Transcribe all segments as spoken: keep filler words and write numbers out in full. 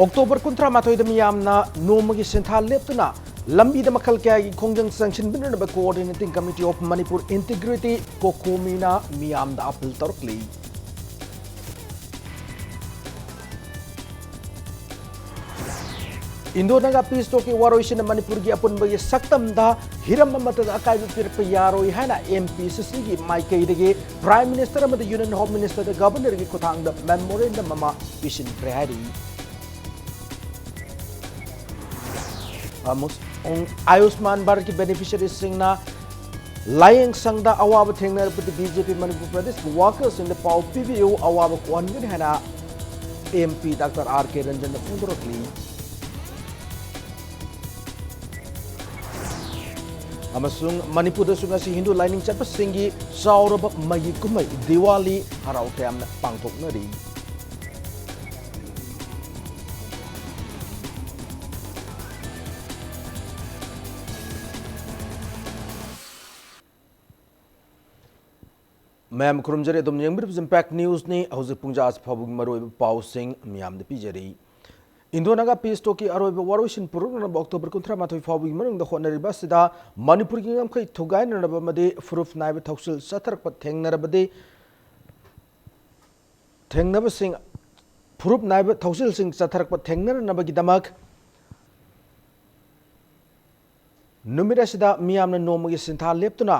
October ꯀꯨꯟꯊ꯭ꯔꯥ ꯃꯥꯊꯣꯏꯗ ꯃꯤꯌꯥꯝꯅ ꯅꯣꯡꯃꯒꯤ ꯁꯤꯟꯊꯥ ꯂꯦꯞꯇꯨꯅ ꯂꯝꯕꯤꯗ ꯃꯈꯜ ꯀꯌꯥꯒꯤ ꯈꯣꯡꯖꯪ ꯆꯪꯁꯤꯟꯕꯤꯅꯅꯕ Coordinating Committee of Manipur Integrity, ꯀꯣꯀꯣꯃꯤꯅ ꯃꯤꯌꯥꯝꯗ ꯑꯥꯄꯤꯜ ꯇꯧꯔꯛꯂꯤ꯫ ꯏꯟꯗꯣ ꯅꯥꯒꯥ ꯄꯤꯁ ꯇꯣꯛꯀꯤ ꯋꯥꯔꯣꯏꯁꯤꯅ ꯃꯅꯤꯄꯨꯔꯒꯤ ꯑꯄꯨꯟꯕꯒꯤ ꯁꯛꯇꯝꯗ ꯍꯤꯔꯝ ꯑꯃꯠꯇꯗ ꯑꯀꯥꯏꯕ ꯄꯤꯔꯛꯄ ꯌꯥꯔꯣꯏ ꯍꯥꯏꯅ ꯑꯦꯝ ꯄꯤ ꯁꯤ ꯁꯤꯒꯤ ꯃꯥꯏꯀꯩꯗꯒꯤ Prime Minister ꯑꯃꯗꯤ Union Home Minister ꯗ Governor ꯒꯤ ꯈꯨꯠꯊꯥꯡꯗ memorandum ꯑꯃ ꯄꯤꯁꯤꯟꯈ꯭ꯔꯦ ꯍꯥꯏꯔꯤ꯫ ꯑꯃꯁꯨꯡ ꯑꯌꯨꯁꯃꯥꯟ ꯚꯥꯔꯠꯀꯤ beneficiary ꯁꯤꯡꯅ ꯂꯥꯌꯦꯡ ꯁꯪꯗ ꯑꯋꯥꯕ ꯊꯦꯡꯅꯔꯕꯗꯤ ꯕꯤ ꯖꯦ ꯄꯤ ꯃꯅꯤꯄꯨꯔ ꯄ꯭ꯔꯗꯦꯁꯀꯤ worker ꯁꯤꯡꯗ ꯄꯥꯎ ꯄꯤꯕꯤꯌꯨ, ꯑꯋꯥꯕ ꯀꯣꯛꯍꯟꯒꯅꯤ ꯍꯥꯏꯅ M P doctor R K ꯔꯟꯖꯟꯅ ꯐꯣꯡꯗꯣꯔꯛꯂꯤ꯫ ꯑꯃꯁꯨꯡ ꯃꯅꯤꯄꯨꯔꯗꯁꯨ ꯉꯁꯤ ꯍꯤꯟꯗꯨ ꯂꯥꯏꯅꯤꯡ ꯆꯠꯄꯁꯤꯡꯒꯤ ꯆꯥꯎꯔꯕ ꯃꯩꯒꯤ ꯀꯨꯝꯍꯩ ꯗꯤꯋꯥꯂꯤ ꯍꯔꯥꯎ ꯇꯌꯥꯝꯅ ꯄꯥꯡꯊꯣꯛꯅꯔꯤ꯫ ꯃꯌꯥꯝ ꯈꯨꯔꯨꯝꯖꯔꯤ, ꯑꯗꯨꯝ ꯌꯦꯡꯕꯤꯔꯤꯕꯁꯤ Impact News ꯅꯤ꯫ ꯍꯧꯖꯤꯛ ꯄꯨꯡꯖꯥ ꯑꯁꯤ ꯐꯥꯎꯕꯒꯤ ꯃꯔꯨꯑꯣꯏꯕ ꯄꯥꯎꯁꯤꯡ ꯃꯤꯌꯥꯝꯗ ꯄꯤꯖꯔꯤ꯫ ꯏꯟꯗꯣ ꯅꯥꯒꯥ ꯄꯤꯁ ꯇꯣꯛꯀꯤ ꯑꯔꯣꯏꯕ ꯋꯥꯔꯣꯏꯁꯤꯟ ꯄꯨꯔꯛꯅꯅꯕ ꯑꯣꯛꯇꯣꯕꯔ ꯀꯨꯟꯊ꯭ꯔꯥ ꯃꯥꯊꯣꯏ ꯐꯥꯎꯕꯒꯤ ꯃꯅꯨꯡꯗ ꯍꯣꯠꯅꯔꯤꯕ ꯑꯁꯤꯗ ꯃꯅꯤꯄꯨꯔꯒꯤ ꯉꯝꯈꯩ ꯊꯨꯒꯥꯏꯅꯅꯕ ꯑꯃꯗꯤ ꯐꯨꯔꯨꯞ ꯅꯥꯏꯕ ꯊꯧꯁꯤꯜ ꯆꯠꯊꯔꯛꯄ ꯊꯦꯡꯅꯔꯕꯗꯤ ꯊꯦꯡꯅꯕꯁꯤꯡ, ꯐꯨꯔꯨꯞ ꯅꯥꯏꯕ ꯊꯧꯁꯤꯜꯁꯤꯡ ꯆꯠꯊꯔꯛꯄ ꯊꯦꯡꯅꯅꯕꯒꯤꯗꯃꯛ ꯅꯨꯃꯤꯠ ꯑꯁꯤꯗ ꯃꯤꯌꯥꯝꯅ ꯅꯣꯡꯃꯒꯤ ꯁꯤꯟꯊꯥ ꯂꯦꯞꯇꯨꯅ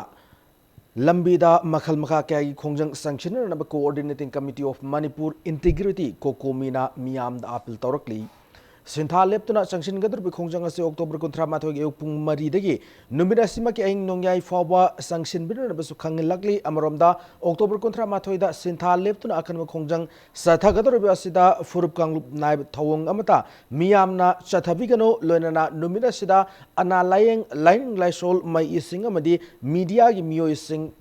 ꯂꯝꯕꯤꯗ ꯃꯈꯜ ꯃꯈꯥ ꯀꯌꯥꯒꯤ ꯈꯣꯡꯖꯪ ꯆꯪꯁꯤꯟꯅꯅꯕ Coordinating Committee of Manipur Integrity, ꯀꯣꯀꯣꯃꯤꯅ ꯃꯤꯌꯥꯝꯗ ꯑꯥꯄꯤꯜ ꯇꯧꯔꯛꯂꯤ꯫ ꯁꯤꯟꯊꯥ ꯂꯦꯞꯇꯨꯅ ꯆꯪꯁꯤꯟꯒꯗꯧꯔꯤꯕ ꯈꯣꯡꯖꯪ ꯑꯁꯤ ꯑꯣꯛꯇꯣꯕꯔ ꯀꯨꯟꯊ꯭ꯔꯥ ꯃꯥꯊꯣꯏꯒꯤ ꯑꯌꯨꯛ ꯄꯨꯡ ꯃꯔꯤꯗꯒꯤ ꯅꯨꯃꯤꯠ ꯑꯁꯤꯃꯛꯀꯤ ꯑꯍꯤꯡ ꯅꯣꯡꯌꯥꯏ ꯐꯥꯎꯕ ꯆꯪꯁꯤꯟꯕꯤꯅꯅꯕꯁꯨ ꯈꯪꯍꯜꯂꯛꯂꯤ꯫ ꯑꯃꯔꯣꯝꯗ, ꯑꯣꯛꯇꯣꯕꯔ ꯀꯨꯟꯊ꯭ꯔꯥ ꯃꯥꯊꯣꯏꯗ ꯁꯤꯟꯊꯥ ꯂꯦꯞꯇꯨꯅ ꯑꯀꯟꯕ ꯈꯣꯡꯖꯪ ꯆꯠꯊꯒꯗꯧꯔꯤꯕ ꯑꯁꯤꯗ ꯐꯨꯔꯨꯞ ꯀꯥꯡꯂꯨꯞ ꯅꯥꯏꯕ ꯊꯧꯑꯣꯡ ꯑꯃꯠꯇ ꯃꯤꯌꯥꯝꯅ ꯆꯠꯊꯕꯤꯒꯅꯨ, ꯂꯣꯏꯅꯅ ꯅꯨꯃꯤꯠ ꯑꯁꯤꯗ ꯑꯅꯥ ꯂꯥꯏꯌꯦꯡ, ꯂꯥꯏꯅꯤꯡ ꯂꯥꯏꯁꯣꯜ, ꯃꯩ ꯏꯁꯤꯡ ꯑꯃꯗꯤ ꯃꯤꯗꯤꯌꯥꯒꯤ ꯃꯤꯑꯣꯏꯁꯤꯡ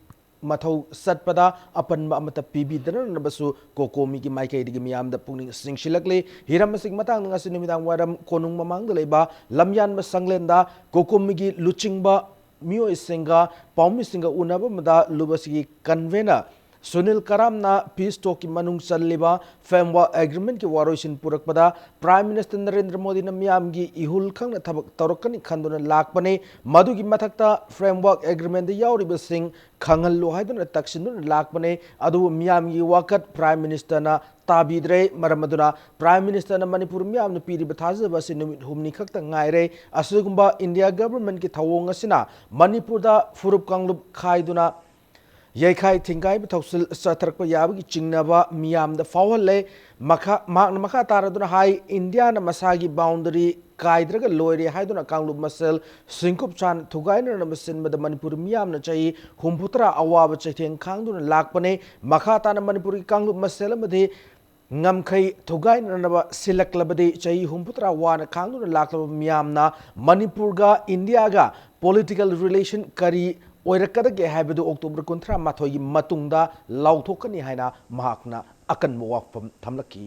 ꯃꯊꯧ ꯆꯠꯄꯗ ꯑꯄꯟꯕ ꯑꯃꯠꯇ ꯄꯤꯕꯤꯗꯅꯅꯕꯁꯨ ꯀꯣꯀꯣꯃꯤꯒꯤ ꯃꯥꯏꯀꯩꯗꯒꯤ ꯃꯤꯌꯥꯝꯗ ꯄꯨꯛꯅꯤꯡ ꯆꯤꯡꯁꯤꯜꯂꯛꯂꯤ꯫ ꯍꯤꯔꯝ ꯑꯁꯤꯒꯤ ꯃꯇꯥꯡꯗ ꯉꯁꯤ ꯅꯨꯃꯤꯗꯥꯡ ꯋꯥꯏꯔꯝ ꯀꯣꯅꯨꯡ ꯃꯃꯥꯡꯗ ꯂꯩꯕ ꯂꯝꯌꯥꯟꯕ ꯁꯪꯂꯦꯟꯗ ꯀꯣꯀꯣꯃꯤꯒꯤ ꯂꯨꯆꯤꯡꯕ ꯃꯤꯑꯣꯏꯁꯤꯡꯒ ꯄꯥꯎꯃꯤꯁꯤꯡꯒ ꯎꯅꯕ ꯑꯃꯗ ꯂꯨꯞ ꯑꯁꯤꯒꯤ convener ꯁꯨꯅꯤꯜ ꯀꯔꯥꯝꯅ peace talkꯀꯤ ꯃꯅꯨꯡ ꯆꯜꯂꯤꯕ framework agreementꯀꯤ ꯋꯥꯔꯣꯏꯁꯤꯟ ꯄꯨꯔꯛꯄꯗ Prime Minister ꯅꯔꯦꯟꯗ꯭ꯔ ꯃꯣꯗꯤꯅ ꯃꯤꯌꯥꯝꯒꯤ ꯏꯍꯨꯜ ꯈꯪꯅ ꯊꯕꯛ ꯇꯧꯔꯛꯀꯅꯤ ꯈꯟꯗꯨꯅ ꯂꯥꯛꯄꯅꯤ꯫ ꯃꯗꯨꯒꯤ ꯃꯊꯛꯇ framework agreementꯇ ꯌꯥꯎꯔꯤꯕꯁꯤꯡ ꯈꯪꯍꯜꯂꯨ ꯍꯥꯏꯗꯨꯅ ꯇꯛꯁꯤꯟꯗꯨꯅ ꯂꯥꯛꯄꯅꯤ꯫ ꯑꯗꯨꯕꯨ ꯃꯤꯌꯥꯝꯒꯤ ꯋꯥꯀꯠ Prime Ministerꯅ ꯇꯥꯕꯤꯗ꯭ꯔꯦ꯫ ꯃꯔꯝ ꯑꯗꯨꯅ Prime Ministerꯅ ꯃꯅꯤꯄꯨꯔ ꯃꯤꯌꯥꯝꯅ ꯄꯤꯔꯤꯕ ꯊꯥꯖꯕ ꯑꯁꯤ ꯅꯨꯃꯤꯠ ꯍꯨꯝꯅꯤ ꯈꯛꯇ ꯉꯥꯏꯔꯦ꯫ ꯑꯁꯤꯒꯨꯝꯕ India governmentꯀꯤ ꯊꯧꯑꯣꯡ ꯑꯁꯤꯅ ꯃꯅꯤꯄꯨꯔꯗ ꯐꯨꯔꯨꯞ ꯀꯥꯡꯂꯨꯞ ꯈꯥꯏꯗꯨꯅ ꯌꯩꯈꯥꯏ ꯊꯤꯡꯒꯥꯏꯕ ꯊꯧꯁꯤꯜ ꯆꯠꯊꯔꯛꯄ ꯌꯥꯕꯒꯤ ꯆꯤꯡꯅꯕ ꯃꯤꯌꯥꯝꯗ ꯐꯥꯎꯍꯜꯂꯦ꯫ ꯃꯈꯥ, ꯃꯍꯥꯛꯅ ꯃꯈꯥ ꯇꯥꯔꯗꯨꯅ ꯍꯥꯏ, ꯏꯟꯗꯤꯌꯥꯅ ꯃꯁꯥꯒꯤ boundary ꯀꯥꯏꯗ꯭ꯔꯒ ꯂꯣꯏꯔꯦ ꯍꯥꯏꯗꯨꯅ ꯀꯥꯡꯂꯨꯞ ꯃꯁꯦꯜ ꯁꯤꯡꯀꯨꯞ ꯁꯥꯟ ꯊꯨꯒꯥꯏꯅꯅꯕ ꯁꯤꯟꯕꯗ ꯃꯅꯤꯄꯨꯔ ꯃꯤꯌꯥꯝꯅ ꯆꯍꯤ ꯍꯨꯝꯐꯨꯇꯔꯥ ꯑꯋꯥꯕ ꯆꯩꯊꯦꯡ ꯈꯥꯡꯗꯨꯅ ꯂꯥꯛꯄꯅꯦ꯫ ꯃꯈꯥ ꯇꯥꯅ ꯃꯅꯤꯄꯨꯔꯒꯤ ꯀꯥꯡꯂꯨꯞ ꯃꯁꯦꯜ ꯑꯃꯗꯤ ꯉꯝꯈꯩ ꯊꯨꯒꯥꯏꯅꯅꯕ ꯁꯤꯜꯂꯛꯂꯕꯗꯤ ꯆꯍꯤ ꯍꯨꯝꯐꯨꯇꯔꯥ ꯋꯥꯅ ꯈꯥꯡꯗꯨꯅ ꯂꯥꯛꯂꯕ ꯃꯤꯌꯥꯝꯅ ꯃꯅꯤꯄꯨꯔꯒ ꯏꯟꯗꯤꯌꯥꯒ political relation ꯀꯔꯤ ꯑꯣꯏꯔꯛꯀꯗꯒꯦ ꯍꯥꯏꯕꯗꯨ October ꯀꯨꯟꯊ꯭ꯔꯥ ꯃꯥꯊꯣꯏꯒꯤ ꯃꯇꯨꯡꯗ ꯂꯥꯎꯊꯣꯛꯀꯅꯤ ꯍꯥꯏꯅ ꯃꯍꯥꯛꯅ ꯑꯀꯟꯕ ꯋꯥꯐꯝ ꯊꯝꯂꯛꯈꯤ꯫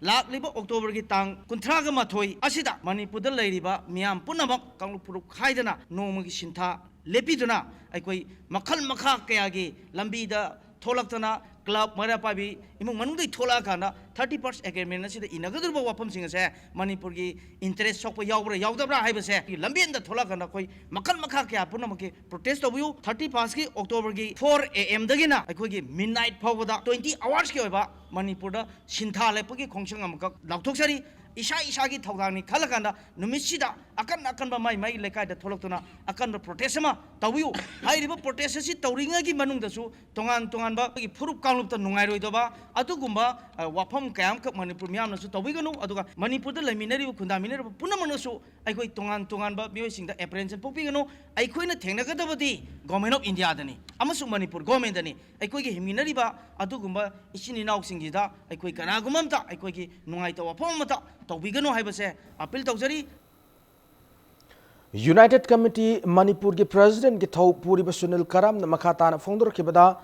ꯂꯥꯛꯂꯤꯕ Octoberꯒꯤ ꯇꯥꯡ ꯀꯨꯟꯊ꯭ꯔꯥꯒ ꯃꯥꯊꯣꯏ ꯑꯁꯤꯗ ꯃꯅꯤꯄꯨꯔꯗ ꯂꯩꯔꯤꯕ ꯃꯤꯌꯥꯝ ꯄꯨꯝꯅꯃꯛ ꯀꯥꯡꯂꯨꯞ ꯐꯨꯔꯨꯞ ꯈꯥꯏꯗꯅ ꯅꯣꯡꯃꯒꯤ ꯁꯤꯟꯊꯥ ꯂꯦꯞꯄꯤꯗꯨꯅ ꯑꯩꯈꯣꯏ ꯃꯈꯜ ꯃꯈꯥ ꯀꯌꯥꯒꯤ ꯂꯝꯕꯤꯗ ꯊꯣꯛꯂꯛꯇꯅ club ꯃꯩꯔꯥ ꯄꯥꯏꯕꯤ ꯏꯃꯨꯡ ꯃꯅꯨꯡꯗꯒꯤ ꯊꯣꯛꯂꯛꯑꯀꯥꯟꯗ thirty first agreement ꯑꯁꯤꯗ ꯏꯅꯒꯗꯧꯔꯤꯕ ꯋꯥꯐꯝꯁꯤꯡ ꯑꯁꯦ ꯃꯅꯤꯄꯨꯔꯒꯤ interest ꯁꯣꯛꯄ ꯌꯥꯎꯕ꯭ꯔꯥ ꯌꯥꯎꯗꯕ꯭ꯔꯥ ꯍꯥꯏꯕꯁꯦ ꯂꯝꯕꯦꯟꯗ ꯊꯣꯛꯂꯛꯑꯀꯥꯟꯗ ꯑꯩꯈꯣꯏ ꯃꯈꯜ ꯃꯈꯥ ꯀꯌꯥ ꯄꯨꯝꯅꯃꯛꯀꯤ protest ꯇꯧꯕꯤꯌꯨ꯫ Thirty firstꯀꯤ Octoberꯒꯤ four AM ꯗꯒꯤꯅ ꯑꯩꯈꯣꯏꯒꯤ midnight ꯐꯥꯎꯕꯗ twenty hoursꯀꯤ ꯑꯣꯏꯕ ꯃꯅꯤꯄꯨꯔꯗ ꯁꯤꯟꯊꯥ ꯂꯦꯞꯄꯒꯤ ꯈꯣꯡꯖꯪ ꯑꯃꯈꯛ ꯂꯥꯎꯊꯣꯛꯆꯔꯤ꯫ ꯏꯁꯥ ꯏꯁꯥꯒꯤ ꯊꯧꯗꯥꯡꯅꯤ ꯈꯜꯂꯀꯥꯟꯗ ꯅꯨꯃꯤꯠꯁꯤꯗ ꯑꯀꯟ ꯑꯀꯟꯕ ꯃꯥꯏ ꯃꯥꯏ ꯂꯩꯀꯥꯏꯗ ꯊꯣꯛꯂꯛꯇꯨꯅ ꯑꯀꯟꯕ protest ꯑꯃ ꯇꯧꯕꯤꯌꯨ꯫ ꯍꯥꯏꯔꯤꯕ protest ꯑꯁꯤ ꯇꯧꯔꯤꯉꯩꯒꯤ ꯃꯅꯨꯡꯗꯁꯨ ꯇꯣꯉꯥꯟ ꯇꯣꯉꯥꯟꯕ ꯑꯩꯈꯣꯏꯒꯤ ꯐꯨꯔꯨꯞ ꯀꯥꯡꯂꯨꯞꯇ ꯅꯨꯡꯉꯥꯏꯔꯣꯏꯗꯕ ꯑꯗꯨꯒꯨꯝꯕ, ꯑ, ꯋꯥꯐꯝ ꯀꯌꯥ ꯑꯃꯈꯛ ꯃꯅꯤꯄꯨꯔ ꯃꯤꯌꯥꯝꯅꯁꯨ ꯇꯧꯕꯤꯒꯅꯨ꯫ ꯑꯗꯨꯒ ꯃꯅꯤꯄꯨꯔꯗ ꯂꯩꯃꯤꯟꯅꯔꯤꯕ ꯈꯨꯟꯗꯥꯃꯤꯟꯅꯔꯤꯕ ꯄꯨꯝꯅꯃꯛꯅꯁꯨ ꯑꯩꯈꯣꯏ ꯇꯣꯉꯥꯟ ꯇꯣꯉꯥꯟꯕ ꯃꯤꯑꯣꯏꯁꯤꯡꯗ apprehension ꯄꯣꯛꯄꯤꯒꯅꯨ꯫ ꯑꯩꯈꯣꯏꯅ ꯊꯦꯡꯅꯒꯗꯕꯗꯤ Government of Indiaꯗꯅꯤ ꯑꯃꯁꯨꯡ ꯃꯅꯤꯄꯨꯔ governmentꯇꯅꯤ꯫ ꯑꯩꯈꯣꯏꯒꯤ ꯍꯤꯡꯃꯤꯟꯅꯔꯤꯕ ꯑꯗꯨꯒꯨꯝꯕ ꯏꯆꯤꯟ ꯏꯅꯥꯎꯁꯤꯡꯁꯤꯗ ꯑꯩꯈꯣꯏ ꯀꯅꯥꯒꯨꯝꯕ ꯑꯝꯇ ꯑꯩꯈꯣꯏꯒꯤ ꯅꯨꯡꯉꯥꯏꯇꯕ ꯋꯥꯐꯝ ꯑꯃꯇ ꯇꯧꯕꯤꯒꯅꯨ ꯍꯥꯏꯕꯁꯦ appeal ꯇꯧꯖꯔꯤ꯫ United Committee ꯃꯅꯤꯄꯨꯔꯒꯤ Presidentꯀꯤ ꯊꯧ ꯄꯨꯔꯤꯕ ꯁꯨꯅꯤꯜ ꯀꯔꯥꯝꯅ ꯃꯈꯥ ꯇꯥꯅ ꯐꯣꯡꯗꯣꯔꯛꯈꯤꯕꯗ,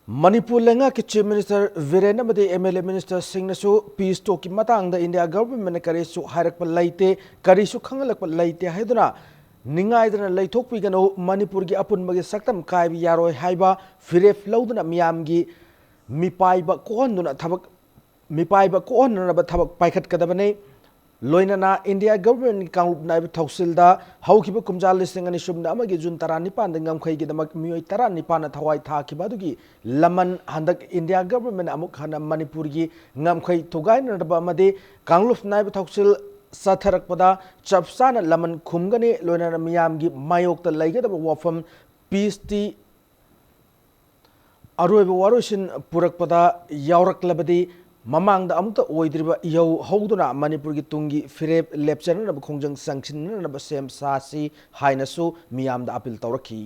ꯃꯅꯤꯄꯨꯔ ꯂꯩꯉꯥꯛꯀꯤ Chief Minister ꯕꯤꯔꯦꯟ ꯑꯃꯗꯤ MLA ministerꯁꯤꯡꯅꯁꯨ peace talkꯀꯤ ꯃꯇꯥꯡꯗ India governmentꯅ ꯀꯔꯤꯁꯨ ꯍꯥꯏꯔꯛꯄ ꯂꯩꯇꯦ, ꯀꯔꯤꯁꯨ ꯈꯪꯍꯜꯂꯛꯄ ꯂꯩꯇꯦ ꯍꯥꯏꯗꯨꯅ ꯅꯤꯡꯉꯥꯏꯗꯅ ꯂꯩꯊꯣꯛꯄꯤꯒꯅꯨ, ꯃꯅꯤꯄꯨꯔꯒꯤ ꯑꯄꯨꯟꯕꯒꯤ ꯁꯛꯇꯝ ꯀꯥꯏꯕ ꯌꯥꯔꯣꯏ ꯍꯥꯏꯕ ꯐꯤꯔꯦꯞ ꯂꯧꯗꯨꯅ ꯃꯤꯌꯥꯝꯒꯤ ꯃꯤꯄꯥꯏꯕ ꯀꯣꯛꯍꯟꯗꯨꯅ ꯊꯕꯛ, ꯃꯤꯄꯥꯏꯕ ꯀꯣꯛꯍꯟꯅꯅꯕ ꯊꯕꯛ ꯄꯥꯏꯈꯠꯀꯗꯕꯅꯤ꯫ ꯂꯣꯏꯅꯅ ꯏꯟꯗꯤꯌꯥ ꯒꯚꯔꯟꯃꯦꯟꯠꯀꯤ ꯀꯥꯡꯂꯨꯞ ꯅꯥꯏꯕ ꯊꯧꯁꯤꯜꯗ ꯍꯧꯈꯤꯕ ꯀꯨꯝꯖꯥ ꯂꯤꯁꯤꯡ ꯑꯅꯤ ꯁꯨꯞꯅ ꯑꯃꯒꯤ ꯖꯨꯟ ꯇꯔꯥꯅꯤꯄꯥꯟꯗ ꯉꯝꯈꯩꯒꯤꯗꯃꯛ ꯃꯤꯑꯣꯏ ꯇꯔꯥꯅꯤꯄꯥꯟꯅ ꯊꯋꯥꯏ ꯊꯥꯈꯤꯕ ꯑꯗꯨꯒꯤ ꯂꯃꯟ ꯍꯟꯗꯛ ꯏꯟꯗꯤꯌꯥ ꯒꯚꯔꯟꯃꯦꯟꯠꯅ ꯑꯃꯨꯛ ꯍꯟꯅ ꯃꯅꯤꯄꯨꯔꯒꯤ ꯉꯝꯈꯩ ꯊꯨꯒꯥꯏꯅꯅꯕ ꯑꯃꯗꯤ ꯀꯥꯡꯂꯨꯞ ꯅꯥꯏꯕ ꯊꯧꯁꯤꯜ ꯆꯠꯊꯔꯛꯄꯗ ꯆꯞ ꯆꯥꯅ ꯂꯃꯟ ꯈꯨꯝꯒꯅꯤ꯫ ꯂꯣꯏꯅꯅ ꯃꯤꯌꯥꯝꯒꯤ ꯃꯥꯌꯣꯛꯇ ꯂꯩꯒꯗꯕ ꯋꯥꯐꯝ ꯄꯤꯁꯇꯤ ꯑꯔꯣꯏꯕ ꯋꯥꯔꯣꯏꯁꯤꯟ ꯄꯨꯔꯛꯄꯗ ꯌꯥꯎꯔꯛꯂꯕꯗꯤ ꯃꯃꯥꯡꯗ ꯑꯃꯨꯛꯇ ꯑꯣꯏꯗ꯭ꯔꯤꯕ ꯏꯍꯧ ꯍꯧꯗꯨꯅ ꯃꯅꯤꯄꯨꯔꯒꯤ ꯇꯨꯡꯒꯤ ꯐꯤꯔꯦꯞ ꯂꯦꯞꯆꯅꯅꯕ ꯈꯣꯡꯖꯪ ꯆꯪꯁꯤꯟꯅꯅꯕ ꯁꯦꯝ ꯁꯥꯁꯤ ꯍꯥꯏꯅꯁꯨ ꯃꯤꯌꯥꯝꯗ ꯑꯄꯤꯜ ꯇꯧꯔꯛꯈꯤ꯫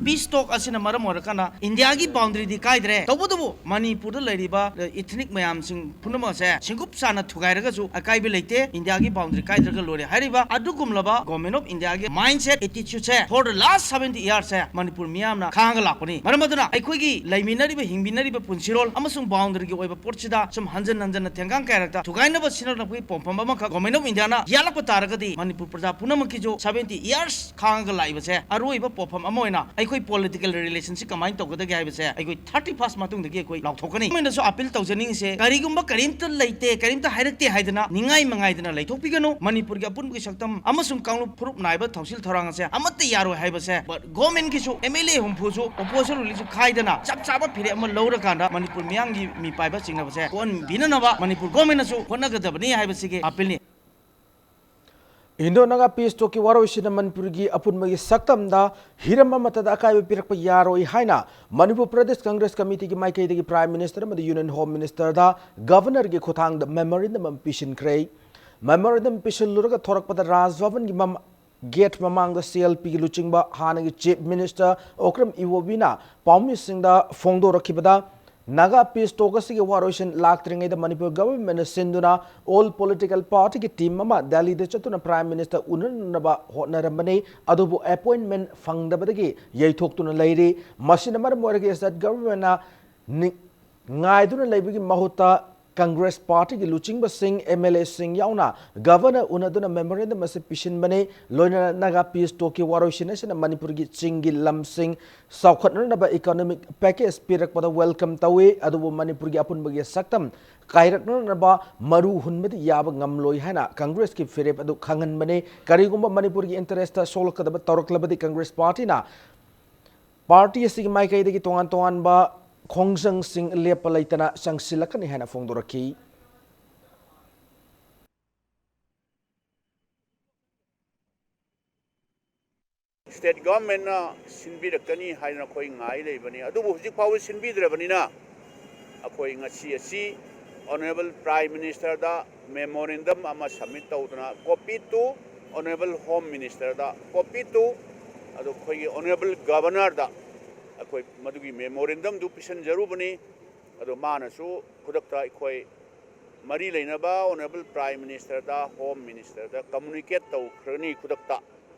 ꯄꯤꯁ ꯇꯣꯛ ꯑꯁꯤꯅ ꯃꯔꯝ ꯑꯣꯏꯔꯀꯥꯟꯗ ꯏꯟꯗꯤꯌꯥꯒꯤ ꯕꯥꯎꯟꯗꯔꯤꯗꯤ ꯀꯥꯏꯗ꯭ꯔꯦ, ꯇꯧꯕꯇꯕꯨ ꯃꯅꯤꯄꯨꯔꯗ ꯂꯩꯔꯤꯕ ꯏꯊꯅꯤꯛ ꯃꯌꯥꯝꯁꯤꯡ ꯄꯨꯝꯅꯃꯛ ꯑꯁꯦ ꯁꯤꯡꯒꯨꯞ ꯆꯥꯅ ꯊꯨꯒꯥꯏꯔꯒꯁꯨ ꯑꯀꯥꯏꯕ ꯂꯩꯇꯦ꯫ ꯏꯟꯗꯤꯌꯥꯒꯤ ꯕꯥꯎꯟꯗꯔꯤ ꯀꯥꯏꯗ꯭ꯔꯒ ꯂꯣꯏꯔꯦ ꯍꯥꯏꯔꯤꯕ ꯑꯗꯨꯒꯨꯝꯂꯕ ꯒꯣꯔꯃꯦꯟ ꯑꯣꯐ ꯏꯟꯗꯤꯌꯥꯒꯤ ꯃꯥꯏꯟꯁꯦꯠ, ꯑꯦꯇꯤꯆ꯭ꯌꯨꯠꯁꯦ for the last seventy years ꯁꯦ ꯃꯅꯤꯄꯨꯔ ꯃꯤꯌꯥꯝꯅ ꯈꯥꯡꯉꯒ ꯂꯥꯛꯄꯅꯤ꯫ ꯃꯔꯝ ꯑꯗꯨꯅ ꯑꯩꯈꯣꯏꯒꯤ ꯂꯩꯃꯤꯟꯅꯔꯤꯕ, ꯍꯤꯡꯃꯤꯟꯅꯔꯤꯕ ꯄꯨꯟꯁꯤꯔꯣꯜ ꯑꯃꯁꯨꯡ ꯕꯥꯎꯟꯗꯔꯤꯒꯤ ꯑꯣꯏꯕ ꯄꯣꯠꯁꯤꯗ ꯁꯨꯝ ꯍꯟꯖꯟ ꯍꯟꯖꯟꯅ ꯊꯦꯡꯒꯥꯡ ꯀꯌꯥꯔꯛꯇ ꯊꯨꯒꯥꯏꯅꯕ ꯁꯤꯟꯅꯔꯛꯄꯒꯤ ꯄꯣꯠꯐꯝ ꯑꯃꯈꯛ ꯒꯣꯔꯃꯦꯟ ꯑꯣꯐ ꯏꯟꯗꯤꯌꯥꯅ ꯌꯥꯠꯂꯛꯄ ꯇꯥꯔꯒꯗꯤ ꯃꯅꯤꯄꯨꯔ ꯄ꯭ꯔꯖꯥ ꯄꯨꯝꯅꯃꯛꯀꯤꯁꯨ seventy years ꯈꯥꯡꯉꯒ ꯂꯥꯛꯏꯕꯁꯦ ꯑꯔꯣꯏꯕ ꯄꯣꯠꯐꯝ ꯑꯃ ꯑꯣꯏꯅ ꯑꯩꯈꯣꯏ ꯄꯣꯂꯤꯇꯤꯀꯦꯜ ꯔꯤꯂꯦꯁꯟꯁꯤꯞ ꯀꯃꯥꯏꯅ ꯇꯧꯒꯗꯒꯦ ꯍꯥꯏꯕꯁꯦ ꯑꯩꯈꯣꯏ thirty first ꯃꯇꯨꯡꯗꯒꯤ ꯑꯩꯈꯣꯏ ꯂꯥꯎꯊꯣꯛꯀꯅꯤ꯫ ꯒꯣꯔꯃꯦꯟꯗꯁꯨ ꯑꯄꯤꯜ ꯇꯧꯖꯅꯤꯡꯉꯤꯁꯦ, ꯀꯔꯤꯒꯨꯝꯕ ꯀꯔꯤꯝꯇ ꯂꯩꯇꯦ, ꯀꯔꯤꯝꯇ ꯍꯥꯏꯔꯛꯇꯦ ꯍꯥꯏꯗꯅ ꯅꯤꯡꯉꯥꯏ ꯃꯉꯥꯏꯗꯅ ꯂꯩꯊꯣꯛꯄꯤꯒꯅꯨ꯫ ꯃꯅꯤꯄꯨꯔꯒꯤ ꯑꯄꯨꯟꯕꯒꯤ ꯁꯛꯇꯝ ꯑꯃꯁꯨꯡ ꯀꯥꯡꯂꯨꯞ ꯐꯨꯔꯨꯞ ꯅꯥꯏꯕ ꯊꯧꯁꯤꯜ ꯊꯧꯔꯥꯡ ꯑꯁꯦ ꯑꯃꯠꯇ ꯌꯥꯔꯣꯏ ꯍꯥꯏꯕꯁꯦ ꯒꯣꯔꯃꯦꯟꯒꯤꯁꯨ, ꯑꯦꯝ ꯑꯦꯜ ꯑꯦ ꯍꯨꯝꯐꯨꯁꯨ, ꯑꯣꯄꯣꯖꯤꯁꯟ ꯔꯤꯂꯤꯁꯁꯨ ꯈꯥꯏꯗꯅ ꯆꯞ ꯆꯥꯕ ꯐꯤꯔꯦꯞ ꯑꯃ ꯂꯧꯔꯀꯥꯟꯗ ꯃꯅꯤꯄꯨꯔ ꯃꯤꯌꯥꯝꯒꯤ ꯃꯤꯄꯥꯏꯕ ꯆꯤꯡꯅꯕꯁꯦ ꯀꯣꯛꯍꯟꯕꯤꯅꯅꯕ ꯃꯅꯤꯄꯨꯔ ꯒꯣꯔꯃꯦꯟꯅꯁꯨ ꯍꯣꯠꯅꯒꯗꯕꯅꯤ ꯍꯥꯏꯕꯁꯤꯒꯤ ꯑꯄꯤꯜꯅꯤ꯫ ꯏꯟꯗꯣ ꯅꯥꯒꯥ ꯄꯤꯁ ꯇꯣꯛꯀꯤ ꯋꯥꯔꯣꯏꯁꯤꯅ ꯃꯅꯤꯄꯨꯔꯒꯤ ꯑꯄꯨꯟꯕꯒꯤ ꯁꯛꯇꯝꯗ ꯍꯤꯔꯝ ꯑꯃꯠꯇꯗ ꯑꯀꯥꯏꯕ ꯄꯤꯔꯛꯄ ꯌꯥꯔꯣꯏ ꯍꯥꯏꯅ ꯃꯅꯤꯄꯨꯔ ꯄ꯭ꯔꯗꯦꯁ ꯀꯪꯒ꯭ꯔꯦꯁ ꯀꯃꯤꯇꯤꯒꯤ ꯃꯥꯏꯀꯩꯗꯒꯤ ꯄ꯭ꯔꯥꯏꯝ ꯃꯤꯅꯤꯁꯇꯔ ꯑꯃꯗꯤ ꯌꯨꯅꯤꯌꯟ ꯍꯣꯝ ꯃꯤꯅꯤꯁꯇꯔꯗ ꯒꯚꯔꯅꯔꯒꯤ ꯈꯨꯠꯊꯥꯡꯗ ꯃꯦꯃꯣꯔꯦꯟꯗꯝ ꯑꯃ ꯄꯤꯁꯤꯟꯈ꯭ꯔꯦ꯫ ꯃꯦꯃꯣꯔꯦꯟꯗꯝ ꯄꯤꯁꯤꯜꯂꯨꯔꯒ ꯊꯣꯔꯛꯄꯗ ꯔꯥꯖ ꯚꯕꯟꯒꯤ ꯃꯝ-, ꯒꯦꯠ ꯃꯃꯥꯡꯗ ꯁꯤ ꯑꯦꯜ ꯄꯤꯒꯤ ꯂꯨꯆꯤꯡꯕ ꯍꯥꯟꯅꯒꯤ ꯆꯤꯐ ꯃꯤꯅꯤꯁꯇꯔ ꯑꯣꯀ꯭ꯔꯝ ꯏꯕꯣꯕꯤꯅ ꯄꯥꯎꯃꯤꯁꯤꯡꯗ ꯐꯣꯡꯗꯣꯔꯛꯈꯤꯕꯗ, ꯅꯥꯒꯥ ꯄꯤꯁ ꯇꯣꯛ ꯑꯁꯤꯒꯤ ꯋꯥꯔꯣꯏꯁꯤꯟ ꯂꯥꯛꯇ꯭ꯔꯤꯉꯩꯗ ꯃꯅꯤꯄꯨꯔ ꯒꯚꯔꯟꯃꯦꯟꯠꯅ ꯁꯤꯟꯗꯨꯅ ꯑꯣꯜ ꯄꯣꯂꯤꯇꯤꯀꯦꯜ ꯄꯥꯔꯇꯤꯒꯤ ꯇꯤꯝ ꯑꯃ ꯗꯦꯜꯂꯤꯗ ꯆꯠꯇꯨꯅ ꯄ꯭ꯔꯥꯏꯝ ꯃꯤꯅꯤꯁꯇꯔ ꯎꯅꯅꯕ ꯍꯣꯠꯅꯔꯝꯕꯅꯤ꯫ ꯑꯗꯨꯕꯨ ꯑꯦꯄꯣꯏꯟꯠꯃꯦꯟꯠ ꯐꯪꯗꯕꯗꯒꯤ ꯌꯩꯊꯣꯛꯇꯨꯅ ꯂꯩꯔꯤ꯫ ꯃꯁꯤꯅ ꯃꯔꯝ ꯑꯣꯏꯔꯒ ꯁ꯭ꯇꯦꯠ ꯒꯚꯔꯟꯃꯦꯟꯠꯅ ꯅꯤ-, ꯉꯥꯏꯗꯨꯅ ꯂꯩꯕꯒꯤ ꯃꯍꯨꯠꯇ ꯀꯪꯒ꯭ꯔꯦꯁ ꯄꯥꯔꯇꯤꯒꯤ ꯂꯨꯆꯤꯡꯕꯁꯤꯡ, ꯑꯦꯝ ꯑꯦꯜ ꯑꯦꯁꯤꯡ ꯌꯥꯎꯅ ꯒꯚꯔꯅꯔ ꯎꯅꯗꯨꯅ ꯃꯦꯃꯣꯔꯦꯟꯗꯝ ꯑꯁꯤ ꯄꯤꯁꯤꯟꯕꯅꯤ꯫ ꯂꯣꯏꯅꯅ ꯅꯥꯒꯥ ꯄꯤꯁ ꯇꯣꯛꯀꯤ ꯋꯥꯔꯣꯏꯁꯤꯟ ꯑꯁꯤꯅ ꯃꯅꯤꯄꯨꯔꯒꯤ ꯆꯤꯡꯒꯤ ꯂꯝꯁꯤꯡ ꯆꯥꯎꯈꯠꯅꯅꯕ ꯏꯀꯣꯅꯣꯃꯤꯛ ꯄꯦꯀꯦꯖ ꯄꯤꯔꯛꯄꯗ ꯋꯦꯜꯀꯝ ꯇꯧꯏ, ꯑꯗꯨꯕꯨ ꯃꯅꯤꯄꯨꯔꯒꯤ ꯑꯄꯨꯟꯕꯒꯤ ꯁꯛꯇꯝ ꯀꯥꯏꯔꯛꯅꯅꯕ ꯃꯔꯨ ꯍꯨꯟꯕꯗꯤ ꯌꯥꯕ ꯉꯝꯂꯣꯏ ꯍꯥꯏꯅ ꯀꯪꯒ꯭ꯔꯦꯁꯀꯤ ꯐꯤꯔꯦꯞ ꯑꯗꯨ ꯈꯪꯍꯟꯕꯅꯤ꯫ ꯀꯔꯤꯒꯨꯝꯕ ꯃꯅꯤꯄꯨꯔꯒꯤ ꯏꯟꯇꯔꯦꯁꯇ ꯁꯣꯛꯂꯛꯀꯗꯕ ꯇꯧꯔꯛꯂꯕꯗꯤ ꯀꯪꯒ꯭ꯔꯦꯁ ꯄꯥꯔꯇꯤꯅ ꯄꯥꯔꯇꯤ ꯑꯁꯤꯒꯤ ꯃꯥꯏꯀꯩꯗꯒꯤ ꯇꯣꯉꯥꯟ ꯇꯣꯉꯥꯟꯕ ꯈꯣꯡꯖꯪꯁꯤꯡ ꯂꯦꯞꯄ ꯂꯩꯇꯅ ꯆꯪꯁꯤꯜꯂꯛꯀꯅꯤ ꯍꯥꯏꯅ ꯐꯣꯡꯗꯣꯔꯛꯈꯤ꯫ ꯁ꯭ꯇꯦꯠ ꯒꯚꯔꯟꯃꯦꯟꯠꯅ ꯁꯤꯟꯕꯤꯔꯛꯀꯅꯤ ꯍꯥꯏꯗꯅ ꯑꯩꯈꯣꯏ ꯉꯥꯏ ꯂꯩꯕꯅꯤ꯫ ꯑꯗꯨꯕꯨ ꯍꯧꯖꯤꯛ ꯐꯥꯎꯕ ꯁꯤꯟꯕꯤꯗ꯭ꯔꯕꯅꯤꯅ ꯑꯩꯈꯣꯏ ꯉꯁꯤ ꯑꯁꯤ ꯑꯣꯅꯔꯦꯕꯜ ꯄ꯭ꯔꯥꯏꯝ ꯃꯤꯅꯤꯁꯇꯔꯗ ꯃꯦꯃꯣꯔꯦꯟꯗꯝ ꯑꯃ ꯁꯕꯃꯤꯠ ꯇꯧꯗꯨꯅ, copy to honourable home ministerꯗ, copy to ꯑꯗꯣ ꯑꯩꯈꯣꯏꯒꯤ ꯑꯣꯅꯔꯦꯕꯜ ꯒꯚꯔꯅꯔꯗ ꯑꯩꯈꯣꯏ ꯃꯗꯨꯒꯤ ꯃꯦꯃꯣꯔꯦꯟꯗꯝꯗꯨ ꯄꯤꯁꯤꯟꯖꯔꯨꯕꯅꯤ꯫ ꯑꯗꯣ ꯃꯥꯅꯁꯨ ꯈꯨꯗꯛꯇ ꯑꯩꯈꯣꯏ ꯃꯔꯤ ꯂꯩꯅꯕ ꯑꯣꯅꯔꯦꯕꯜ ꯄ꯭ꯔꯥꯏꯝ ꯃꯤꯅꯤꯁꯇꯔꯗ, ꯍꯣꯝ ꯃꯤꯅꯤꯁꯇꯔꯗ ꯀꯝꯃꯨꯅꯤꯀꯦꯠ ꯇꯧꯈ꯭ꯔꯅꯤ, ꯈꯨꯗꯛꯇ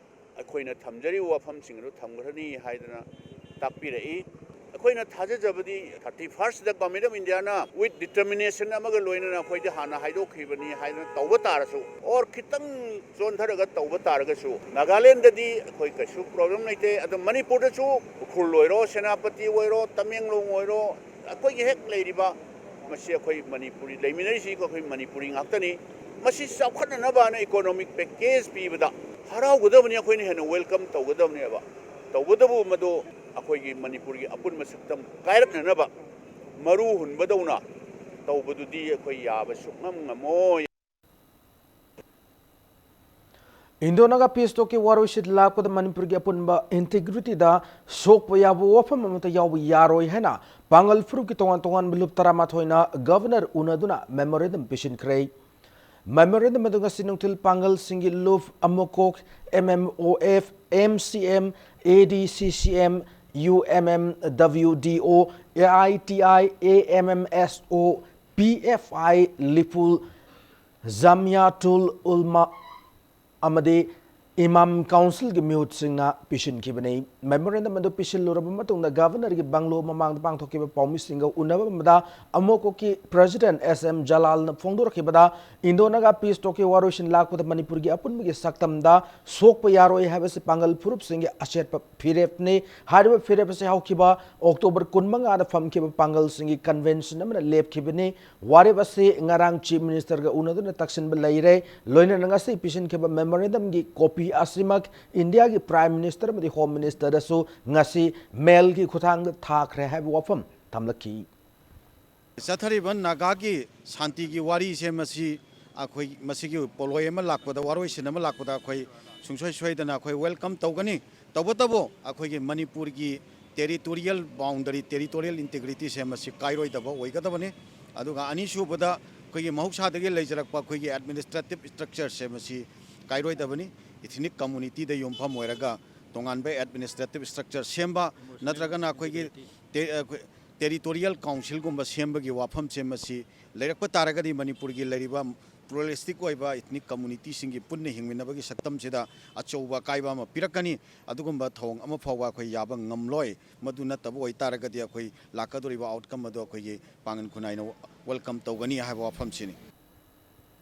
ꯑꯩꯈꯣꯏꯅ ꯊꯝꯖꯔꯤꯕ ꯋꯥꯐꯝꯁꯤꯡ ꯑꯗꯨ ꯊꯝꯈ꯭ꯔꯅꯤ ꯍꯥꯏꯗꯅ ꯇꯥꯛꯄꯤꯔꯛꯏ꯫ ꯑꯩꯈꯣꯏꯅ ꯊꯥꯖꯖꯕꯗꯤ thirty firstꯗ Government of Indiaꯅ with determination ꯑꯃꯒ ꯂꯣꯏꯅꯅ ꯑꯩꯈꯣꯏꯗ ꯍꯥꯟꯅ ꯍꯥꯏꯗꯣꯛꯈꯤꯕꯅꯤ ꯍꯥꯏꯗꯅ ꯇꯧꯕ ꯇꯥꯔꯁꯨ, or ꯈꯤꯇꯪ ꯆꯣꯟꯊꯔꯒ ꯇꯧꯕ ꯇꯥꯔꯒꯁꯨ, ꯅꯥꯒꯥꯂꯦꯟꯗꯗꯤ ꯑꯩꯈꯣꯏ ꯀꯩꯁꯨ ꯄ꯭ꯔꯣꯕ꯭ꯂꯦꯝ ꯂꯩꯇꯦ꯫ ꯑꯗꯣ ꯃꯅꯤꯄꯨꯔꯗꯁꯨ ꯎꯈ꯭ꯔꯨꯜ ꯑꯣꯏꯔꯣ, ꯁꯦꯅꯥꯄꯇꯤ ꯑꯣꯏꯔꯣ, ꯇꯃꯦꯡꯂꯣꯡ ꯑꯣꯏꯔꯣ, ꯑꯩꯈꯣꯏꯒꯤ ꯍꯦꯛ ꯂꯩꯔꯤꯕ ꯃꯁꯤ ꯑꯩꯈꯣꯏ ꯃꯅꯤꯄꯨꯔꯤ ꯂꯩꯃꯤꯟꯅꯔꯤꯁꯤ ꯑꯩꯈꯣꯏ ꯃꯅꯤꯄꯨꯔꯤ ꯉꯥꯛꯇꯅꯤ꯫ ꯃꯁꯤ ꯆꯥꯎꯈꯠꯅꯅꯕꯅ ꯏꯀꯣꯅꯣꯃꯤꯛ ꯄꯦꯀꯦꯖ ꯄꯤꯕꯗ ꯍꯔꯥꯎꯒꯗꯕꯅꯤ, ꯑꯩꯈꯣꯏꯅ ꯍꯦꯟꯅ ꯋꯦꯜꯀꯝ ꯇꯧꯒꯗꯕꯅꯦꯕ꯫ ꯇꯧꯕꯇꯕꯨ ꯃꯗꯨ ꯑꯩꯈꯣꯏꯒꯤ ꯃꯅꯤꯄꯨꯔꯒꯤ ꯑꯄꯨꯟꯕ ꯁꯛꯇꯝ ꯀꯥꯏꯔꯛꯅꯅꯕ ꯃꯔꯨ ꯍꯨꯟꯕꯗꯧꯅ ꯇꯧꯕꯗꯨꯗꯤ ꯑꯩꯈꯣꯏ ꯌꯥꯕ ꯁꯨꯛꯉꯝ ꯉꯝꯃꯣꯏ꯫ ꯏꯟꯗꯣ ꯅꯥꯒꯥ ꯄꯤꯁ ꯇꯣꯛꯀꯤ ꯋꯥꯔꯣꯏꯁꯤꯠ ꯂꯥꯛꯄꯗ ꯃꯅꯤꯄꯨꯔꯒꯤ ꯑꯄꯨꯟꯕ ꯏꯟꯇꯤꯒ꯭ꯔꯤꯇꯤꯗ ꯁꯣꯛꯄ ꯌꯥꯕ ꯋꯥꯐꯝ ꯑꯃꯠꯇ ꯌꯥꯎꯕ ꯌꯥꯔꯣꯏ ꯍꯥꯏꯅ ꯄꯥꯡꯒꯜ ꯐꯨꯔꯨꯞꯀꯤ ꯇꯣꯉꯥꯟ ꯇꯣꯉꯥꯟꯕ ꯂꯨꯞ ꯇꯔꯥꯃꯥꯊꯣꯏꯅ ꯒꯚꯔꯅꯔ ꯎꯅꯗꯨꯅ ꯃꯦꯃꯣꯔꯦꯟꯗꯝ ꯄꯤꯁꯤꯟꯈ꯭ꯔꯦ꯫ ꯃꯦꯃꯣꯔꯦꯟꯗꯝ ꯑꯗꯨ ꯉꯁꯤ ꯅꯨꯡꯊꯤꯜ ꯄꯥꯡꯒꯜꯁꯤꯡꯒꯤ ꯂꯨꯞ ꯑꯃꯣꯀꯣꯛ, M M O F, M C M, A D C C M, U M M W D O, A I T I, A M M S O, P F ꯑꯥꯏ, ꯂꯤꯄꯨꯜ, ꯖꯥꯃꯤꯌꯥꯇꯨꯜ ꯎꯜꯃꯥ ꯑꯃꯗꯤ ꯏꯃꯥꯝ ꯀꯥꯎꯟꯁꯤꯜꯒꯤ ꯃꯤꯍꯨꯠꯁꯤꯡꯅ ꯄꯤꯁꯤꯟꯈꯤꯕꯅꯤ꯫ Memorandum ꯑꯗꯨ ꯄꯤꯁꯤꯜꯂꯨꯔꯕ ꯃꯇꯨꯡꯗ ꯒꯚꯔꯅꯔꯒꯤ ꯕꯪꯒ꯭ꯂꯣ ꯃꯃꯥꯡꯗ ꯄꯥꯡꯊꯣꯛꯈꯤꯕ ꯄꯥꯎꯃꯤꯁꯤꯡꯒ ꯎꯅꯕ ꯑꯃꯗ ꯑꯃꯣꯀꯣꯛꯀꯤ president ꯑꯦꯁ M ꯖꯂꯥꯜꯅ ꯐꯣꯡꯗꯣꯔꯛꯈꯤꯕꯗ, Indo Naga peace ꯇꯣꯛꯀꯤ ꯋꯥꯔꯣꯏꯁꯤꯟ ꯂꯥꯛꯄꯗ ꯃꯅꯤꯄꯨꯔꯒꯤ ꯑꯄꯨꯟꯕꯒꯤ ꯁꯛꯇꯝꯗ ꯁꯣꯛꯄ ꯌꯥꯔꯣꯏ ꯍꯥꯏꯕꯁꯤ ꯄꯥꯡꯒꯜ ꯐꯨꯔꯨꯞꯁꯤꯡꯒꯤ ꯑꯆꯦꯠꯄ ꯐꯤꯔꯦꯞꯅꯤ꯫ ꯍꯥꯏꯔꯤꯕ ꯐꯤꯔꯦꯞ ꯑꯁꯤ ꯍꯧꯈꯤꯕ ꯑꯣꯛꯇꯣꯕꯔ ꯀꯨꯟꯃꯉꯥꯗ ꯐꯝꯈꯤꯕ ꯄꯥꯡꯒꯜꯁꯤꯡꯒꯤ ꯀꯟꯚꯦꯟꯁꯟ ꯑꯃꯅ ꯂꯦꯞꯈꯤꯕꯅꯤ꯫ ꯋꯥꯔꯦꯞ ꯑꯁꯤ ꯉꯔꯥꯡ ꯆꯤꯐ ꯃꯤꯅꯤꯁꯇꯔꯒ ꯎꯅꯗꯨꯅ ꯇꯛꯁꯤꯟꯕ ꯂꯩꯔꯦ꯫ ꯂꯣꯏꯅꯅ ꯉꯁꯤ ꯄꯤꯁꯤꯟꯈꯤꯕ ꯃꯦꯃꯣꯔꯦꯟꯗꯝꯒꯤ ꯀꯣꯄꯤ ꯑꯁꯤꯃꯛ ꯏꯟꯗꯤꯌꯥꯒꯤ ꯄ꯭ꯔꯥꯏꯝ ꯃꯤꯅꯤꯁꯇꯔ ꯑꯃꯗꯤ ꯍꯣꯝ ꯃꯤꯅꯤꯁꯇꯔꯗꯁꯨ ꯉꯁꯤ ꯃꯦꯜꯒꯤ ꯈꯨꯠꯊꯥꯡꯗ ꯊꯥꯈ꯭ꯔꯦ ꯍꯥꯏꯕ ꯋꯥꯐꯝ ꯊꯝꯂꯛꯈꯤ꯫ ꯆꯠꯊꯔꯤꯕ ꯅꯥꯒꯥꯒꯤ ꯁꯥꯟꯇꯤꯒꯤ ꯋꯥꯔꯤꯁꯦ ꯃꯁꯤ ꯑꯩꯈꯣꯏ ꯃꯁꯤꯒꯤ ꯄꯣꯠꯂꯣꯏ ꯑꯃ ꯂꯥꯛꯄꯗ, ꯋꯥꯔꯣꯏꯁꯤꯟ ꯑꯃ ꯂꯥꯛꯄꯗ ꯑꯩꯈꯣꯏ ꯁꯨꯡꯁꯣꯏ ꯁꯣꯏꯗꯅ ꯑꯩꯈꯣꯏ ꯋꯦꯜꯀꯝ ꯇꯧꯒꯅꯤ꯫ ꯇꯧꯕꯇꯕꯨ ꯑꯩꯈꯣꯏꯒꯤ ꯃꯅꯤꯄꯨꯔꯒꯤ ꯇꯦꯔꯤꯇꯣꯔꯤꯌꯦꯜ ꯕꯥꯎꯟꯗꯔꯤ, ꯇꯦꯔꯤꯇꯣꯔꯤꯌꯦꯜ ꯏꯟꯇꯦꯒ꯭ꯔꯤꯇꯤꯁꯦ ꯃꯁꯤ ꯀꯥꯏꯔꯣꯏꯗꯕ ꯑꯣꯏꯒꯗꯕꯅꯤ꯫ ꯑꯗꯨꯒ ꯑꯅꯤꯁꯨꯕꯗ ꯑꯩꯈꯣꯏꯒꯤ ꯃꯍꯧꯁꯥꯗꯒꯤ ꯂꯩꯖꯔꯛꯄ ꯑꯩꯈꯣꯏꯒꯤ ꯑꯦꯗꯃꯤꯅꯤꯁꯇ꯭ꯔꯦꯇꯤꯚ ꯁ꯭ꯇ꯭ꯔꯛꯆꯔꯁꯦ ꯃꯁꯤ ꯀꯥꯏꯔꯣꯏꯗꯕꯅꯤ꯫ ꯏꯊꯤꯅꯤꯛ ꯀꯝꯃꯨꯅꯤꯇꯤꯗ ꯌꯨꯝꯐꯝ ꯑꯣꯏꯔꯒ ꯇꯣꯉꯥꯟꯕ ꯑꯦꯗꯃꯤꯅꯤꯁꯇ꯭ꯔꯦꯇꯤꯚ ꯁ꯭ꯇ꯭ꯔꯛꯆꯔ ꯁꯦꯝꯕ ꯅꯠꯇ꯭ꯔꯒꯅ ꯑꯩꯈꯣꯏꯒꯤ ꯇꯦ-, ꯑꯩꯈꯣꯏ ꯇꯦꯔꯤꯇꯣꯔꯤꯌꯦꯜ ꯀꯥꯎꯟꯁꯤꯜꯒꯨꯝꯕ ꯁꯦꯝꯕꯒꯤ ꯋꯥꯐꯝꯁꯦ ꯃꯁꯤ ꯂꯩꯔꯛꯄ ꯇꯥꯔꯒꯗꯤ ꯃꯅꯤꯄꯨꯔꯒꯤ ꯂꯩꯔꯤꯕ ꯄ꯭ꯂꯨꯔꯦꯂꯤꯁꯇꯤꯛ ꯑꯣꯏꯕ ꯏꯊꯅꯤꯛ ꯀꯝꯃꯨꯅꯤꯇꯤꯁꯤꯡꯒꯤ ꯄꯨꯟꯅ ꯍꯤꯡꯃꯤꯟꯅꯕꯒꯤ ꯁꯛꯇꯝꯁꯤꯗ ꯑꯆꯧꯕ ꯑꯀꯥꯏꯕ ꯑꯃ ꯄꯤꯔꯛꯀꯅꯤ꯫ ꯑꯗꯨꯒꯨꯝꯕ ꯊꯧꯑꯣꯡ ꯑꯃ ꯐꯥꯎꯕ ꯑꯩꯈꯣꯏ ꯌꯥꯕ ꯉꯝꯂꯣꯏ꯫ ꯃꯗꯨ ꯅꯠꯇꯕ ꯑꯣꯏꯇꯥꯔꯒꯗꯤ ꯑꯩꯈꯣꯏ ꯂꯥꯛꯀꯗꯧꯔꯤꯕ ꯑꯥꯎꯠꯀꯝ ꯑꯗꯨ ꯑꯩꯈꯣꯏꯒꯤ ꯄꯥꯡꯒꯜ ꯈꯨꯟꯅꯥꯏꯅ ꯋꯦꯜꯀꯝ ꯇꯧꯒꯅꯤ ꯍꯥꯏꯕ ꯋꯥꯐꯝꯁꯤꯅꯤ꯫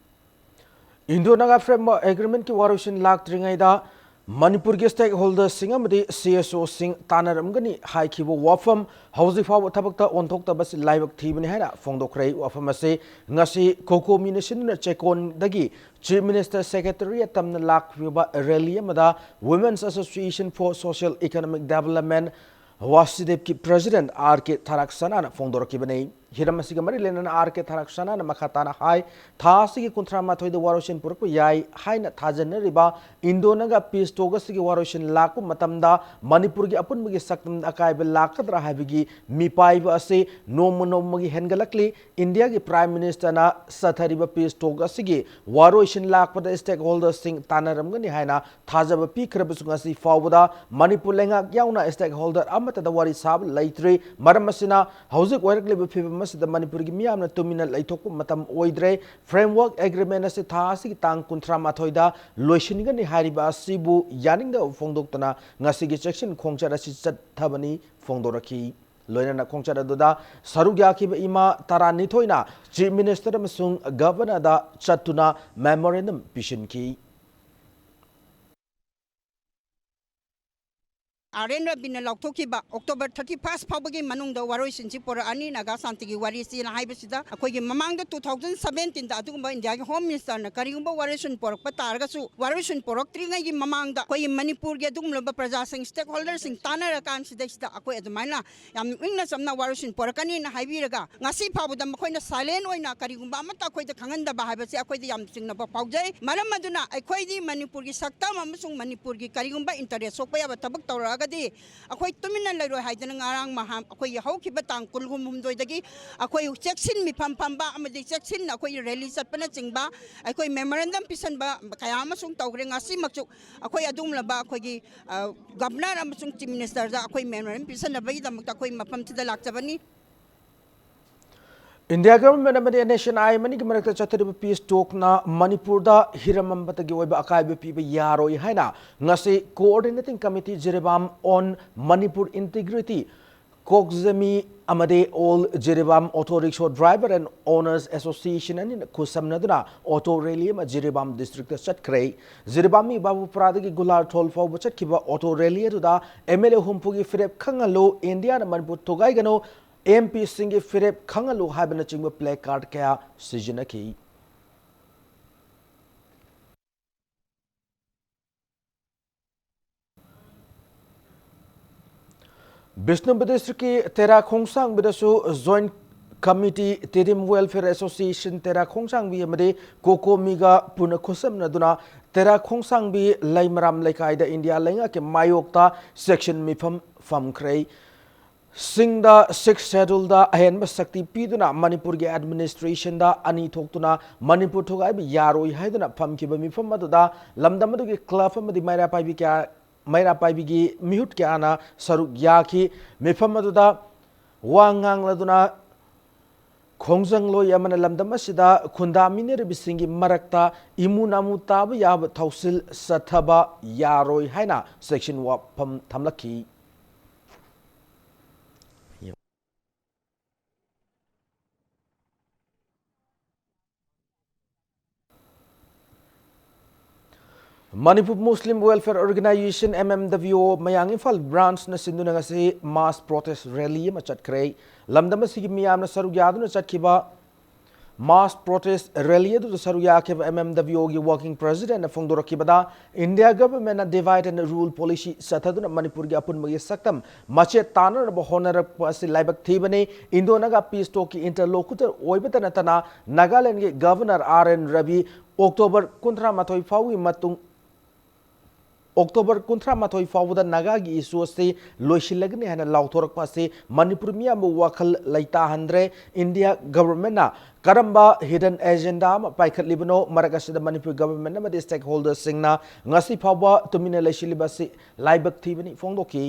ꯏꯟꯗꯣ ꯅꯥꯒꯥ ꯐ꯭ꯔꯦꯝꯋꯔꯛ ꯑꯦꯒ꯭ꯔꯤꯃꯦꯟꯠꯀꯤ ꯋꯥꯔꯣꯏꯁꯤꯟ ꯂꯥꯛꯇ꯭ꯔꯤꯉꯩꯗ ꯃꯅꯤꯄꯨꯔꯒꯤ ꯁ꯭ꯇꯦꯛ ꯍꯣꯜꯗꯔꯁꯤꯡ ꯑꯃꯗꯤ ꯁꯤ ꯑꯦꯁ ꯑꯣꯁꯤꯡ ꯇꯥꯟꯅꯔꯝꯒꯅꯤ ꯍꯥꯏꯈꯤꯕ ꯋꯥꯐꯝ ꯍꯧꯖꯤꯛ ꯐꯥꯎꯕ ꯊꯕꯛꯇ ꯑꯣꯟꯊꯣꯛꯇꯕꯁꯤ ꯂꯥꯏꯕꯛ ꯊꯤꯕꯅꯤ ꯍꯥꯏꯅ ꯐꯣꯡꯗꯣꯛꯈ꯭ꯔꯦ꯫ ꯋꯥꯐꯝ ꯑꯁꯤ ꯉꯁꯤ ꯀꯣꯀꯣꯃꯤꯅ ꯁꯤꯟꯗꯨꯅ ꯆꯦꯛꯀꯣꯟꯗꯒꯤ ꯆꯤꯐ ꯃꯤꯅꯤꯁꯇꯔ ꯁꯦꯀ꯭ꯔꯦꯇꯔꯤꯌꯦꯠ ꯇꯝꯅ ꯂꯥꯛꯂꯤꯕ ꯔꯦꯂꯤ ꯑꯃꯗ Women's Association for Social Economic Development, ꯋꯥꯁꯤꯗꯦꯕꯀꯤ ꯄ꯭ꯔꯦꯁꯤꯗꯦꯟꯠ ꯑꯥꯔ ꯀꯦ ꯊꯥꯔꯛꯁꯅꯥꯅ ꯐꯣꯡꯗꯣꯔꯛꯈꯤꯕꯅꯤ꯫ ꯍꯤꯔꯝ ꯑꯁꯤꯒ ꯃꯔꯤ ꯂꯩꯅꯅ ꯑꯥꯔ ꯀꯦ ꯊꯥꯔꯛꯁꯅꯥꯅ ꯃꯈꯥ ꯇꯥꯅ ꯍꯥꯏ, ꯊꯥ ꯑꯁꯤꯒꯤ ꯀꯨꯟꯊ꯭ꯔꯥ ꯃꯥꯊꯣꯏꯗ ꯋꯥꯔꯣꯏꯁꯤꯟ ꯄꯨꯔꯛꯄ ꯌꯥꯏ ꯍꯥꯏꯅ ꯊꯥꯖꯅꯔꯤꯕ ꯏꯟꯗꯣ ꯅꯥꯒꯥ ꯄꯤꯁ ꯇꯣꯛ ꯑꯁꯤꯒꯤ ꯋꯥꯔꯣꯏꯁꯤꯟ ꯂꯥꯛꯄ ꯃꯇꯝꯗ ꯃꯅꯤꯄꯨꯔꯒꯤ ꯑꯄꯨꯟꯕꯒꯤ ꯁꯛꯇꯝꯗ ꯑꯀꯥꯏꯕ ꯂꯥꯛꯀꯗ꯭ꯔꯥ ꯍꯥꯏꯕꯒꯤ ꯃꯤꯄꯥꯏꯕ ꯑꯁꯤ ꯅꯣꯡꯃ ꯅꯣꯡꯃꯒꯤ ꯍꯦꯟꯒꯠꯂꯛꯂꯤ꯫ ꯏꯟꯗꯤꯌꯥꯒꯤ ꯄ꯭ꯔꯥꯏꯝ ꯃꯤꯅꯤꯁꯇꯔꯅ ꯆꯠꯊꯔꯤꯕ ꯄꯤꯁ ꯇꯣꯛ ꯑꯁꯤꯒꯤ ꯋꯥꯔꯣꯏꯁꯤꯟ ꯂꯥꯛꯄꯗ ꯁ꯭ꯇꯦꯛ ꯍꯣꯜꯗꯔꯁꯤꯡ ꯇꯥꯟꯅꯔꯝꯒꯅꯤ ꯍꯥꯏꯅ ꯊꯥꯖꯕ ꯄꯤꯈ꯭ꯔꯕꯁꯨ, ꯉꯁꯤ ꯐꯥꯎꯕꯗ ꯃꯅꯤꯄꯨꯔ ꯂꯩꯉꯥꯛ ꯌꯥꯎꯅ ꯁ꯭ꯇꯦꯛ ꯍꯣꯜꯗꯔ ꯑꯃꯠꯇꯗ ꯋꯥꯔꯤ ꯁꯥꯕ ꯂꯩꯇ꯭ꯔꯤ꯫ ꯃꯔꯝ ꯑꯁꯤꯅ ꯍꯧꯖꯤꯛ ꯑꯣꯏꯔꯛꯂꯤꯕ ꯐꯤꯕꯝ ꯑꯁꯤꯗ ꯃꯅꯤꯄꯨꯔꯒꯤ ꯃꯤꯌꯥꯝꯅ ꯇꯨꯃꯤꯟꯅ ꯂꯩꯊꯣꯛꯄ ꯃꯇꯝ ꯑꯣꯏꯗ꯭ꯔꯦ꯫ Framework Agreement ꯑꯁꯤ ꯊꯥ ꯑꯁꯤꯒꯤ ꯇꯥꯡ ꯀꯨꯟꯊ꯭ꯔꯥ ꯃꯥꯊꯣꯏꯗ ꯂꯣꯏꯁꯤꯟꯒꯅꯤ ꯍꯥꯏꯔꯤꯕ ꯑꯁꯤꯕꯨ ꯌꯥꯅꯤꯡꯗꯕ ꯐꯣꯡꯗꯣꯛꯇꯨꯅ ꯉꯁꯤꯒꯤ ꯆꯦꯛꯁꯤꯟ ꯈꯣꯡꯆꯠ ꯑꯁꯤ ꯆꯠꯊꯕꯅꯤ ꯐꯣꯡꯗꯣꯔꯛꯈꯤ꯫ ꯂꯣꯏꯅꯅ ꯈꯣꯡꯆꯠ ꯑꯗꯨꯗ ꯁꯔꯨꯛ ꯌꯥꯈꯤꯕ ꯏꯃꯥ ꯇꯔꯥꯅꯤꯊꯣꯏꯅ Chief Minister ꯑꯃꯁꯨꯡ Governorꯗ ꯆꯠꯇꯨꯅ memorandum ꯄꯤꯁꯤꯟꯈꯤ꯫ ꯑꯥꯔ ꯑꯦꯟ ꯔꯕꯤꯅ ꯂꯥꯎꯊꯣꯛꯈꯤꯕ ꯑꯣꯛꯇꯣꯕꯔ ꯊꯥꯔꯇꯤ ꯐꯥꯔꯁ ꯐꯥꯎꯕꯒꯤ ꯃꯅꯨꯡꯗ ꯋꯥꯔꯣꯏꯁꯤꯟꯁꯤ ꯄꯣꯔꯛꯑꯅꯤ, ꯅꯥꯒꯥ ꯁꯥꯟꯇꯤꯒꯤ ꯋꯥꯔꯤꯁꯤꯅ ꯍꯥꯏꯕꯁꯤꯗ ꯑꯩꯈꯣꯏꯒꯤ ꯃꯃꯥꯡꯗ ꯇꯨ ꯊꯥꯎꯖꯟ ꯁꯕꯦꯟꯇꯤꯟꯗ ꯑꯗꯨꯒꯨꯝꯕ ꯏꯟꯗꯤꯌꯥꯒꯤ ꯍꯣꯝ ꯃꯤꯅꯤꯁꯇꯔꯅ ꯀꯔꯤꯒꯨꯝꯕ ꯋꯥꯔꯣꯏꯁꯤꯟ ꯄꯣꯔꯛꯄ ꯇꯥꯔꯒꯁꯨ, ꯋꯥꯔꯣꯏꯁꯤꯟ ꯄꯣꯔꯛꯇ꯭ꯔꯤꯉꯩꯒꯤ ꯃꯃꯥꯡꯗ ꯑꯩꯈꯣꯏꯒꯤ ꯃꯅꯤꯄꯨꯔꯒꯤ ꯑꯗꯨꯒꯨꯝꯂꯕ ꯄ꯭ꯔꯖꯥꯁꯤꯡ, ꯁ꯭ꯇꯦꯛ ꯍꯣꯜꯗꯔꯁꯤꯡ ꯇꯥꯟꯅꯔꯀꯥꯟꯁꯤꯗꯩꯁꯤꯗ ꯑꯩꯈꯣꯏ ꯑꯗꯨꯃꯥꯏꯅ ꯌꯥꯝ ꯏꯪꯅ ꯆꯝꯅ ꯋꯥꯔꯣꯏꯁꯤꯟ ꯄꯣꯔꯛꯀꯅꯤꯅ ꯍꯥꯏꯕꯤꯔꯒ, ꯉꯁꯤ ꯐꯥꯎꯕꯗ ꯃꯈꯣꯏꯅ ꯁꯥꯏꯂꯦꯟ ꯑꯣꯏꯅ ꯀꯔꯤꯒꯨꯝꯕ ꯑꯃꯠꯇ ꯑꯩꯈꯣꯏꯗ ꯈꯪꯍꯟꯗꯕ ꯍꯥꯏꯕꯁꯦ ꯑꯩꯈꯣꯏꯗ ꯌꯥꯝ ꯆꯤꯡꯅꯕ ꯐꯥꯎꯖꯩ꯫ ꯃꯔꯝ ꯑꯗꯨꯅ ꯑꯩꯈꯣꯏꯗꯤ ꯃꯅꯤꯄꯨꯔꯒꯤ ꯁꯛꯇꯝ ꯑꯃꯁꯨꯡ ꯃꯅꯤꯄꯨꯔꯒꯤ ꯀꯔꯤꯒꯨꯝꯕ ꯏꯟꯇꯔꯦꯁ ꯁꯣꯛꯄ ꯌꯥꯕ ꯊꯕꯛ ꯇꯧꯔꯛꯑꯒꯗꯤ ꯑꯩꯈꯣꯏ ꯇꯨꯃꯤꯟꯅ ꯂꯩꯔꯣꯏ ꯍꯥꯏꯗꯅ ꯉꯔꯥꯡ ꯃꯍꯥ-, ꯑꯩꯈꯣꯏꯒꯤ ꯍꯧꯈꯤꯕ ꯇꯥꯡ ꯀꯨꯟꯍꯨꯝ ꯍꯨꯝꯗꯣꯏꯗꯒꯤ ꯑꯩꯈꯣꯏ ꯆꯦꯛꯁꯤꯟ ꯃꯤꯐꯝ ꯐꯝꯕ ꯑꯃꯗꯤ ꯆꯦꯛꯁꯤꯟ ꯑꯩꯈꯣꯏ ꯔꯦꯂꯤ ꯆꯠꯄꯅꯆꯤꯡꯕ, ꯑꯩꯈꯣꯏ ꯃꯦꯃꯣꯔꯦꯟꯗꯝ ꯄꯤꯁꯟꯕ ꯀꯌꯥ ꯑꯃꯁꯨ ꯇꯧꯈ꯭ꯔꯦ꯫ ꯉꯁꯤꯃꯛꯁꯨ ꯑꯩꯈꯣꯏ ꯑꯗꯨꯒꯨꯝꯂꯕ ꯑꯩꯈꯣꯏꯒꯤ, ꯑ, ꯒꯕꯅꯔ ꯑꯃꯁꯨꯡ ꯆꯤꯐ ꯃꯤꯅꯤꯁꯇꯔꯗ ꯑꯩꯈꯣꯏ ꯃꯦꯃꯣꯔꯦꯟꯗꯝ ꯄꯤꯁꯟꯅꯕꯒꯤꯗꯃꯛꯇ ꯑꯩꯈꯣꯏ ꯃꯐꯝꯁꯤꯗ ꯂꯥꯛꯆꯕꯅꯤ꯫ India Government ꯑꯃꯗꯤ N S C N I M ꯑꯅꯤꯒꯤ ꯃꯔꯛꯇ ꯆꯠꯊꯔꯤꯕ peace talkꯅ ꯃꯅꯤꯄꯨꯔꯗ ꯍꯤꯔꯝ ꯑꯃꯠꯇꯒꯤ ꯑꯣꯏꯕ ꯑꯀꯥꯏꯕ ꯄꯤꯕ ꯌꯥꯔꯣꯏ ꯍꯥꯏꯅ ꯉꯁꯤ Coordinating Committee Jiribam on Manipur Integrity, COCJMI ꯑꯃꯗꯤ All Jiribam Auto Rickshaw Driver and Owners Association ꯑꯅꯤꯅ ꯈꯨꯠꯁꯝꯅꯗꯨꯅ auto rally ꯑꯃ Jiribam districtꯇ ꯆꯠꯈ꯭ꯔꯦ꯫ Jiribamꯒꯤ ꯕꯥꯕꯨꯄꯨꯔꯥꯗꯒꯤ ꯒꯨꯂꯥꯔꯊꯣꯜ ꯐꯥꯎꯕ ꯆꯠꯈꯤꯕ auto rally ꯑꯗꯨꯗ M L A ꯍꯨꯝꯐꯨꯒꯤ ꯐꯤꯔꯦꯞ ꯈꯪꯍꯜꯂꯨ, Indian Manipur ꯊꯨꯒꯥꯏꯒꯅꯨ, M Pꯁꯤꯡꯒꯤ ꯐꯤꯔꯦꯞ ꯈꯪꯍꯜꯂꯨ ꯍꯥꯏꯕꯅꯆꯤꯡꯕ placard ꯀꯌꯥ ꯁꯤꯖꯤꯟꯅꯈꯤ꯫ ꯕꯤꯁꯅꯨꯄꯨꯔ districtꯀꯤ ꯇꯦꯔꯥ ꯈꯣꯡꯁꯥꯡꯕꯤꯗꯁꯨ Joint Committee, Tedim Welfare Association ꯇꯦꯔꯥ ꯈꯣꯡꯁꯥꯡꯕꯤ ꯑꯃꯗꯤ COCOMIꯒ ꯄꯨꯟꯅ ꯈꯨꯠꯁꯝꯅꯗꯨꯅ ꯇꯦꯔꯥ ꯈꯣꯡꯁꯥꯡꯕꯤ ꯂꯩꯃꯔꯥꯝ ꯂꯩꯀꯥꯏꯗ ꯏꯟꯗꯤꯌꯥ ꯂꯩꯉꯥꯛꯀꯤ ꯃꯥꯌꯣꯛꯇ ꯆꯦꯛꯁꯤꯟ ꯃꯤꯐꯝ ꯐꯝꯈ꯭ꯔꯦ꯫ ꯁꯤꯡꯗ Sixth Scheduleꯗ ꯑꯍꯦꯟꯕ ꯁꯛꯇꯤ ꯄꯤꯗꯨꯅ ꯃꯅꯤꯄꯨꯔꯒꯤ administrationꯗ ꯑꯅꯤ ꯊꯣꯛꯇꯨꯅ ꯃꯅꯤꯄꯨꯔ ꯊꯨꯒꯥꯏꯕ ꯌꯥꯔꯣꯏ ꯍꯥꯏꯗꯨꯅ ꯐꯝꯈꯤꯕ ꯃꯤꯐꯝ ꯑꯗꯨꯗ ꯂꯝꯗꯝ ꯑꯗꯨꯒꯤ club ꯑꯃꯗꯤ ꯃꯩꯔꯥ ꯄꯥꯏꯕꯤ ꯀꯌꯥ, ꯃꯩꯔꯥ ꯄꯥꯏꯕꯤꯒꯤ ꯃꯤꯍꯨꯠ ꯀꯌꯥꯅ ꯁꯔꯨꯛ ꯌꯥꯈꯤ꯫ ꯃꯤꯐꯝ ꯑꯗꯨꯗ ꯋꯥ ꯉꯥꯡꯂꯗꯨꯅ ꯈꯣꯡꯖꯪꯂꯣꯏ ꯑꯃꯅ ꯂꯝꯗꯝ ꯑꯁꯤꯗ ꯈꯨꯟꯗꯥꯃꯤꯟꯅꯔꯤꯕꯁꯤꯡꯒꯤ ꯃꯔꯛꯇ ꯏꯃꯨ ꯅꯥꯃꯨ ꯇꯥꯕ ꯌꯥꯕ ꯊꯧꯁꯤꯜ ꯆꯠꯊꯕ ꯌꯥꯔꯣꯏ ꯍꯥꯏꯅ ꯆꯦꯛꯁꯤꯟ ꯋꯥꯐꯝ ꯊꯝꯂꯛꯈꯤ꯫ ꯃꯅꯤꯄꯨꯔ ꯃꯨꯁꯂꯤꯝ ꯋꯦꯜꯐꯤꯌꯔ ꯑꯣꯔꯒꯅꯥꯏꯖꯦꯁꯟ, ꯑꯦꯝ ꯑꯦꯝ ꯗꯕ꯭ꯂꯤꯌꯨ ꯑꯣ, ꯃꯌꯥꯡ ꯏꯝꯐꯥꯜ ꯕ꯭ꯔꯥꯟꯁꯅ ꯁꯤꯟꯗꯨꯅ ꯉꯁꯤ ꯃꯥꯁ ꯄ꯭ꯔꯣꯇꯦꯁ ꯔꯦꯂꯤ ꯑꯃ ꯆꯠꯈ꯭ꯔꯦ꯫ ꯂꯝꯗꯝ ꯑꯁꯤꯒꯤ ꯃꯤꯌꯥꯝꯅ ꯁꯔꯨꯛ ꯌꯥꯗꯨꯅ ꯆꯠꯈꯤꯕ ꯃꯥꯁ ꯄ꯭ꯔꯣꯇꯦꯁ ꯔꯦꯂꯤ ꯑꯗꯨꯗ ꯁꯔꯨꯛ ꯌꯥꯈꯤꯕ ꯑꯦꯝ ꯑꯦꯝ ꯗꯕ꯭ꯂꯤꯌꯨ ꯑꯣꯒꯤ ꯋꯥꯔꯀꯤꯡ ꯄ꯭ꯔꯦꯁꯤꯗꯦꯟꯠꯅ ꯐꯣꯡꯗꯣꯔꯛꯈꯤꯕꯗ, ꯏꯟꯗꯤꯌꯥ ꯒꯚꯔꯟꯃꯦꯟꯠꯅ ꯗꯤꯚꯥꯏꯗ ꯑꯦꯟ ꯔꯨꯜ ꯄꯣꯂꯤꯁꯤ ꯆꯠꯊꯗꯨꯅ ꯃꯅꯤꯄꯨꯔꯒꯤ ꯑꯄꯨꯟꯕꯒꯤ ꯁꯛꯇꯝ ꯃꯆꯦꯠ ꯇꯥꯅꯅꯕ ꯍꯣꯠꯅꯔꯛꯄ ꯑꯁꯤ ꯂꯥꯏꯕꯛ ꯊꯤꯕꯅꯤ꯫ ꯏꯟꯗꯣ ꯅꯥꯒꯥ ꯄꯤꯁ ꯇꯣꯛꯀꯤ ꯏꯟꯇꯔꯂꯣꯀꯨꯇꯔ ꯑꯣꯏꯕꯇ ꯅꯠꯇꯅ ꯅꯥꯒꯥꯂꯦꯟꯒꯤ governor R N Ravi October ꯀꯨꯟꯊ꯭ꯔꯥ ꯃꯥꯊꯣꯏ ꯐꯥꯎꯒꯤ ꯃꯇꯨꯡ, ꯑꯣꯛꯇꯣꯕꯔ ꯀꯨꯟꯊ꯭ꯔꯥ ꯃꯥꯊꯣꯏ ꯐꯥꯎꯕꯗ ꯅꯥꯒꯥꯒꯤ ꯏꯁꯨ ꯑꯁꯤ ꯂꯣꯏꯁꯤꯜꯂꯒꯅꯤ ꯍꯥꯏꯅ ꯂꯥꯎꯊꯣꯔꯛꯄ ꯑꯁꯤ ꯃꯅꯤꯄꯨꯔ ꯃꯤꯌꯥꯝꯕꯨ ꯋꯥꯈꯜ ꯂꯩꯇꯥꯍꯟꯗ꯭ꯔꯦ꯫ ꯏꯟꯗꯤꯌꯥ ꯒꯚꯔꯟꯃꯦꯟꯠꯅ ꯀꯔꯝꯕ ꯍꯤꯗꯟ ꯑꯦꯖꯦꯟꯗꯥ ꯑꯃ ꯄꯥꯏꯈꯠꯂꯤꯕꯅꯣ? ꯃꯔꯛ ꯑꯁꯤꯗ ꯃꯅꯤꯄꯨꯔ ꯒꯚꯔꯟꯃꯦꯟꯠ ꯑꯃꯗꯤ ꯁ꯭ꯇꯦꯛꯍꯣꯜꯗꯔꯁꯤꯡꯅ ꯉꯁꯤ ꯐꯥꯎꯕ ꯇꯨꯃꯤꯟꯅ ꯂꯩꯁꯤꯜꯂꯤꯕ ꯑꯁꯤ ꯂꯥꯏꯕꯛ ꯊꯤꯕꯅꯤ ꯐꯣꯡꯗꯣꯛꯈꯤ꯫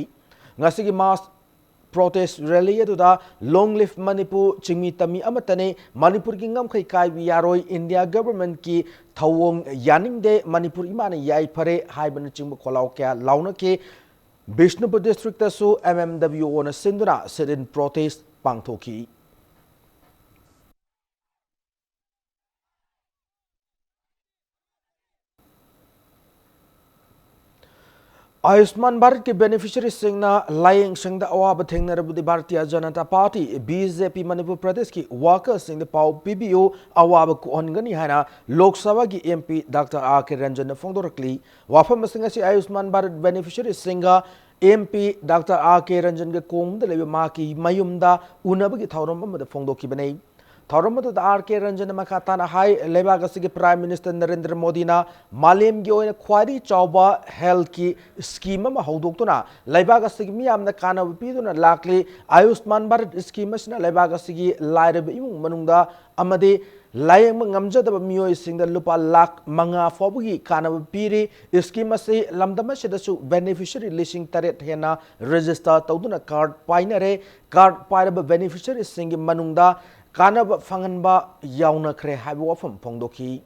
ꯉꯁꯤꯒꯤ ꯃꯥꯁ ꯄ꯭ꯔꯣꯇꯦꯁ ꯔꯦꯂꯤ ꯑꯗꯨꯗ "Long live Manipur, ꯆꯤꯡꯃꯤ ꯇꯝꯃꯤ ꯑꯃꯠꯇꯅꯤ, ꯃꯅꯤꯄꯨꯔꯒꯤ ꯉꯝꯈꯩ ꯀꯥꯏꯕ ꯌꯥꯔꯣꯏ, ꯏꯟꯗꯤꯌꯥ ꯒꯚꯔꯟꯃꯦꯟꯠꯀꯤ ꯊꯧꯑꯣꯡ ꯌꯥꯅꯤꯡꯗꯦ, ꯃꯅꯤꯄꯨꯔ ꯏꯃꯥꯅ ꯌꯥꯏꯐꯔꯦ" ꯍꯥꯏꯕꯅꯆꯤꯡꯕ ꯈꯣꯜꯂꯥꯎ ꯀꯌꯥ ꯂꯥꯎꯅꯈꯤ꯫ ꯕꯤꯁꯅꯨꯄꯨꯔ ꯗꯤꯁꯇ꯭ꯔꯤꯛꯇꯁꯨ ꯑꯦꯝ ꯑꯦꯝ ꯗꯕ꯭ꯂꯤꯌꯨ ꯑꯣꯅ ꯁꯤꯟꯗꯨꯅ sit-in protest ꯄꯥꯡꯊꯣꯛꯈꯤ꯫ ꯑꯌꯨꯁꯃꯥꯟ ꯚꯥꯔꯠꯀꯤ ꯕꯦꯅꯤꯐꯤꯁꯔꯤꯁꯤꯡꯅ ꯂꯥꯌꯦꯡꯁꯪꯗ ꯑꯋꯥꯕ ꯊꯦꯡꯅꯔꯕꯗꯤ Bharatiya Janata party, B J P, Manipur ꯄ꯭ꯔꯗꯦꯁꯀꯤ ꯋꯥꯀꯔꯁꯤꯡꯗ ꯄꯥꯎ ꯄꯤꯕꯤꯌꯨ, ꯑꯋꯥꯕ ꯀꯣꯛꯍꯟꯒꯅꯤ ꯍꯥꯏꯅ ꯂꯣꯛ ꯁꯚꯥꯒꯤ M P doctor R K ꯔꯟꯖꯟꯅ ꯐꯣꯡꯗꯣꯔꯛꯂꯤ꯫ ꯋꯥꯐꯝꯁꯤꯡ ꯑꯁꯤ ꯑꯌꯨꯁꯃꯥꯟ ꯚꯥꯔꯠ ꯕꯦꯅꯤꯐꯤꯁꯔꯤꯁꯤꯡꯒ M P doctor R K ꯔꯟꯖꯟꯒ ꯀꯣꯡꯕꯗ ꯂꯩꯕ ꯃꯍꯥꯛꯀꯤ ꯃꯌꯨꯝꯗ ꯎꯅꯕꯒꯤ ꯊꯧꯔꯝ ꯑꯃꯗ ꯐꯣꯡꯗꯣꯛꯈꯤꯕꯅꯤ꯫ ꯊꯧꯔꯝ ꯑꯗꯨꯗ ꯑꯥꯔ ꯀꯦ ꯔꯟꯖꯟꯅ ꯃꯈꯥ ꯇꯥꯅ ꯍꯥꯏ, ꯂꯩꯕꯥꯛ ꯑꯁꯤꯒꯤ ꯄ꯭ꯔꯥꯏꯝ ꯃꯤꯅꯤꯁꯇꯔ ꯅꯔꯦꯟꯗ꯭ꯔ ꯃꯣꯗꯤꯅ ꯃꯥꯂꯦꯝꯒꯤ ꯑꯣꯏꯅ ꯈ꯭ꯋꯥꯏꯗꯒꯤ ꯆꯥꯎꯕ ꯍꯦꯜꯊꯀꯤ ꯁ꯭ꯀꯤꯝ ꯑꯃ ꯍꯧꯗꯣꯛꯇꯨꯅ ꯂꯩꯕꯥꯛ ꯑꯁꯤꯒꯤ ꯃꯤꯌꯥꯝꯗ ꯀꯥꯟꯅꯕ ꯄꯤꯗꯨꯅ ꯂꯥꯛꯂꯤ꯫ ꯑꯌꯨꯁꯃꯥꯟ ꯚꯥꯔꯠ ꯁ꯭ꯀꯤꯝ ꯑꯁꯤꯅ ꯂꯩꯕꯥꯛ ꯑꯁꯤꯒꯤ ꯂꯥꯏꯔꯕ ꯏꯃꯨꯡ ꯃꯅꯨꯡꯗ ꯑꯃꯗꯤ ꯂꯥꯌꯦꯡꯕ ꯉꯝꯖꯗꯕ ꯃꯤꯑꯣꯏꯁꯤꯡꯗ ꯂꯨꯄꯥ ꯂꯥꯈ ꯃꯉꯥ ꯐꯥꯎꯕꯒꯤ ꯀꯥꯟꯅꯕ ꯄꯤꯔꯤ꯫ ꯁ꯭ꯀꯤꯝ ꯑꯁꯤ ꯂꯝꯗꯝ ꯑꯁꯤꯗꯁꯨ ꯕꯦꯅꯤꯐꯤꯁꯔꯤ ꯂꯤꯁꯤꯡ ꯇꯔꯦꯠ ꯍꯦꯟꯅ ꯔꯦꯖꯤꯁꯇꯔ ꯇꯧꯗꯨꯅ ꯀꯥꯔꯗ ꯄꯥꯏꯅꯔꯦ꯫ ꯀꯥꯔꯗ ꯄꯥꯏꯔꯕ ꯕꯦꯅꯤꯐꯤꯁꯔꯤꯁꯤꯡꯒꯤ ꯃꯅꯨꯡꯗ ꯀꯥꯟꯅꯕ ꯐꯪꯍꯟꯕ ꯌꯥꯎꯅꯈ꯭ꯔꯦ ꯍꯥꯏꯕ ꯋꯥꯐꯝ ꯐꯣꯡꯗꯣꯛꯈꯤ꯫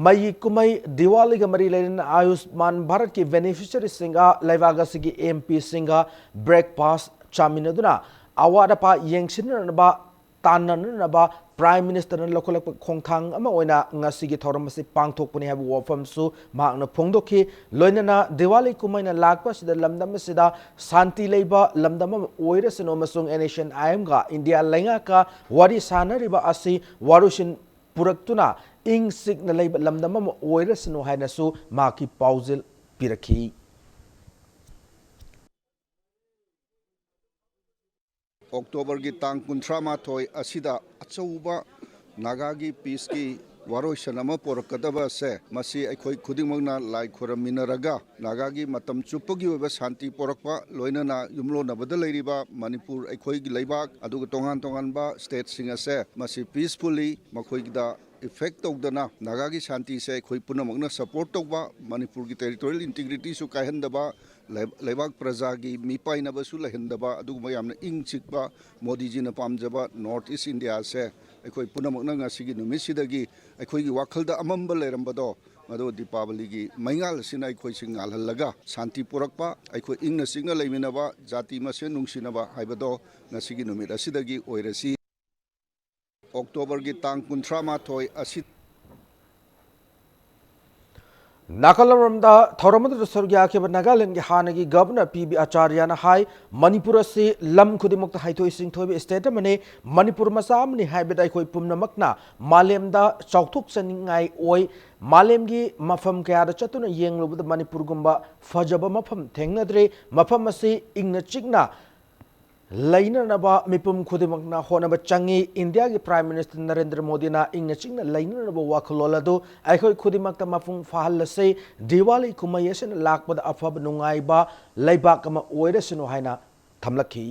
ꯃꯩꯒꯤ ꯀꯨꯝꯍꯩ ꯗꯤꯋꯥꯂꯤꯒ ꯃꯔꯤ ꯂꯩꯅꯅ ꯑꯌꯨꯁꯃꯥꯟ ꯚꯥꯔꯠꯀꯤ ꯕꯦꯅꯤꯐꯤꯁꯤꯌꯔꯤꯁꯤꯡꯒ ꯂꯩꯕꯥꯛ ꯑꯁꯤꯒꯤ ꯑꯦꯝ ꯄꯤꯁꯤꯡꯒ ꯕ꯭ꯔꯦꯛꯐꯥꯁ ꯆꯥꯃꯤꯟꯅꯗꯨꯅ ꯑꯋꯥꯠ ꯑꯄꯥ ꯌꯦꯡꯁꯤꯟꯅꯅꯕ ꯇꯥꯟꯅꯅꯅꯕ ꯄ꯭ꯔꯥꯏꯝ ꯃꯤꯅꯤꯁꯇꯔꯅ ꯂꯧꯈꯠꯂꯛꯄ ꯈꯣꯡꯊꯥꯡ ꯑꯃ ꯑꯣꯏꯅ ꯉꯁꯤꯒꯤ ꯊꯧꯔꯝ ꯑꯁꯤ ꯄꯥꯡꯊꯣꯛꯄꯅꯤ ꯍꯥꯏꯕ ꯋꯥꯐꯝꯁꯨ ꯃꯍꯥꯛꯅ ꯐꯣꯡꯗꯣꯛꯈꯤ꯫ ꯂꯣꯏꯅꯅ ꯗꯤꯋꯥꯂꯤ ꯀꯨꯝꯍꯩꯅ ꯂꯥꯛꯄ ꯑꯁꯤꯗ ꯂꯝꯗꯝ ꯑꯁꯤꯗ ꯁꯥꯟꯇꯤ ꯂꯩꯕ ꯂꯝꯗꯝ ꯑꯃ ꯑꯣꯏꯔꯁꯅꯨ ꯑꯃꯁꯨꯡ ꯑꯦꯟ ꯑꯦꯁ ꯑꯦꯟ ꯑꯥꯏ ꯑꯦꯝꯒ ꯏꯟꯗꯤꯌꯥ ꯂꯩꯉꯥꯛꯀ ꯋꯥꯔꯤ ꯁꯥꯅꯔꯤꯕ ꯑꯁꯤ ꯋꯥꯔꯣꯏꯁꯤꯟ ꯄꯨꯔꯛꯇꯨꯅ ꯏꯪ ꯆꯤꯛꯅ ꯂꯩꯕ ꯂꯝꯗꯝ ꯑꯃ ꯑꯣꯏꯔꯁꯅꯨ ꯍꯥꯏꯅꯁꯨ ꯃꯍꯥꯛꯀꯤ ꯄꯥꯎꯖꯦꯜ ꯄꯤꯔꯛꯈꯤ꯫ ꯑꯣꯛꯇꯣꯕꯔꯒꯤ ꯇꯥꯡ ꯀꯨꯟꯊ꯭ꯔꯥ ꯃꯥꯊꯣꯏ ꯑꯁꯤꯗ ꯑꯆꯧꯕ ꯅꯥꯒꯥꯒꯤ ꯄꯤꯁꯀꯤ ꯋꯥꯔꯣꯏꯁꯟ ꯑꯃ ꯄꯣꯔꯛꯀꯗꯕ ꯑꯁꯦ, ꯃꯁꯤ ꯑꯩꯈꯣꯏ ꯈꯨꯗꯤꯡꯃꯛꯅ ꯂꯥꯏ ꯈꯨꯔꯝꯃꯤꯟꯅꯔꯒ ꯅꯥꯒꯥꯒꯤ ꯃꯇꯝ ꯆꯨꯞꯄꯒꯤ ꯑꯣꯏꯕ ꯁꯥꯟꯇꯤ ꯄꯣꯔꯛꯄ, ꯂꯣꯏꯅꯅ ꯌꯨꯝꯂꯣꯟꯅꯕꯗ ꯂꯩꯔꯤꯕ ꯃꯅꯤꯄꯨꯔ ꯑꯩꯈꯣꯏꯒꯤ ꯂꯩꯕꯥꯛ, ꯑꯗꯨꯒ ꯇꯣꯉꯥꯟ ꯇꯣꯉꯥꯟꯕ ꯁ꯭ꯇꯦꯠꯁꯤꯡ ꯑꯁꯦ ꯃꯁꯤ ꯄꯤꯁꯐꯨꯜꯂꯤ ꯃꯈꯣꯏꯗ ꯏꯐꯦꯛ ꯇꯧꯗꯅ ꯅꯥꯒꯥꯒꯤ ꯁꯥꯟꯇꯤꯁꯦ ꯑꯩꯈꯣꯏ ꯄꯨꯝꯅꯃꯛꯅ ꯁꯄꯣꯔꯠ ꯇꯧꯕ, ꯃꯅꯤꯄꯨꯔꯒꯤ ꯇꯦꯔꯤꯇꯣꯔꯤꯌꯦꯜ ꯏꯟꯇꯤꯒ꯭ꯔꯤꯇꯤꯁꯨ ꯀꯥꯏꯍꯟꯗꯕ, ꯂꯩ-, ꯂꯩꯕꯥꯛ ꯄ꯭ꯔꯖꯥꯒꯤ ꯃꯤꯄꯥꯏꯅꯕꯁꯨ ꯂꯩꯍꯟꯗꯕ, ꯑꯗꯨꯒꯨꯝꯕ ꯌꯥꯝꯅ ꯏꯪ ꯆꯤꯛꯄ ꯃꯣꯗꯤꯖꯤꯅ ꯄꯥꯝꯖꯕ ꯅꯣꯔꯠ ꯏꯁ ꯏꯟꯗꯤꯌꯥꯁꯦ ꯑꯩꯈꯣꯏ ꯄꯨꯝꯅꯃꯛꯅ ꯉꯁꯤꯒꯤ ꯅꯨꯃꯤꯠꯁꯤꯗꯒꯤ ꯑꯩꯈꯣꯏꯒꯤ ꯋꯥꯈꯜꯗ ꯑꯃꯝꯕ ꯂꯩꯔꯝꯕꯗꯣ, ꯃꯗꯨ ꯗꯤꯄꯥꯕꯂꯤꯒꯤ ꯃꯩꯉꯥꯜ ꯑꯁꯤꯅ ꯑꯩꯈꯣꯏꯁꯤ ꯉꯥꯜꯍꯜꯂꯒ ꯁꯥꯟꯇꯤ ꯄꯨꯔꯛꯄ, ꯑꯩꯈꯣꯏ ꯏꯪꯅ ꯆꯤꯛꯅ ꯂꯩꯃꯤꯟꯅꯕ, ꯖꯥꯇꯤ ꯃꯁꯦꯟ ꯅꯨꯡꯁꯤꯅꯕ ꯍꯥꯏꯕꯗꯣ ꯉꯁꯤꯒꯤ ꯅꯨꯃꯤꯠ ꯑꯁꯤꯗꯒꯤ ꯑꯣꯏꯔꯁꯤ꯫ ꯑꯣꯛꯇꯣꯕꯔꯒꯤ ꯇꯥꯡ ꯀꯨꯟꯊ꯭ꯔꯥ ꯃꯥꯊꯣꯏ ꯑꯁꯤ ꯅꯥꯀꯜ ꯑꯃꯔꯣꯝꯗ ꯊꯧꯔꯝ ꯑꯗꯨꯗ ꯁꯔꯨꯛ ꯌꯥꯈꯤꯕ ꯅꯥꯒꯥꯂꯦꯟꯒꯤ ꯍꯥꯟꯅꯒꯤ ꯒꯚꯔꯅꯔ ꯄꯤ ꯕꯤ ꯑꯆꯥꯔꯌꯥꯅ ꯍꯥꯏ, ꯃꯅꯤꯄꯨꯔ ꯑꯁꯤ ꯂꯝ ꯈꯨꯗꯤꯡꯃꯛꯇ ꯍꯩꯊꯣꯏ ꯁꯤꯡꯊꯣꯏꯕ ꯁ꯭ꯇꯦꯠ ꯑꯃꯅꯤ, ꯃꯅꯤꯄꯨꯔ ꯃꯆꯥ ꯑꯃꯅꯤ ꯍꯥꯏꯕꯗ ꯑꯩꯈꯣꯏ ꯄꯨꯝꯅꯃꯛꯅ ꯃꯥꯂꯦꯝꯗ ꯆꯥꯎꯊꯣꯛꯆꯅꯤꯡꯉꯥꯏ ꯑꯣꯏ꯫ ꯃꯥꯂꯦꯝꯒꯤ ꯃꯐꯝ ꯀꯌꯥꯗ ꯆꯠꯇꯨꯅ ꯌꯦꯡꯂꯨꯕꯗ ꯃꯅꯤꯄꯨꯔꯒꯨꯝꯕ ꯐꯖꯕ ꯃꯐꯝ ꯊꯦꯡꯅꯗ꯭ꯔꯤ꯫ ꯃꯐꯝ ꯑꯁꯤ ꯏꯪꯅ ꯆꯤꯛꯅ ꯂꯩꯅꯅꯕ ꯃꯤꯄꯨꯝ ꯈꯨꯗꯤꯡꯃꯛꯅ ꯍꯣꯠꯅꯕ ꯆꯪꯏ꯫ ꯏꯟꯗꯤꯌꯥꯒꯤ ꯄ꯭ꯔꯥꯏꯝ ꯃꯤꯅꯤꯁꯇꯔ ꯅꯔꯦꯟꯗ꯭ꯔ ꯃꯣꯗꯤꯅ ꯏꯪꯅ ꯆꯤꯛꯅ ꯂꯩꯅꯅꯕ ꯋꯥꯈꯜꯂꯣꯟ ꯑꯗꯨ ꯑꯩꯈꯣꯏ ꯈꯨꯗꯤꯡꯃꯛꯇ ꯃꯄꯨꯡ ꯐꯥꯍꯜꯂꯁꯤ꯫ ꯗꯤꯋꯥꯂꯤ ꯀꯨꯝꯍꯩ ꯑꯁꯤꯅ ꯂꯥꯛꯄꯗ ꯑꯐꯕ ꯅꯨꯡꯉꯥꯏꯕ ꯂꯩꯕꯥꯛ ꯑꯃ ꯑꯣꯏꯔꯁꯅꯨ ꯍꯥꯏꯅ ꯊꯝꯂꯛꯈꯤ꯫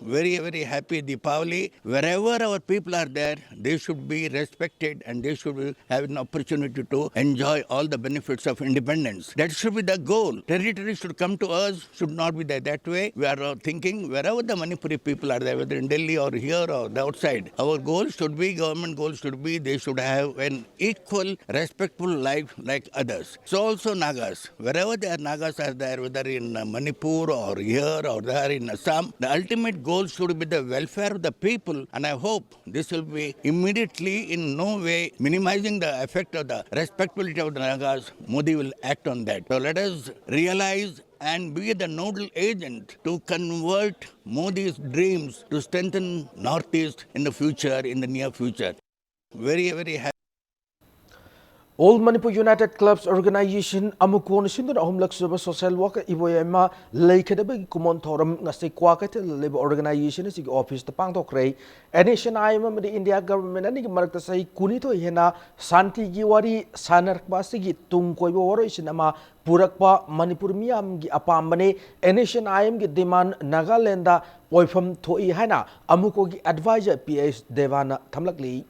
Very, very happy Deepavali. Wherever our people are there, they should be respected and they should have an opportunity to enjoy all the benefits of independence. That should be the goal. Territory should come to us, should not be that, that way. We are uh, thinking wherever the Manipuri people are there, whether in Delhi or here or the outside, our goal should be, government goal should be, they should have an equal, respectful life like others. So also Nagas, wherever they are, Nagas are there, whether in uh, Manipur or here or there in Assam, the ultimate goal should be the welfare of the people. And I hope this will be immediately, in no way minimizing the effect of the respectability of the Nagas. Modi will act on that. So let us realize and be the nodal agent to convert Modi's dreams to strengthen Northeast in the future, in the near future. Very, very happy. All Manipur United Clubs Organization, ꯑꯃꯨꯛ ꯀꯣꯟꯅ ꯁꯤꯟꯗꯨꯅ ꯑꯍꯨꯝꯂꯛ ꯁꯨꯕ social worker ꯏꯕꯣꯌꯥꯏꯃ ꯂꯩꯈꯤꯗꯕꯒꯤ ꯀꯨꯃꯣꯟ ꯊꯧꯔꯝ ꯉꯁꯤ ꯀ꯭ꯋꯥꯀꯩꯊꯦꯜꯗ ꯂꯩꯕ organization ꯑꯁꯤꯒꯤ office ꯇ ꯄꯥꯡꯊꯣꯛꯈ꯭ꯔꯦ꯫ NSCN-IM ꯑꯃꯗꯤ India government ꯑꯅꯤꯒꯤ ꯃꯔꯛꯇ ꯆꯍꯤ ꯀꯨꯟꯅꯤꯊꯣꯏ ꯍꯦꯟꯅ ꯁꯥꯟꯇꯤꯒꯤ ꯋꯥꯔꯤ ꯁꯥꯟꯅꯔꯛꯄ ꯑꯁꯤꯒꯤ ꯇꯨꯡ ꯀꯣꯏꯕ ꯋꯥꯔꯣꯏꯁꯤꯟ ꯑꯃ ꯄꯨꯔꯛꯄ ꯃꯅꯤꯄꯨꯔ ꯃꯤꯌꯥꯝꯒꯤ ꯑꯄꯥꯝꯕꯅꯤ꯫ NSCN-IM ꯒꯤ demand ꯅꯥꯒꯥꯂꯦꯟꯗ ꯑꯣꯏꯐꯝ ꯊꯣꯛꯏ ꯍꯥꯏꯅ ꯑꯃꯨꯀꯣꯒꯤ advisor P H ꯗꯦꯕꯥꯅ ꯊꯝꯂꯛꯂꯤ꯫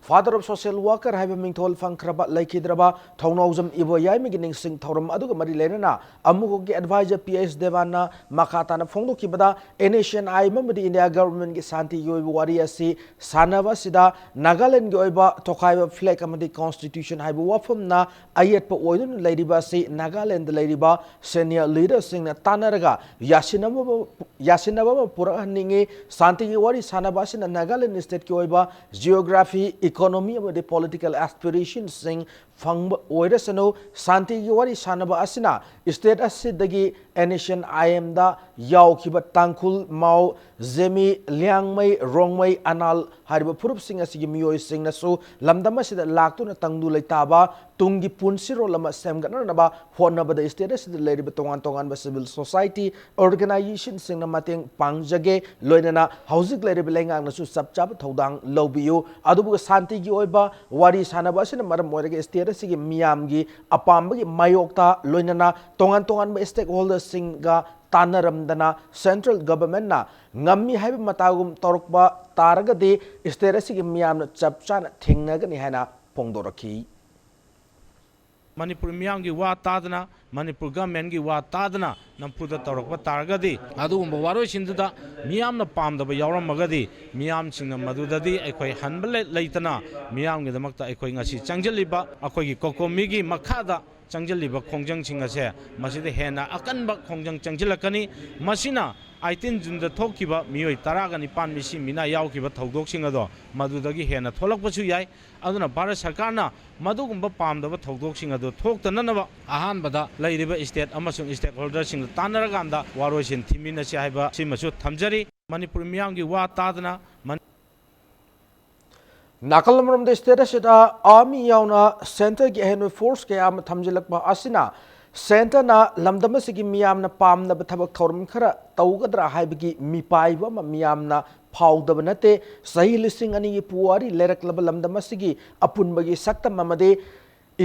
Father of Social Worker ꯍꯥꯏꯕ ꯃꯤꯡꯊꯣꯜ ꯐꯪꯈ꯭ꯔꯕ ꯂꯩꯈꯤꯗ꯭ꯔꯕ ꯊꯧꯅꯥꯎꯖꯝ ꯏꯕꯣꯌꯥꯏꯃꯒꯤ ꯅꯤꯡꯁꯤꯡ ꯊꯧꯔꯝ ꯑꯗꯨꯒ ꯃꯔꯤ ꯂꯩꯅꯅ ꯑꯃꯨꯀꯣꯒꯤ advisor P H ꯗꯦꯕꯥꯅ ꯃꯈꯥ ꯇꯥꯅ ꯐꯣꯡꯗꯣꯛꯈꯤꯕꯗ, NSCN-IM ꯑꯃꯗꯤ India government ꯒꯤ ꯁꯥꯟꯇꯤꯒꯤ ꯑꯣꯏꯕ ꯋꯥꯔꯤ ꯑꯁꯤ ꯁꯥꯟꯅꯕ ꯑꯁꯤꯗ ꯅꯥꯒꯥꯂꯦꯟꯗꯒꯤ ꯑꯣꯏꯕ ꯇꯣꯈꯥꯏꯕ flag ꯑꯃꯗꯤ constitution ꯍꯥꯏꯕ ꯋꯥꯐꯝꯅ ꯑꯌꯦꯠꯄ ꯑꯣꯏꯗꯨꯅ ꯂꯩꯔꯤꯕ ꯑꯁꯤ ꯅꯥꯒꯥꯂꯦꯟꯗ ꯂꯩꯔꯤꯕ senior leader ꯁꯤꯡꯅ ꯇꯥꯟꯅꯔꯒ ꯌꯥꯁꯤꯟꯅꯕ, ꯌꯥꯁꯤꯟꯅꯕ ꯑꯃ ꯄꯨꯔꯛꯍꯟꯅꯤꯡꯏ꯫ ꯁꯥꯟꯇꯤꯒꯤ ꯋꯥꯔꯤ ꯁꯥꯟꯅꯕ ꯑꯁꯤꯅ ꯅꯥꯒꯥꯂꯦꯟ state ꯀꯤ ꯑꯣꯏꯕ geography, economy ꯑꯃꯗꯤ political aspiration ꯁꯤꯡ ꯐꯪꯕ ꯑꯣꯏꯔꯁꯅꯨ, ꯁꯥꯟꯇꯤꯒꯤ ꯋꯥꯔꯤ ꯁꯥꯟꯅꯕ ꯑꯁꯤꯅ state ꯑꯁꯤꯗꯒꯤ NSCN-IM ꯗ ꯌꯥꯎꯈꯤꯕ ꯇꯥꯡꯈꯨꯜ, ꯃꯥꯎ, ꯖꯦꯃꯤ, ꯂꯤꯌꯥꯡꯃꯩ, ꯔꯣꯡꯃꯩ, ꯑꯅꯥꯜ ꯍꯥꯏꯔꯤꯕ ꯐꯨꯔꯨꯞꯁꯤꯡ ꯑꯁꯤꯒꯤ ꯃꯤꯑꯣꯏꯁꯤꯡꯅꯁꯨ ꯂꯝꯗꯝ ꯑꯁꯤꯗ ꯂꯥꯛꯇꯨꯅ ꯇꯪꯗꯨ ꯂꯩꯇꯥꯕ ꯇꯨꯡꯒꯤ ꯄꯨꯟꯁꯤꯔꯣꯜ ꯑꯃ ꯁꯦꯝꯒꯠꯅꯅꯕ ꯍꯣꯠꯅꯕꯗ state ꯑꯁꯤꯗ ꯂꯩꯔꯤꯕ ꯇꯣꯉꯥꯟ ꯇꯣꯉꯥꯟꯕ civil society organization ꯁꯤꯡꯅ ꯃꯇꯦꯡ ꯄꯥꯡꯖꯒꯦ꯫ ꯂꯣꯏꯅꯅ ꯍꯧꯖꯤꯛ ꯂꯩꯔꯤꯕ ꯂꯩꯉꯥꯛꯅꯁꯨ ꯆꯞ ꯆꯥꯕ ꯊꯧꯗꯥꯡ ꯂꯧꯕꯤꯌꯨ꯫ ꯑꯗꯨꯕꯨ ꯁꯥꯟꯇꯤꯒꯤ ꯑꯣꯏꯕ ꯋꯥꯔꯤ ꯁꯥꯟꯅꯕ ꯑꯁꯤꯅ ꯃꯔꯝ ꯑꯣꯏꯔꯒ state ꯑꯁꯤꯒꯤ ꯃꯤꯌꯥꯝꯒꯤ ꯑꯄꯥꯝꯕꯒꯤ ꯃꯥꯌꯣꯛꯇ ꯂꯣꯏꯅꯅ ꯇꯣꯉꯥꯟ ꯇꯣꯉꯥꯟꯕ stakeholderꯁꯤꯡꯒ ꯇꯥꯟꯅꯔꯝꯗꯅ central governmentꯅ ꯉꯝꯃꯤ ꯍꯥꯏꯕ ꯃꯇꯥꯒꯨꯝ ꯇꯧꯔꯛꯄ ꯇꯥꯔꯒꯗꯤ state ꯑꯁꯤꯒꯤ ꯃꯤꯌꯥꯝꯅ ꯆꯞ ꯆꯥꯅ ꯊꯦꯡꯅꯒꯅꯤ ꯍꯥꯏꯅ ꯐꯣꯡꯗꯣꯔꯛꯈꯤ꯫ ꯃꯅꯤꯄꯨꯔ ꯃꯤꯌꯥꯝꯒꯤ ꯋꯥ ꯇꯥꯗꯅ, ꯃꯅꯤꯄꯨꯔ governmentꯀꯤ ꯋꯥ ꯇꯥꯗꯅ ꯅꯝꯐꯨꯗ ꯇꯧꯔꯛꯄ ꯇꯥꯔꯒꯗꯤ, ꯑꯗꯨꯒꯨꯝꯕ ꯋꯥꯔꯣꯏꯁꯤꯟꯗꯨꯗ ꯃꯤꯌꯥꯝꯅ ꯄꯥꯝꯗꯕ ꯌꯥꯎꯔꯝꯃꯒꯗꯤ, ꯃꯤꯌꯥꯝꯁꯤꯡꯅ ꯃꯗꯨꯗꯗꯤ ꯑꯩꯈꯣꯏ ꯍꯟꯕ ꯂꯩ-, ꯂꯩꯇꯅ ꯃꯤꯌꯥꯝꯒꯤꯗꯃꯛꯇ ꯑꯩꯈꯣꯏ ꯉꯁꯤ ꯆꯪꯁꯤꯜꯂꯤꯕ ꯑꯩꯈꯣꯏꯒꯤ COCOMIꯒꯤ ꯃꯈꯥꯗ ꯆꯪꯁꯤꯜꯂꯤꯕ ꯈꯣꯡꯖꯪꯁꯤꯡ ꯑꯁꯦ ꯃꯁꯤꯗ ꯍꯦꯟꯅ ꯑꯀꯟꯕ ꯈꯣꯡꯖꯪ ꯆꯪꯁꯤꯜꯂꯛꯀꯅꯤ꯫ ꯃꯁꯤꯅ eighteen Juneꯗ ꯊꯣꯛꯈꯤꯕ ꯃꯤꯑꯣꯏ ꯇꯔꯥꯒ ꯅꯤꯄꯥꯟ ꯃꯤꯁꯤ ꯃꯤꯅꯥ ꯌꯥꯎꯈꯤꯕ ꯊꯧꯗꯣꯛꯁꯤꯡ ꯑꯗꯣ ꯃꯗꯨꯗꯒꯤ ꯍꯦꯟꯅ ꯊꯣꯛꯂꯛꯄꯁꯨ ꯌꯥꯏ꯫ ꯑꯗꯨꯅ ꯚꯥꯔꯠ ꯁꯔꯀꯥꯔꯅ ꯃꯗꯨꯒꯨꯝꯕ ꯄꯥꯝꯗꯕ ꯊꯧꯗꯣꯛꯁꯤꯡ ꯑꯗꯨ ꯊꯣꯛꯇꯅꯅꯕ ꯑꯍꯥꯟꯕꯗ ꯂꯩꯔꯤꯕ state ꯑꯃꯁꯨꯡ stakeholderꯁꯤꯡꯗ ꯇꯥꯟꯅꯔꯀꯥꯟꯗ ꯋꯥꯔꯣꯏꯁꯤꯟ ꯊꯤꯃꯤꯟꯅꯁꯤ ꯍꯥꯏꯕ ꯁꯤꯃꯁꯨ ꯊꯝꯖꯔꯤ꯫ ꯃꯅꯤꯄꯨꯔ ꯃꯤꯌꯥꯝꯒꯤ ꯋꯥ ꯇꯥꯗꯅ ꯃꯅꯤ- ꯅꯥꯀꯜ ꯑꯃꯔꯣꯝꯗ state ꯑꯁꯤꯗ army ꯌꯥꯎꯅ centreꯒꯤ ꯑꯍꯦꯟꯕ force ꯀꯌꯥ ꯑꯃ ꯊꯝꯖꯤꯜꯂꯛꯄ ꯑꯁꯤꯅ centreꯅ ꯂꯝꯗꯝ ꯑꯁꯤꯒꯤ ꯃꯤꯌꯥꯝꯅ ꯄꯥꯝꯅꯕ ꯊꯕꯛ ꯊꯧꯔꯝ ꯈꯔ ꯇꯧꯒꯗ꯭ꯔꯥ ꯍꯥꯏꯕꯒꯤ ꯃꯤꯄꯥꯏꯕ ꯑꯃ ꯃꯤꯌꯥꯝꯅ ꯐꯥꯎꯗꯕ ꯅꯠꯇꯦ꯫ ꯆꯍꯤ ꯂꯤꯁꯤꯡ ꯑꯅꯤꯒꯤ ꯄꯨꯋꯥꯔꯤ ꯂꯩꯔꯛꯂꯕ ꯂꯝꯗꯝ ꯑꯁꯤꯒꯤ ꯑꯄꯨꯟꯕꯒꯤ ꯁꯛꯇꯝ ꯑꯃꯗꯤ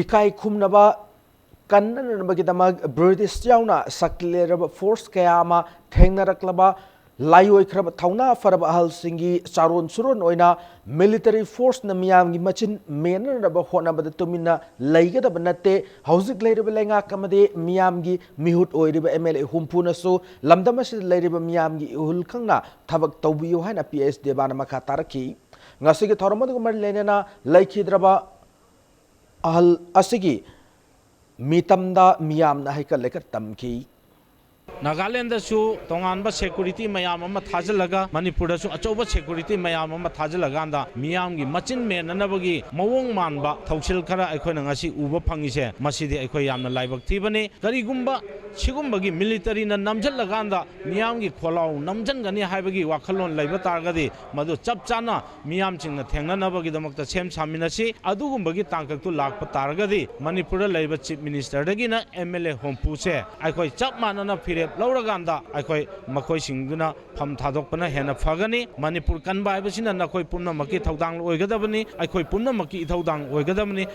ꯏꯀꯥꯏ ꯈꯨꯝꯅꯕ ꯀꯟꯅꯅꯕꯒꯤꯗꯃꯛ British ꯌꯥꯎꯅ ꯁꯛꯇꯤ ꯂꯩꯔꯕ force ꯀꯌꯥ ꯑꯃ ꯊꯦꯡꯅꯔꯛꯂꯕ ꯂꯥꯏꯑꯣꯏꯈ꯭ꯔꯕ ꯊꯧꯅꯥ ꯐꯔꯕ ꯑꯍꯜꯁꯤꯡꯒꯤ ꯆꯥꯔꯣꯟ ꯁꯨꯔꯣꯟ ꯑꯣꯏꯅ military forceꯅ ꯃꯤꯌꯥꯝꯒꯤ ꯃꯆꯤꯟ ꯃꯦꯟꯅꯅꯕ ꯍꯣꯠꯅꯕꯗ ꯇꯨꯃꯤꯟꯅ ꯂꯩꯒꯗꯕ ꯅꯠꯇꯦ꯫ ꯍꯧꯖꯤꯛ ꯂꯩꯔꯤꯕ ꯂꯩꯉꯥꯛ ꯑꯃꯗꯤ ꯃꯤꯌꯥꯝꯒꯤ ꯃꯤꯍꯨꯠ ꯑꯣꯏꯔꯤꯕ MLA ꯍꯨꯝꯐꯨꯅꯁꯨ ꯂꯝꯗꯝ ꯑꯁꯤꯗ ꯂꯩꯔꯤꯕ ꯃꯤꯌꯥꯝꯒꯤ ꯏꯍꯨꯜ ꯈꯪꯅ ꯊꯕꯛ ꯇꯧꯕꯤꯌꯨ ꯍꯥꯏꯅ P H ꯗꯦꯕꯥꯅ ꯃꯈꯥ ꯇꯥꯔꯛꯈꯤ꯫ ꯉꯁꯤꯒꯤ ꯊꯧꯔꯝ ꯑꯗꯨꯒ ꯃꯔꯤ ꯂꯩꯅꯅ ꯂꯩꯈꯤꯗ꯭ꯔꯕ ꯑꯍꯜ ꯑꯁꯤꯒꯤ ꯃꯤꯇꯝꯗ ꯃꯤꯌꯥꯝꯅ ꯍꯩꯀꯠ ꯂꯩꯀꯠ ꯇꯝꯈꯤ꯫ ꯅꯥꯒꯥꯂꯦꯟꯗꯁꯨ ꯇꯣꯉꯥꯟꯕ security ꯃꯌꯥꯝ ꯑꯃ ꯊꯥꯖꯤꯜꯂꯒ, ꯃꯅꯤꯄꯨꯔꯗꯁꯨ ꯑꯆꯧꯕ security ꯃꯌꯥꯝ ꯑꯃ ꯊꯥꯖꯤꯜꯂꯀꯥꯟꯗ, ꯃꯤꯌꯥꯝꯒꯤ ꯃꯆꯤꯟ ꯃꯦꯟꯅꯅꯕꯒꯤ ꯃꯑꯣꯡ ꯃꯥꯟꯕ ꯊꯧꯁꯤꯜ ꯈꯔ ꯑꯩꯈꯣꯏꯅ ꯉꯁꯤ ꯎꯕ ꯐꯪꯉꯤꯁꯦ, ꯃꯁꯤꯗꯤ ꯑꯩꯈꯣꯏ ꯌꯥꯝꯅ ꯂꯥꯏꯕꯛ ꯊꯤꯕꯅꯤ꯫ ꯀꯔꯤꯒꯨꯝꯕ ꯁꯤꯒꯨꯝꯕꯒꯤ militaryꯅ ꯅꯝꯁꯤꯜꯂꯀꯥꯟꯗ ꯃꯤꯌꯥꯝꯒꯤ ꯈꯣꯜꯂꯥꯎ ꯅꯝꯁꯤꯟꯒꯅꯤ ꯍꯥꯏꯕꯒꯤ ꯋꯥꯈꯜꯂꯣꯟ ꯂꯩꯕ ꯇꯥꯔꯒꯗꯤ, ꯃꯗꯨ ꯆꯞ ꯆꯥꯅ ꯃꯤꯌꯥꯝꯁꯤꯡꯅ ꯊꯦꯡꯅꯅꯕꯒꯤꯗꯃꯛꯇ ꯁꯦꯝ ꯁꯥꯃꯤꯟꯅꯁꯤ꯫ ꯑꯗꯨꯒꯨꯝꯕꯒꯤ ꯇꯥꯡꯀꯛꯇꯨ ꯂꯥꯛꯄ ꯇꯥꯔꯒꯗꯤ, ꯃꯅꯤꯄꯨꯔꯗ ꯂꯩꯔꯤꯕ Chief Ministerꯗꯒꯤꯅ MLA ꯍꯨꯝꯐꯨꯁꯦ ꯑꯩꯈꯣꯏ ꯆꯞ ꯃꯥꯟꯅꯅ ꯐꯤꯔꯦꯞ ꯂꯧꯔꯀꯥꯟꯗ ꯑꯩꯈꯣꯏ ꯃꯈꯣꯏꯁꯤꯡꯗꯨꯅ ꯐꯝ ꯊꯥꯗꯣꯛꯄꯅ ꯍꯦꯟꯅ ꯐꯒꯅꯤ꯫ ꯃꯅꯤꯄꯨꯔ ꯀꯟꯕ ꯍꯥꯏꯕꯁꯤꯅ ꯅꯈꯣꯏ ꯄꯨꯝꯅꯃꯛꯀꯤ ꯊꯧꯗꯥꯡ ꯑꯣꯏꯒꯗꯕꯅꯤ, ꯑꯩꯈꯣꯏ ꯄꯨꯝꯅꯃꯛꯀꯤ ꯏꯊꯧꯗꯥꯡ ꯑꯣꯏꯒꯗꯕꯅꯤ꯫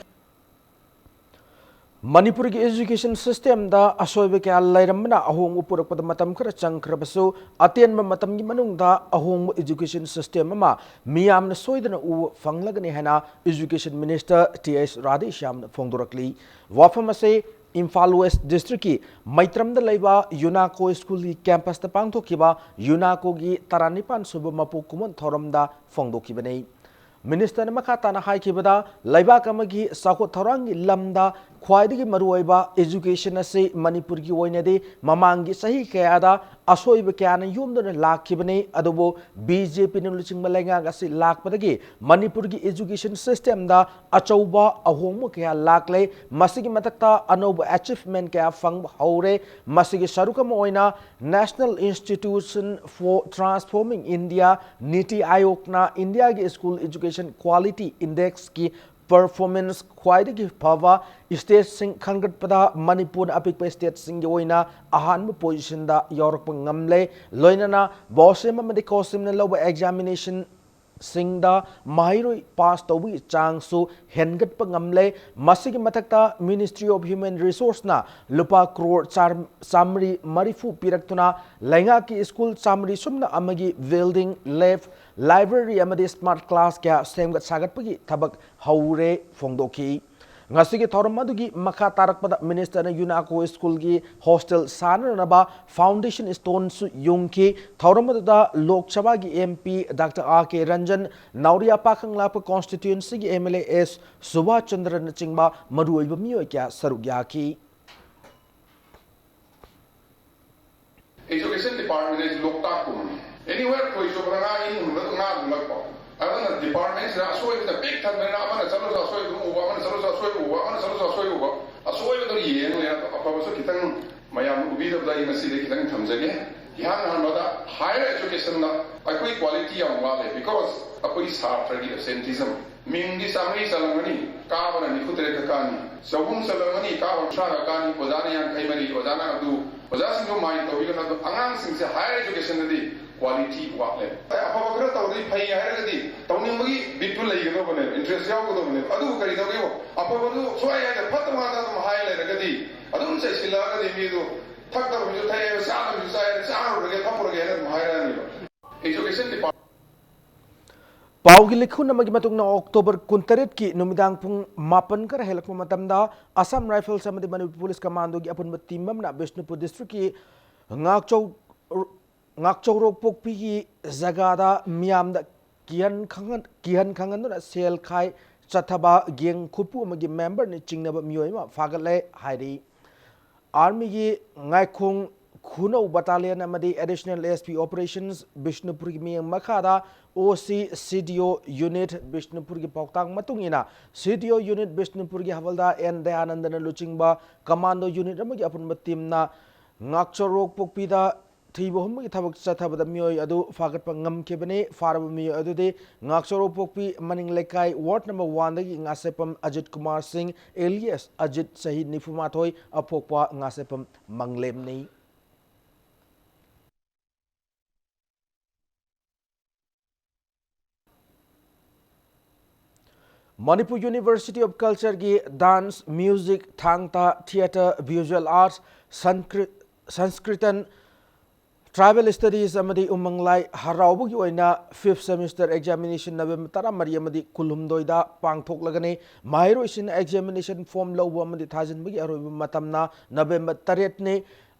ꯃꯅꯤꯄꯨꯔꯒꯤ education systemꯗ ꯑꯁꯣꯏꯕ ꯀꯌꯥ ꯂꯩꯔꯝꯕꯅ ꯑꯍꯣꯡꯕ ꯄꯨꯔꯛꯄꯗ ꯃꯇꯝ ꯈꯔ ꯆꯪꯈ꯭ꯔꯕꯁꯨ, ꯑꯇꯦꯟꯕ ꯃꯇꯝꯒꯤ ꯃꯅꯨꯡꯗ ꯑꯍꯣꯡꯕ education system ꯑꯃ ꯃꯤꯌꯥꯝꯅ ꯁꯣꯏꯗꯅ ꯎꯕ ꯐꯪꯂꯒꯅꯤ ꯍꯥꯏꯅ Education Minister ꯇꯤ ꯑꯦꯁ ꯔꯥꯙꯦꯁ꯭ꯌꯥꯝꯅ ꯐꯣꯡꯗꯣꯔꯛꯂꯤ꯫ ꯋꯥꯐꯝ ꯑꯁꯤ ꯏꯝꯐꯥꯜ West Districtꯀꯤ ꯃꯩꯇ꯭ꯔꯝꯗ ꯂꯩꯕ UNACO Schoolꯒꯤ campusꯇ ꯄꯥꯡꯊꯣꯛꯈꯤꯕ UNACOꯒꯤ ꯇꯔꯥꯅꯤꯄꯥꯟ ꯁꯨꯕ ꯃꯄꯣꯛ ꯀꯨꯝꯑꯣꯟ ꯊꯧꯔꯝꯗ ꯐꯣꯡꯗꯣꯛꯈꯤꯕꯅꯤ꯫ Ministerꯅ ꯃꯈꯥ ꯇꯥꯅ ꯍꯥꯏꯈꯤꯕꯗ, ꯂꯩꯕꯥꯛ ꯑꯃꯒꯤ ꯆꯥꯎꯈꯠ ꯊꯧꯔꯥꯡꯒꯤ ꯂꯝꯗ ꯈ꯭ꯋꯥꯏꯗꯒꯤ ꯃꯔꯨꯑꯣꯏꯕ education ꯑꯁꯤ ꯃꯅꯤꯄꯨꯔꯒꯤ ꯑꯣꯏꯅꯗꯤ ꯃꯃꯥꯡꯒꯤ ꯆꯍꯤ ꯀꯌꯥꯗ ꯑꯁꯣꯏꯕ ꯀꯌꯥꯅ ꯌꯣꯝꯗꯨꯅ ꯂꯥꯛꯈꯤꯕꯅꯤ꯫ ꯑꯗꯨꯕꯨ BJPꯅ ꯂꯨꯆꯤꯡꯕ ꯂꯩꯉꯥꯛ ꯑꯁꯤ ꯂꯥꯛꯄꯗꯒꯤ ꯃꯅꯤꯄꯨꯔꯒꯤ education systemꯗ ꯑꯆꯧꯕ ꯑꯍꯣꯡꯕ ꯀꯌꯥ ꯂꯥꯛꯂꯦ꯫ ꯃꯁꯤꯒꯤ ꯃꯊꯛꯇ ꯑꯅꯧꯕ achievement ꯀꯌꯥ ꯐꯪꯕ ꯍꯧꯔꯦ꯫ ꯃꯁꯤꯒꯤ ꯁꯔꯨꯛ ꯑꯃ ꯑꯣꯏꯅ National Institution for Transforming India, NITI Aayogꯅ ꯏꯟꯗꯤꯌꯥꯒꯤ school education quality indexꯀꯤ performance ꯈ꯭ꯋꯥꯏꯗꯒꯤ ꯐꯕ stateꯁꯤꯡ ꯈꯟꯒꯠꯄꯗ ꯃꯅꯤꯄꯨꯔꯅ ꯑꯄꯤꯛꯄ stateꯁꯤꯡꯒꯤ ꯑꯣꯏꯅ ꯑꯍꯥꯟꯕ positionꯗ ꯌꯥꯎꯔꯛꯄ ꯉꯝꯂꯦ꯫ ꯂꯣꯏꯅꯅ BOSEM ꯑꯃꯗꯤ COHSEMꯅ ꯂꯧꯕ examination ꯁꯤꯡꯗ ꯃꯍꯩꯔꯣꯏ pass ꯇꯧꯕꯒꯤ ꯆꯥꯡꯁꯨ ꯍꯦꯟꯒꯠꯄ ꯉꯝꯂꯦ꯫ ꯃꯁꯤꯒꯤ ꯃꯊꯛꯇ Ministry of Human Resourceꯅ ꯂꯨꯄꯥ ꯀ꯭ꯔꯣꯔ ꯆꯥꯝ-, ꯆꯥꯃꯔꯤ ꯃꯔꯤꯐꯨ ꯄꯤꯔꯛꯇꯨꯅ ꯂꯩꯉꯥꯛꯀꯤ school ꯆꯥꯃꯔꯤ ꯁꯨꯞꯅ ꯑꯃꯒꯤ building, lab, library ꯑꯃꯗꯤ smart class ꯀꯌꯥ ꯁꯦꯝꯒꯠ ꯁꯥꯒꯠꯄꯒꯤ ꯊꯕꯛ ꯍꯧꯔꯦ ꯐꯣꯡꯗꯣꯛꯈꯤ꯫ ꯉꯁꯤꯒꯤ ꯊꯧꯔꯝ ꯑꯗꯨꯒꯤ ꯃꯈꯥ ꯇꯥꯔꯛꯄꯗ Ministerꯅ UNACO Schoolꯒꯤ hostel ꯁꯥꯅꯅꯕ foundation stoneꯁꯨ ꯌꯨꯡꯈꯤ꯫ ꯊꯧꯔꯝ ꯑꯗꯨꯗ ꯂꯣꯛ ꯁꯚꯥꯒꯤ MP Doctor R K Ranjan, ꯅꯥꯎꯔꯤꯌꯥ ꯄꯥꯈꯪ ꯂꯥꯛꯄ constituencyꯒꯤ MLA S ꯁꯨꯚꯥꯁ ꯆꯟꯗ꯭ꯔꯅꯆꯤꯡꯕ ꯃꯔꯨꯑꯣꯏꯕ ꯃꯤꯑꯣꯏ ꯀꯌꯥ ꯁꯔꯨꯛ ꯌꯥꯈꯤ꯫ Education Department is ꯂꯣꯛꯇꯥꯛꯀꯨꯝꯕꯅꯤ꯫ Anywhere ꯈꯣꯏ ꯆꯣꯞꯄꯗ ꯉꯥ ꯏꯟ ꯍꯨꯟꯕꯗ ꯉꯥ ꯂꯨꯞꯂꯛꯄ꯫ ꯑꯗꯨꯅ departmentꯁꯤꯗ ꯑꯁꯣꯏꯕꯗ ꯄꯤꯛ ꯊꯟꯕꯅꯤꯅ ꯑꯃꯅ ꯆꯠꯂꯁꯨ ꯑꯁꯣꯏꯕ ꯑꯗꯨꯝ ꯎꯕ, ꯑꯃꯅ ꯆꯠꯂꯁꯨ ꯑꯁꯣꯏꯕ ꯎꯕ, ꯑꯃꯅ ꯆꯠꯂꯁꯨ ꯑꯁꯣꯏꯕ ꯎꯕ꯫ ꯑꯁꯣꯏꯕꯗꯣ ꯌꯦꯡꯉ ꯂꯩꯔ ꯑꯐꯕꯁꯨ ꯈꯤꯇꯪ ꯃꯌꯥꯝꯅ ꯎꯕꯤꯗꯕꯗ ꯑꯩ ꯉꯁꯤꯗꯤ ꯈꯤꯇꯪ ꯊꯝꯖꯒꯦ꯫ ꯏꯍꯥꯟ ꯍꯥꯟꯕꯗ higher educationꯗ ꯑꯩꯈꯣꯏ quality ꯌꯥꯝ ꯋꯥꯠꯂꯦ, because ꯑꯩꯈꯣꯏ ꯁꯥꯇ꯭ꯔꯒꯤ absenteeism ꯃꯤꯡꯗꯤ ꯆꯥꯃꯔꯤ ꯆꯜꯂꯝꯒꯅꯤ, ꯀꯥꯕꯅ ꯅꯤꯐꯨ ꯇꯔꯦꯠ ꯈꯛ ꯀꯥꯅꯤ, ꯆꯍꯨꯝ ꯆꯜꯂꯝꯒꯅꯤ, ꯀꯥꯕ ꯀꯨꯟꯊ꯭ꯔꯥ ꯈꯛ ꯀꯥꯅꯤ, ꯑꯣꯖꯥꯅ ꯌꯥꯡꯈꯩ ꯃꯔꯤ, ꯑꯣꯖꯥꯅ ꯑꯗꯨ, ꯑꯣꯖꯥꯁꯤꯡꯗꯨ mind ꯇꯧꯕꯤꯒꯅꯨ꯫ ꯑꯗꯨ ꯑꯉꯥꯡꯁꯤꯡꯁꯦ higher educationꯗꯗꯤ Quality ꯋꯥꯠꯂꯦ꯫ ꯑꯦ, ꯑꯐꯕ ꯈꯔ ꯇꯧꯔꯗꯤ ꯐꯩ ꯍꯥꯏꯔꯒꯗꯤ ꯇꯧꯅꯤꯡꯕꯒꯤ ꯕꯤꯠꯇꯨ ꯂꯩꯒꯗꯧꯕꯅꯦꯕ, ꯏꯟꯇꯔꯦꯁ ꯌꯥꯎꯒꯗꯧꯕꯅꯦꯕ꯫ ꯑꯗꯨꯕꯨ ꯀꯔꯤ ꯇꯧꯒꯦꯕꯨ, ꯑꯐꯕꯗꯨ ꯁꯨꯡꯌꯥ ꯌꯥꯗꯦ, ꯐꯠꯇꯕ ꯉꯥꯛꯇ ꯑꯗꯨꯝ ꯍꯥꯏ ꯂꯩꯔꯒꯗꯤ, ꯑꯗꯨꯝ ꯆꯩꯁꯤꯜꯂꯛꯑꯒꯗꯤ ꯃꯤꯗꯨ ꯊꯛꯇꯕ ꯃꯤꯁꯨ ꯊꯛꯑꯦ, ꯆꯥꯗꯕ ꯃꯤꯁꯨ ꯆꯥꯏ, ꯆꯥꯔꯨꯔꯒꯦ, ꯊꯛꯎꯔꯒꯦ ꯍꯥꯏꯅ ꯑꯗꯨꯝ ꯍꯥꯏꯔꯛꯑꯅꯦꯕ꯫ Education department ꯄꯥꯎꯒꯤ ꯂꯤꯈꯨꯟ ꯑꯃꯒꯤ ꯃꯇꯨꯡ ꯏꯟꯅ ꯑꯣꯛꯇꯣꯕꯔ ꯀꯨꯟꯇꯔꯦꯠꯀꯤ ꯅꯨꯃꯤꯗꯥꯡ ꯄꯨꯡ ꯃꯥꯄꯟ ꯈꯔ ꯍꯦꯜꯂꯛꯄ ꯃꯇꯝꯗ ꯑꯁꯥꯝ ꯔꯥꯏꯐꯜꯁ ꯑꯃꯗꯤ ꯃꯅꯤꯄꯨꯔ ꯄꯨꯂꯤꯁ ꯀꯃꯥꯟꯗꯣꯒꯤ ꯑꯄꯨꯟꯕ ꯇꯤꯝ ꯑꯃꯅ ꯕꯤꯁꯅꯨꯄꯨꯔ ꯗꯤꯁꯇ꯭ꯔꯤꯛꯀꯤ ꯉꯥꯛꯆꯧ-, ꯉꯥꯛꯆꯧꯔꯣꯛꯄꯣꯛꯄꯤꯒꯤ ꯖꯒꯥꯗ ꯃꯤꯌꯥꯝꯗ ꯀꯤꯍꯟ ꯈꯪꯍꯟ-, ꯀꯤꯍꯟ ꯈꯪꯍꯟꯗꯨꯅ ꯁꯦꯜ ꯈꯥꯏ ꯆꯠꯊꯕ ꯒꯦꯡ ꯈꯨꯠꯄꯨ ꯑꯃꯒꯤ ꯃꯦꯝꯕꯔꯅꯤ ꯆꯤꯡꯅꯕ ꯃꯤꯑꯣꯏ ꯑꯃ ꯐꯥꯒꯠꯂꯦ ꯍꯥꯏꯔꯤ꯫ ꯑꯥꯔꯃꯤꯒꯤ ꯉꯥꯏꯈꯣꯡ ꯈꯨꯅꯧ ꯕꯇꯥꯂꯤꯌꯟ ꯑꯃꯗꯤ ꯑꯦꯗꯤꯁꯅꯦꯜ ꯑꯦꯁ ꯄꯤ ꯑꯣꯄꯔꯦꯁꯟꯁ ꯕꯤꯁꯅꯨꯄꯨꯔꯒꯤ ꯃꯤꯠꯌꯦꯡ ꯃꯈꯥꯗ ꯑꯣ ꯁꯤ ꯁꯤ ꯗꯤ ꯑꯣ ꯌꯨꯅꯤꯠ ꯕꯤꯁꯅꯨꯄꯨꯔꯒꯤ ꯄꯥꯎꯇꯥꯛ ꯃꯇꯨꯡ ꯏꯟꯅ, ꯁꯤ ꯗꯤ ꯑꯣ ꯌꯨꯅꯤꯠ ꯕꯤꯁꯅꯨꯄꯨꯔꯒꯤ ꯍꯋꯜꯗꯥꯔ ꯑꯦꯟ ꯗꯌꯥꯅꯟꯗꯅ ꯂꯨꯆꯤꯡꯕ ꯀꯃꯥꯟꯗꯣ ꯌꯨꯅꯤꯠ ꯑꯃꯒꯤ ꯑꯄꯨꯟꯕ ꯇꯤꯝꯅ ꯉꯥꯛꯆꯧꯔꯣꯛꯄꯣꯛꯄꯤꯗ ꯊꯤꯕ ꯍꯨꯝꯕꯒꯤ ꯊꯕꯛ ꯆꯠꯊꯕꯗ ꯃꯤꯑꯣꯏ ꯑꯗꯨ ꯐꯥꯒꯠꯄ ꯉꯝꯈꯤꯕꯅꯤ꯫ ꯐꯥꯔꯕ ꯃꯤꯑꯣꯏ ꯑꯗꯨꯗꯤ ꯉꯥꯛꯆꯧꯔꯣꯛꯄꯣꯛꯄꯤ ꯃꯅꯤꯡ ꯂꯩꯀꯥꯏ ꯋꯥꯔꯗ ꯅꯝꯕꯔ ꯋꯥꯟꯗꯒꯤ ꯉꯥꯁꯦꯞꯄꯝ ꯑꯖꯤꯠ ꯀꯨꯃꯥꯔ ꯁꯤꯡ, ꯑꯦꯂꯤꯌꯥꯁ ꯑꯖꯤꯠ, ꯆꯍꯤ ꯅꯤꯐꯨ ꯃꯥꯊꯣꯏ, ꯑꯄꯣꯛꯄ ꯉꯥꯁꯦꯞꯄꯝ ꯃꯪꯂꯦꯝꯅꯤ꯫ ꯃꯅꯤꯄꯨꯔ ꯌꯨꯅꯤꯚꯔꯁꯤꯇꯤ ꯑꯣꯐ ꯀꯜꯆꯔꯒꯤ dance, music, Thang Ta, theatre, visual arts, ꯁꯟꯀ꯭ꯔꯤ-, ꯁꯟꯁꯀ꯭ꯔꯤꯇꯟ, ꯇ꯭ꯔꯥꯏꯕꯦꯜ ꯁ꯭ꯇꯗꯤꯁ ꯑꯃꯗꯤ ꯎꯃꯪ ꯂꯥꯏ ꯍꯔꯥꯎꯕꯒꯤ ꯑꯣꯏꯅ ꯐꯤꯐ ꯁꯦꯃꯤꯁꯇꯔ ꯑꯦꯛꯖꯥꯃꯤꯅꯦꯁꯟ ꯅꯕꯦꯝꯕꯔ ꯇꯔꯥꯃꯔꯤ ꯑꯃꯗꯤ ꯀꯨꯟꯍꯨꯝꯗꯣꯏꯗ ꯄꯥꯡꯊꯣꯛꯂꯒꯅꯤ꯫ ꯃꯍꯩꯔꯣꯏꯁꯤꯡꯅ ꯑꯦꯛꯖꯥꯃꯤꯅꯦꯁꯟ ꯐꯣꯔꯝ ꯂꯧꯕ ꯑꯃꯗꯤ ꯊꯥꯖꯤꯟꯕꯒꯤ ꯑꯔꯣꯏꯕ ꯃꯇꯝꯅ ꯅꯕꯦꯝꯕꯔ ꯇꯔꯦꯠꯅꯤ꯫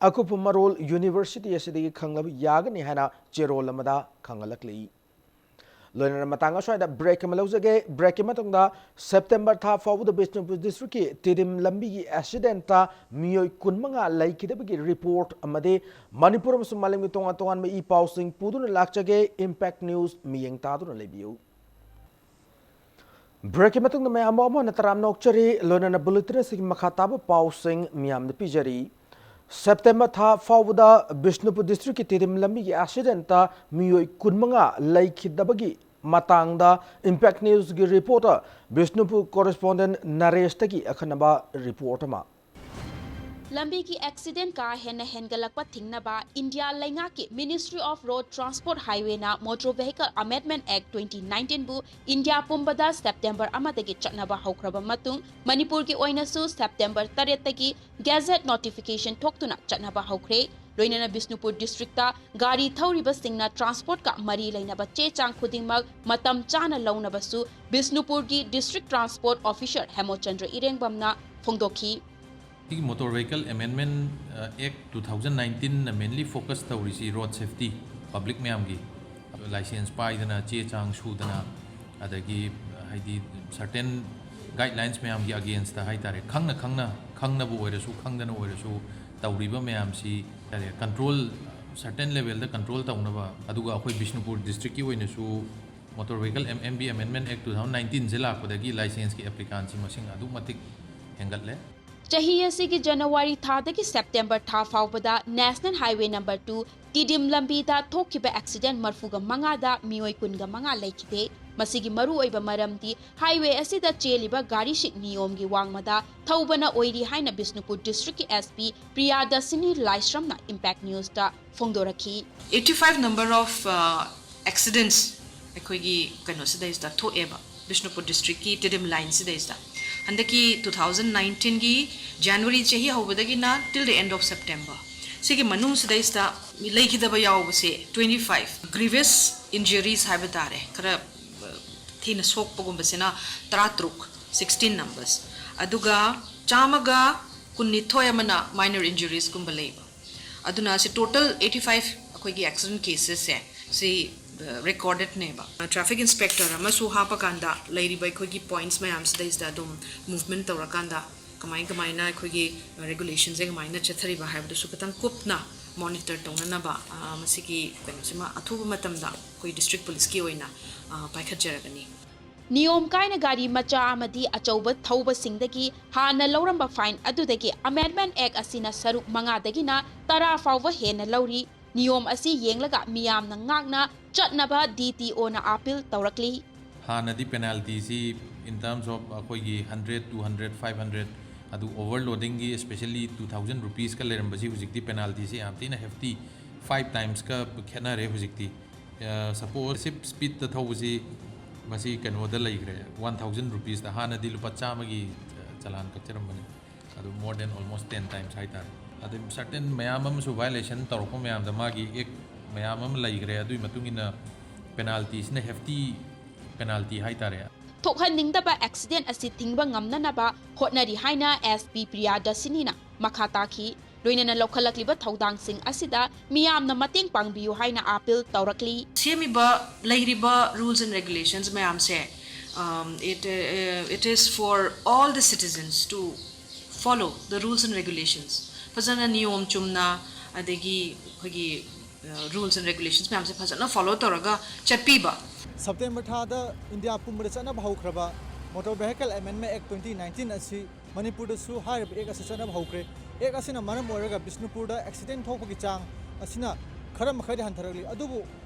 ꯑꯀꯨꯞꯄ ꯃꯔꯣꯜ ꯌꯨꯅꯤꯚꯔꯁꯤꯇꯤ ꯑꯁꯤꯗꯒꯤ ꯈꯪꯂꯕ ꯌꯥꯒꯅꯤ ꯍꯥꯏꯅ ꯆꯦꯔꯣꯜ ꯑꯃꯗ ꯈꯪꯍꯜꯂꯛꯂꯤ꯫ ꯂꯣꯏꯅꯅ ꯃꯇꯥꯡ ꯑꯁ꯭ꯋꯥꯏꯗ ꯕ꯭ꯔꯦꯛ ꯑꯃ ꯂꯧꯖꯒꯦ꯫ ꯕ꯭ꯔꯦꯛꯀꯤ ꯃꯇꯨꯡꯗ ꯁꯦꯞꯇꯦꯝꯕꯔ ꯊꯥ ꯐꯥꯎꯕꯗ ꯕꯤꯁꯅꯨꯄꯨꯔ ꯗꯤꯁꯇ꯭ꯔꯤꯛꯀꯤ ꯇꯤꯗꯤꯝ ꯂꯝꯕꯤꯒꯤ ꯑꯦꯛꯁꯤꯗꯦꯟꯇ ꯃꯤꯑꯣꯏ ꯀꯨꯟꯃꯉꯥ ꯂꯩꯈꯤꯗꯕꯒꯤ ꯔꯤꯄꯣꯔꯠ ꯑꯃꯗꯤ ꯃꯅꯤꯄꯨꯔ ꯑꯃꯁꯨꯡ ꯃꯥꯂꯦꯝꯒꯤ ꯇꯣꯉꯥꯟ ꯇꯣꯉꯥꯟꯕ ꯏ ꯄꯥꯎꯁꯤꯡ ꯄꯨꯗꯨꯅ ꯂꯥꯛꯆꯒꯦ꯫ ꯏꯝꯄꯦꯛ ꯅ꯭ꯌꯨꯁ ꯃꯤꯠꯌꯦꯡ ꯇꯥꯗꯨꯅ ꯂꯩꯕꯤꯌꯨ꯫ ꯕ꯭ꯔꯦꯛꯀꯤ ꯃꯇꯨꯡꯗ ꯃꯌꯥꯝꯕꯨ ꯑꯃꯨꯛ ꯍꯟꯅ ꯇꯔꯥꯝꯅ ꯑꯣꯛꯆꯔꯤ꯫ ꯂꯣꯏꯅꯅ ꯕꯨꯂꯦꯇꯤꯟ ꯑꯁꯤꯒꯤ ꯃꯈꯥ ꯇꯥꯕ ꯄꯥꯎꯁꯤꯡ ꯃꯤꯌꯥꯝꯗ ꯄꯤꯖꯔꯤ꯫ ꯁꯦꯞꯇꯦꯝꯕꯔ ꯊꯥ ꯐꯥꯎꯕꯗ ꯕꯤꯁꯅꯨꯄꯨꯔ ꯗꯤꯁꯇ꯭ꯔꯤꯛꯀꯤ ꯇꯤꯗꯤꯝ ꯂꯝꯕꯤꯒꯤ ꯑꯦꯛꯁꯤꯗꯦꯟꯇ ꯃꯤꯑꯣꯏ ꯀꯨꯟꯃꯉꯥ ꯂꯩꯈꯤꯗꯕꯒꯤ ꯃꯇꯥꯡꯗ ꯏꯝꯄꯦꯛ ꯅ꯭ꯌꯨꯁꯀꯤ ꯔꯤꯄꯣꯔꯇꯔ ꯕꯤꯁꯅꯨꯄꯨꯔ ꯀꯣꯔꯦꯁꯄꯣꯟꯗꯦꯟ ꯅꯔꯦꯁꯇꯒꯤ ꯑꯈꯟꯅꯕ ꯔꯤꯄꯣꯔꯠ ꯑꯃ꯫ ꯂꯝꯕꯤꯒꯤ ꯑꯦꯛꯁꯤꯗꯦꯟ ꯀꯥ ꯍꯦꯟꯅ ꯍꯦꯟꯒꯠꯂꯛꯄ ꯊꯤꯡꯅꯕ ꯏꯟꯗꯤꯌꯥ ꯂꯩꯉꯥꯛꯀꯤ Ministry of Road Transport Highwayꯅ Motor Vehicle Amendment Act twenty nineteenꯕꯨ ꯏꯟꯗꯤꯌꯥ ꯄꯨꯝꯕꯗ ꯁꯦꯞꯇꯦꯝꯕꯔ ꯑꯃꯗꯒꯤ ꯆꯠꯅꯕ ꯍꯧꯈ꯭ꯔꯕ ꯃꯇꯨꯡ, ꯃꯅꯤꯄꯨꯔꯒꯤ ꯑꯣꯏꯅꯁꯨ ꯁꯦꯞꯇꯦꯝꯕꯔ ꯇꯔꯦꯠꯇꯒꯤ ꯒꯦꯖꯦꯠ ꯅꯣꯇꯤꯐꯤꯀꯦꯁꯟ ꯊꯣꯛꯇꯨꯅ ꯆꯠꯅꯕ ꯍꯧꯈ꯭ꯔꯦ꯫ ꯂꯣꯏꯅꯅ ꯕꯤꯁꯅꯨꯄꯨꯔ ꯗꯤꯁꯇ꯭ꯔꯤꯛꯇ ꯒꯥꯔꯤ ꯊꯧꯔꯤꯕꯁꯤꯡꯅ ꯇ꯭ꯔꯥꯟꯁꯄꯣꯔꯠꯀ ꯃꯔꯤ ꯂꯩꯅꯕ ꯆꯦ ꯆꯥꯡ ꯈꯨꯗꯤꯡꯃꯛ ꯃꯇꯝ ꯆꯥꯅ ꯂꯧꯅꯕꯁꯨ ꯕꯤꯁꯅꯨꯄꯨꯔꯒꯤ ꯗꯤꯁꯇ꯭ꯔꯤꯛ ꯇ꯭ꯔꯥꯟꯁꯄꯣꯔꯠ ꯑꯣꯐꯤꯁꯔ ꯍꯦꯃꯣꯆꯟꯗ꯭ꯔ ꯏꯔꯦꯡꯕꯝꯅ ꯐꯣꯡꯗꯣꯛꯈꯤ꯫ ꯁꯤꯒꯤ Motor Vehicle Amendment Act two thousand nineteenꯅ mainly focus ꯇꯧꯔꯤꯁꯤ road safety, public ꯃꯌꯥꯝꯒꯤ license ꯄꯥꯏꯗꯅ, ꯆꯦ ꯆꯥꯡ ꯁꯨꯗꯅ, ꯑꯗꯒꯤ, ꯍꯥꯏꯗꯤ, certain guidelines ꯃꯌꯥꯝꯒꯤ againstꯇ ꯍꯥꯏꯇꯥꯔꯦ, ꯈꯪꯅ ꯈꯪꯅ, ꯈꯪꯅꯕ ꯑꯣꯏꯔꯁꯨ ꯈꯪꯗꯅ ꯑꯣꯏꯔꯁꯨ ꯇꯧꯔꯤꯕ ꯃꯌꯥꯝꯁꯤ ꯍꯥꯏꯇꯥꯔꯦ, control, certain levelꯗ control ꯇꯧꯅꯕ꯫ ꯑꯗꯨꯒ ꯑꯩꯈꯣꯏ ꯕꯤꯁꯅꯨꯄꯨꯔ ꯗꯤꯁꯇ꯭ꯔꯤꯛꯀꯤ ꯑꯣꯏꯅꯁꯨ Motor Vehicle M- MV Amendment Act two thousand nineteen ꯁꯦ ꯂꯥꯛꯄꯗꯒꯤ licenseꯀꯤ applicantsꯁꯤ ꯃꯁꯤꯡ ꯑꯗꯨꯛ ꯃꯇꯤꯛ ꯍꯦꯟꯒꯠꯂꯦ꯫ ꯆꯍꯤ ꯑꯁꯤꯒꯤ ꯖꯅꯋꯥꯔꯤ ꯊꯥꯗꯒꯤ ꯁꯦꯞꯇꯦꯝꯕꯔ ꯊꯥ ꯐꯥꯎꯕꯗ National Highway number two Tiddim ꯂꯝꯕꯤꯗ ꯊꯣꯛꯈꯤꯕ ꯑꯦꯛꯁꯤꯗꯦꯟ ꯃꯔꯤꯐꯨꯒ ꯃꯉꯥꯗ ꯃꯤꯑꯣꯏ ꯀꯨꯟꯒ ꯃꯉꯥ ꯂꯩꯈꯤꯗꯦ꯫ ꯃꯁꯤꯒꯤ ꯃꯔꯨꯑꯣꯏꯕ ꯃꯔꯝꯗꯤ highway ꯑꯁꯤꯗ ꯆꯦꯜꯂꯤꯕ ꯒꯥꯔꯤꯁꯤꯡ ꯅꯤꯌꯣꯝꯒꯤ ꯋꯥꯡꯃꯗ ꯊꯧꯕꯅ ꯑꯣꯏꯔꯤ ꯍꯥꯏꯅ ꯕꯤꯁꯅꯨꯄꯨꯔ ꯗꯤꯁꯇ꯭ꯔꯤꯛꯀꯤ SP ꯄ꯭ꯔꯤꯌꯥꯗꯁꯤꯅꯤ ꯂꯥꯏꯁ꯭ꯔꯝꯅ Impact Newsꯇ ꯐꯣꯡꯗꯣꯔꯛꯈꯤ꯫ Eighty five number of accidents ꯑꯩꯈꯣꯏꯒꯤ ꯀꯩꯅꯣꯁꯤꯗꯩꯁꯤꯗ ꯊꯣꯛꯑꯦꯕ, ꯕꯤꯁꯅꯨꯄꯨꯔ ꯗꯤꯁꯇ꯭ꯔꯤꯛꯀꯤ ꯇꯤꯗꯤꯝ ꯂꯥꯏꯟꯁꯤꯗꯩꯁꯤꯗ꯫ ꯍꯟꯗꯛꯀꯤ two thousand nineteenꯒꯤ January ꯆꯍꯤ ꯍꯧꯕꯗꯒꯤꯅ till the end of September, ꯁꯤꯒꯤ ꯃꯅꯨꯡꯁꯤꯗꯩꯁꯤꯗ ꯂꯩꯈꯤꯗꯕ ꯌꯥꯎꯕꯁꯦ twenty five꯫ Grievous injuries ꯍꯥꯏꯕ ꯇꯥꯔꯦ, ꯈꯔ ꯊꯤꯅ ꯁꯣꯛꯄꯒꯨꯝꯕꯁꯤꯅ ꯇꯔꯥꯇꯔꯨꯛ, sixteen numbers꯫ ꯑꯗꯨꯒ ꯆꯥꯝꯃꯒ ꯀꯨꯟꯅꯤꯊꯣꯏ ꯑꯃꯅ minor injuriesꯀꯨꯝꯕ ꯂꯩꯕ꯫ ꯑꯗꯨꯅ ꯁꯤ total eighty five ꯑꯩꯈꯣꯏꯒꯤ accident casesꯁꯦ ꯁꯤ recordedꯅꯦꯕ꯫ Traffic inspector ꯑꯃꯁꯨ ꯍꯥꯞꯄꯀꯥꯟꯗ ꯂꯩꯔꯤꯕ ꯑꯩꯈꯣꯏꯒꯤ points ꯃꯌꯥꯝꯁꯤꯗꯩꯁꯤꯗ ꯑꯗꯨꯝ movement ꯇꯧꯔꯀꯥꯟꯗ ꯀꯃꯥꯏ ꯀꯃꯥꯏꯅ ꯑꯩꯈꯣꯏꯒꯤ regulationꯁꯦ ꯀꯃꯥꯏꯅ ꯆꯠꯊꯔꯤꯕ ꯍꯥꯏꯕꯗꯨꯁꯨ ꯈꯤꯇꯪ ꯀꯨꯞꯅ monitor ꯇꯧꯅꯅꯕ ꯃꯁꯤꯒꯤ ꯀꯩꯅꯣꯁꯤꯃ ꯑꯊꯨꯕ ꯃꯇꯝꯗ ꯑꯩꯈꯣꯏ district policeꯀꯤ ꯑꯣꯏꯅ ꯄꯥꯏꯈꯠꯆꯔꯒꯅꯤ꯫ ꯅꯤꯌꯣꯝ ꯀꯥꯏꯅ ꯒꯥꯔꯤ ꯃꯆꯥ ꯑꯃꯗꯤ ꯑꯆꯧꯕ ꯊꯧꯕꯁꯤꯡꯗꯒꯤ ꯍꯥꯟꯅ ꯂꯧꯔꯝꯕ fine ꯑꯗꯨꯗꯒꯤ Amendment Act ꯑꯁꯤꯅ ꯁꯔꯨꯛ ꯃꯉꯥꯗꯒꯤꯅ ꯇꯔꯥ ꯐꯥꯎꯕ ꯍꯦꯟꯅ ꯂꯧꯔꯤ꯫ ꯅꯤꯌꯣꯝ ꯑꯁꯤ ꯌꯦꯡꯂꯒ ꯃꯤꯌꯥꯝꯅ ꯉꯥꯛꯅ ꯆꯠꯅꯕ DTOꯅ appeal ꯇꯧꯔꯛꯂꯤ꯫ ꯍꯥꯟꯅꯗꯤ penaltyꯁꯤ in terms of ꯑꯩꯈꯣꯏꯒꯤ hundred, two hundred, five hundred ꯑꯗꯨ ꯑꯣꯚꯔꯂꯣꯗꯤꯡꯒꯤ especially two thousand rupeesꯀ ꯂꯩꯔꯝꯕꯁꯤ ꯍꯧꯖꯤꯛꯇꯤ ꯄꯦꯅꯥꯜꯇꯤꯁꯤ ꯌꯥꯝ ꯊꯤꯅ hefty, five timesꯀ ꯈꯦꯠꯅꯔꯦ ꯍꯧꯖꯤꯛꯇꯤ꯫ ꯁꯄꯣꯖ ꯁꯤꯞ ꯁ꯭ꯄꯤꯠꯇ ꯊꯧꯕꯁꯤ ꯃꯁꯤ ꯀꯩꯅꯣꯗ ꯂꯩꯈ꯭ꯔꯦ, one thousand rupeesꯇ꯫ ꯍꯥꯟꯅꯗꯤ ꯂꯨꯄꯥ ꯆꯥꯝꯃꯒꯤ ꯆꯂꯥꯟ ꯀꯛꯆꯔꯝꯕꯅꯤ꯫ ꯑꯗꯨ more than almost ten times ꯍꯥꯏꯇꯥꯔꯦ꯫ ꯑꯗꯨ certain ꯃꯌꯥꯝ ꯑꯃꯁꯨ violation ꯇꯧꯔꯛꯄ ꯃꯌꯥꯝꯗ ꯃꯥꯒꯤ act ꯃꯌꯥꯝ ꯑꯃ ꯂꯩꯈ꯭ꯔꯦ꯫ ꯑꯗꯨꯒꯤ ꯃꯇꯨꯡ ꯏꯟꯅ ꯄꯦꯅꯥꯜꯇꯤꯁꯤꯅ hefty ꯄꯦꯅꯥꯜꯇꯤ ꯍꯥꯏꯇꯥꯔꯦ꯫ ꯊꯣꯛꯍꯟꯅꯤꯡꯗꯕ ꯑꯦꯛꯁꯤꯗꯦꯟ ꯑꯁꯤ ꯊꯤꯡꯕ ꯉꯝꯅꯅꯕ ꯍꯣꯠꯅꯔꯤ ꯍꯥꯏꯅ SP ꯄ꯭ꯔꯤꯌꯥꯗꯁꯤꯅꯤꯅ ꯃꯈꯥ ꯇꯥꯈꯤ꯫ ꯂꯣꯏꯅꯅ ꯂꯧꯈꯠꯂꯛꯂꯤꯕ ꯊꯧꯗꯥꯡꯁꯤꯡ ꯑꯁꯤꯗ ꯃꯤꯌꯥꯝꯅ ꯃꯇꯦꯡ ꯄꯥꯡꯕꯤꯌꯨ ꯍꯥꯏꯅ ꯑꯥꯄꯤꯜ ꯇꯧꯔꯛꯂꯤ꯫ ꯁꯦꯝꯃꯤꯕ ꯂꯩꯔꯤꯕ rules and regulations ꯃꯌꯥꯝꯁꯦ, um, it, uh, it is for all the citizens to follow the rules and regulations. ꯐꯖꯅ ꯅꯤꯌꯣꯝ ꯆꯨꯝꯅ, ꯑꯗꯒꯤ ꯑꯩꯈꯣꯏꯒꯤ rules and regulations ꯃꯌꯥꯝꯁꯦ ꯐꯖꯅ follow ꯇꯧꯔꯒ ꯆꯠꯄꯤꯕ꯫ ꯁꯦꯞꯇꯦꯝꯕꯔ ꯊꯥꯗ ꯏꯟꯗꯤꯌꯥ ꯄꯨꯝꯕꯗ ꯆꯠꯅꯕ ꯍꯧꯈ꯭ꯔꯕ Motor Vehicle Amendment Act twenty nineteen ꯑꯁꯤ ꯃꯅꯤꯄꯨꯔꯗꯁꯨ ꯍꯥꯏꯔꯤꯕ act ꯑꯁꯤ ꯆꯠꯅꯕ ꯍꯧꯈ꯭ꯔꯦ꯫ Act ꯑꯁꯤꯅ ꯃꯔꯝ ꯑꯣꯏꯔꯒ ꯕꯤꯁꯅꯨꯄꯨꯔꯗ ꯑꯦꯛꯁꯤꯗꯦꯟ ꯊꯣꯛꯄꯒꯤ ꯆꯥꯡ ꯑꯁꯤꯅ ꯈꯔ ꯃꯈꯩꯗꯤ ꯍꯟꯊꯔꯛꯂꯤ꯫ ꯑꯗꯨꯕꯨ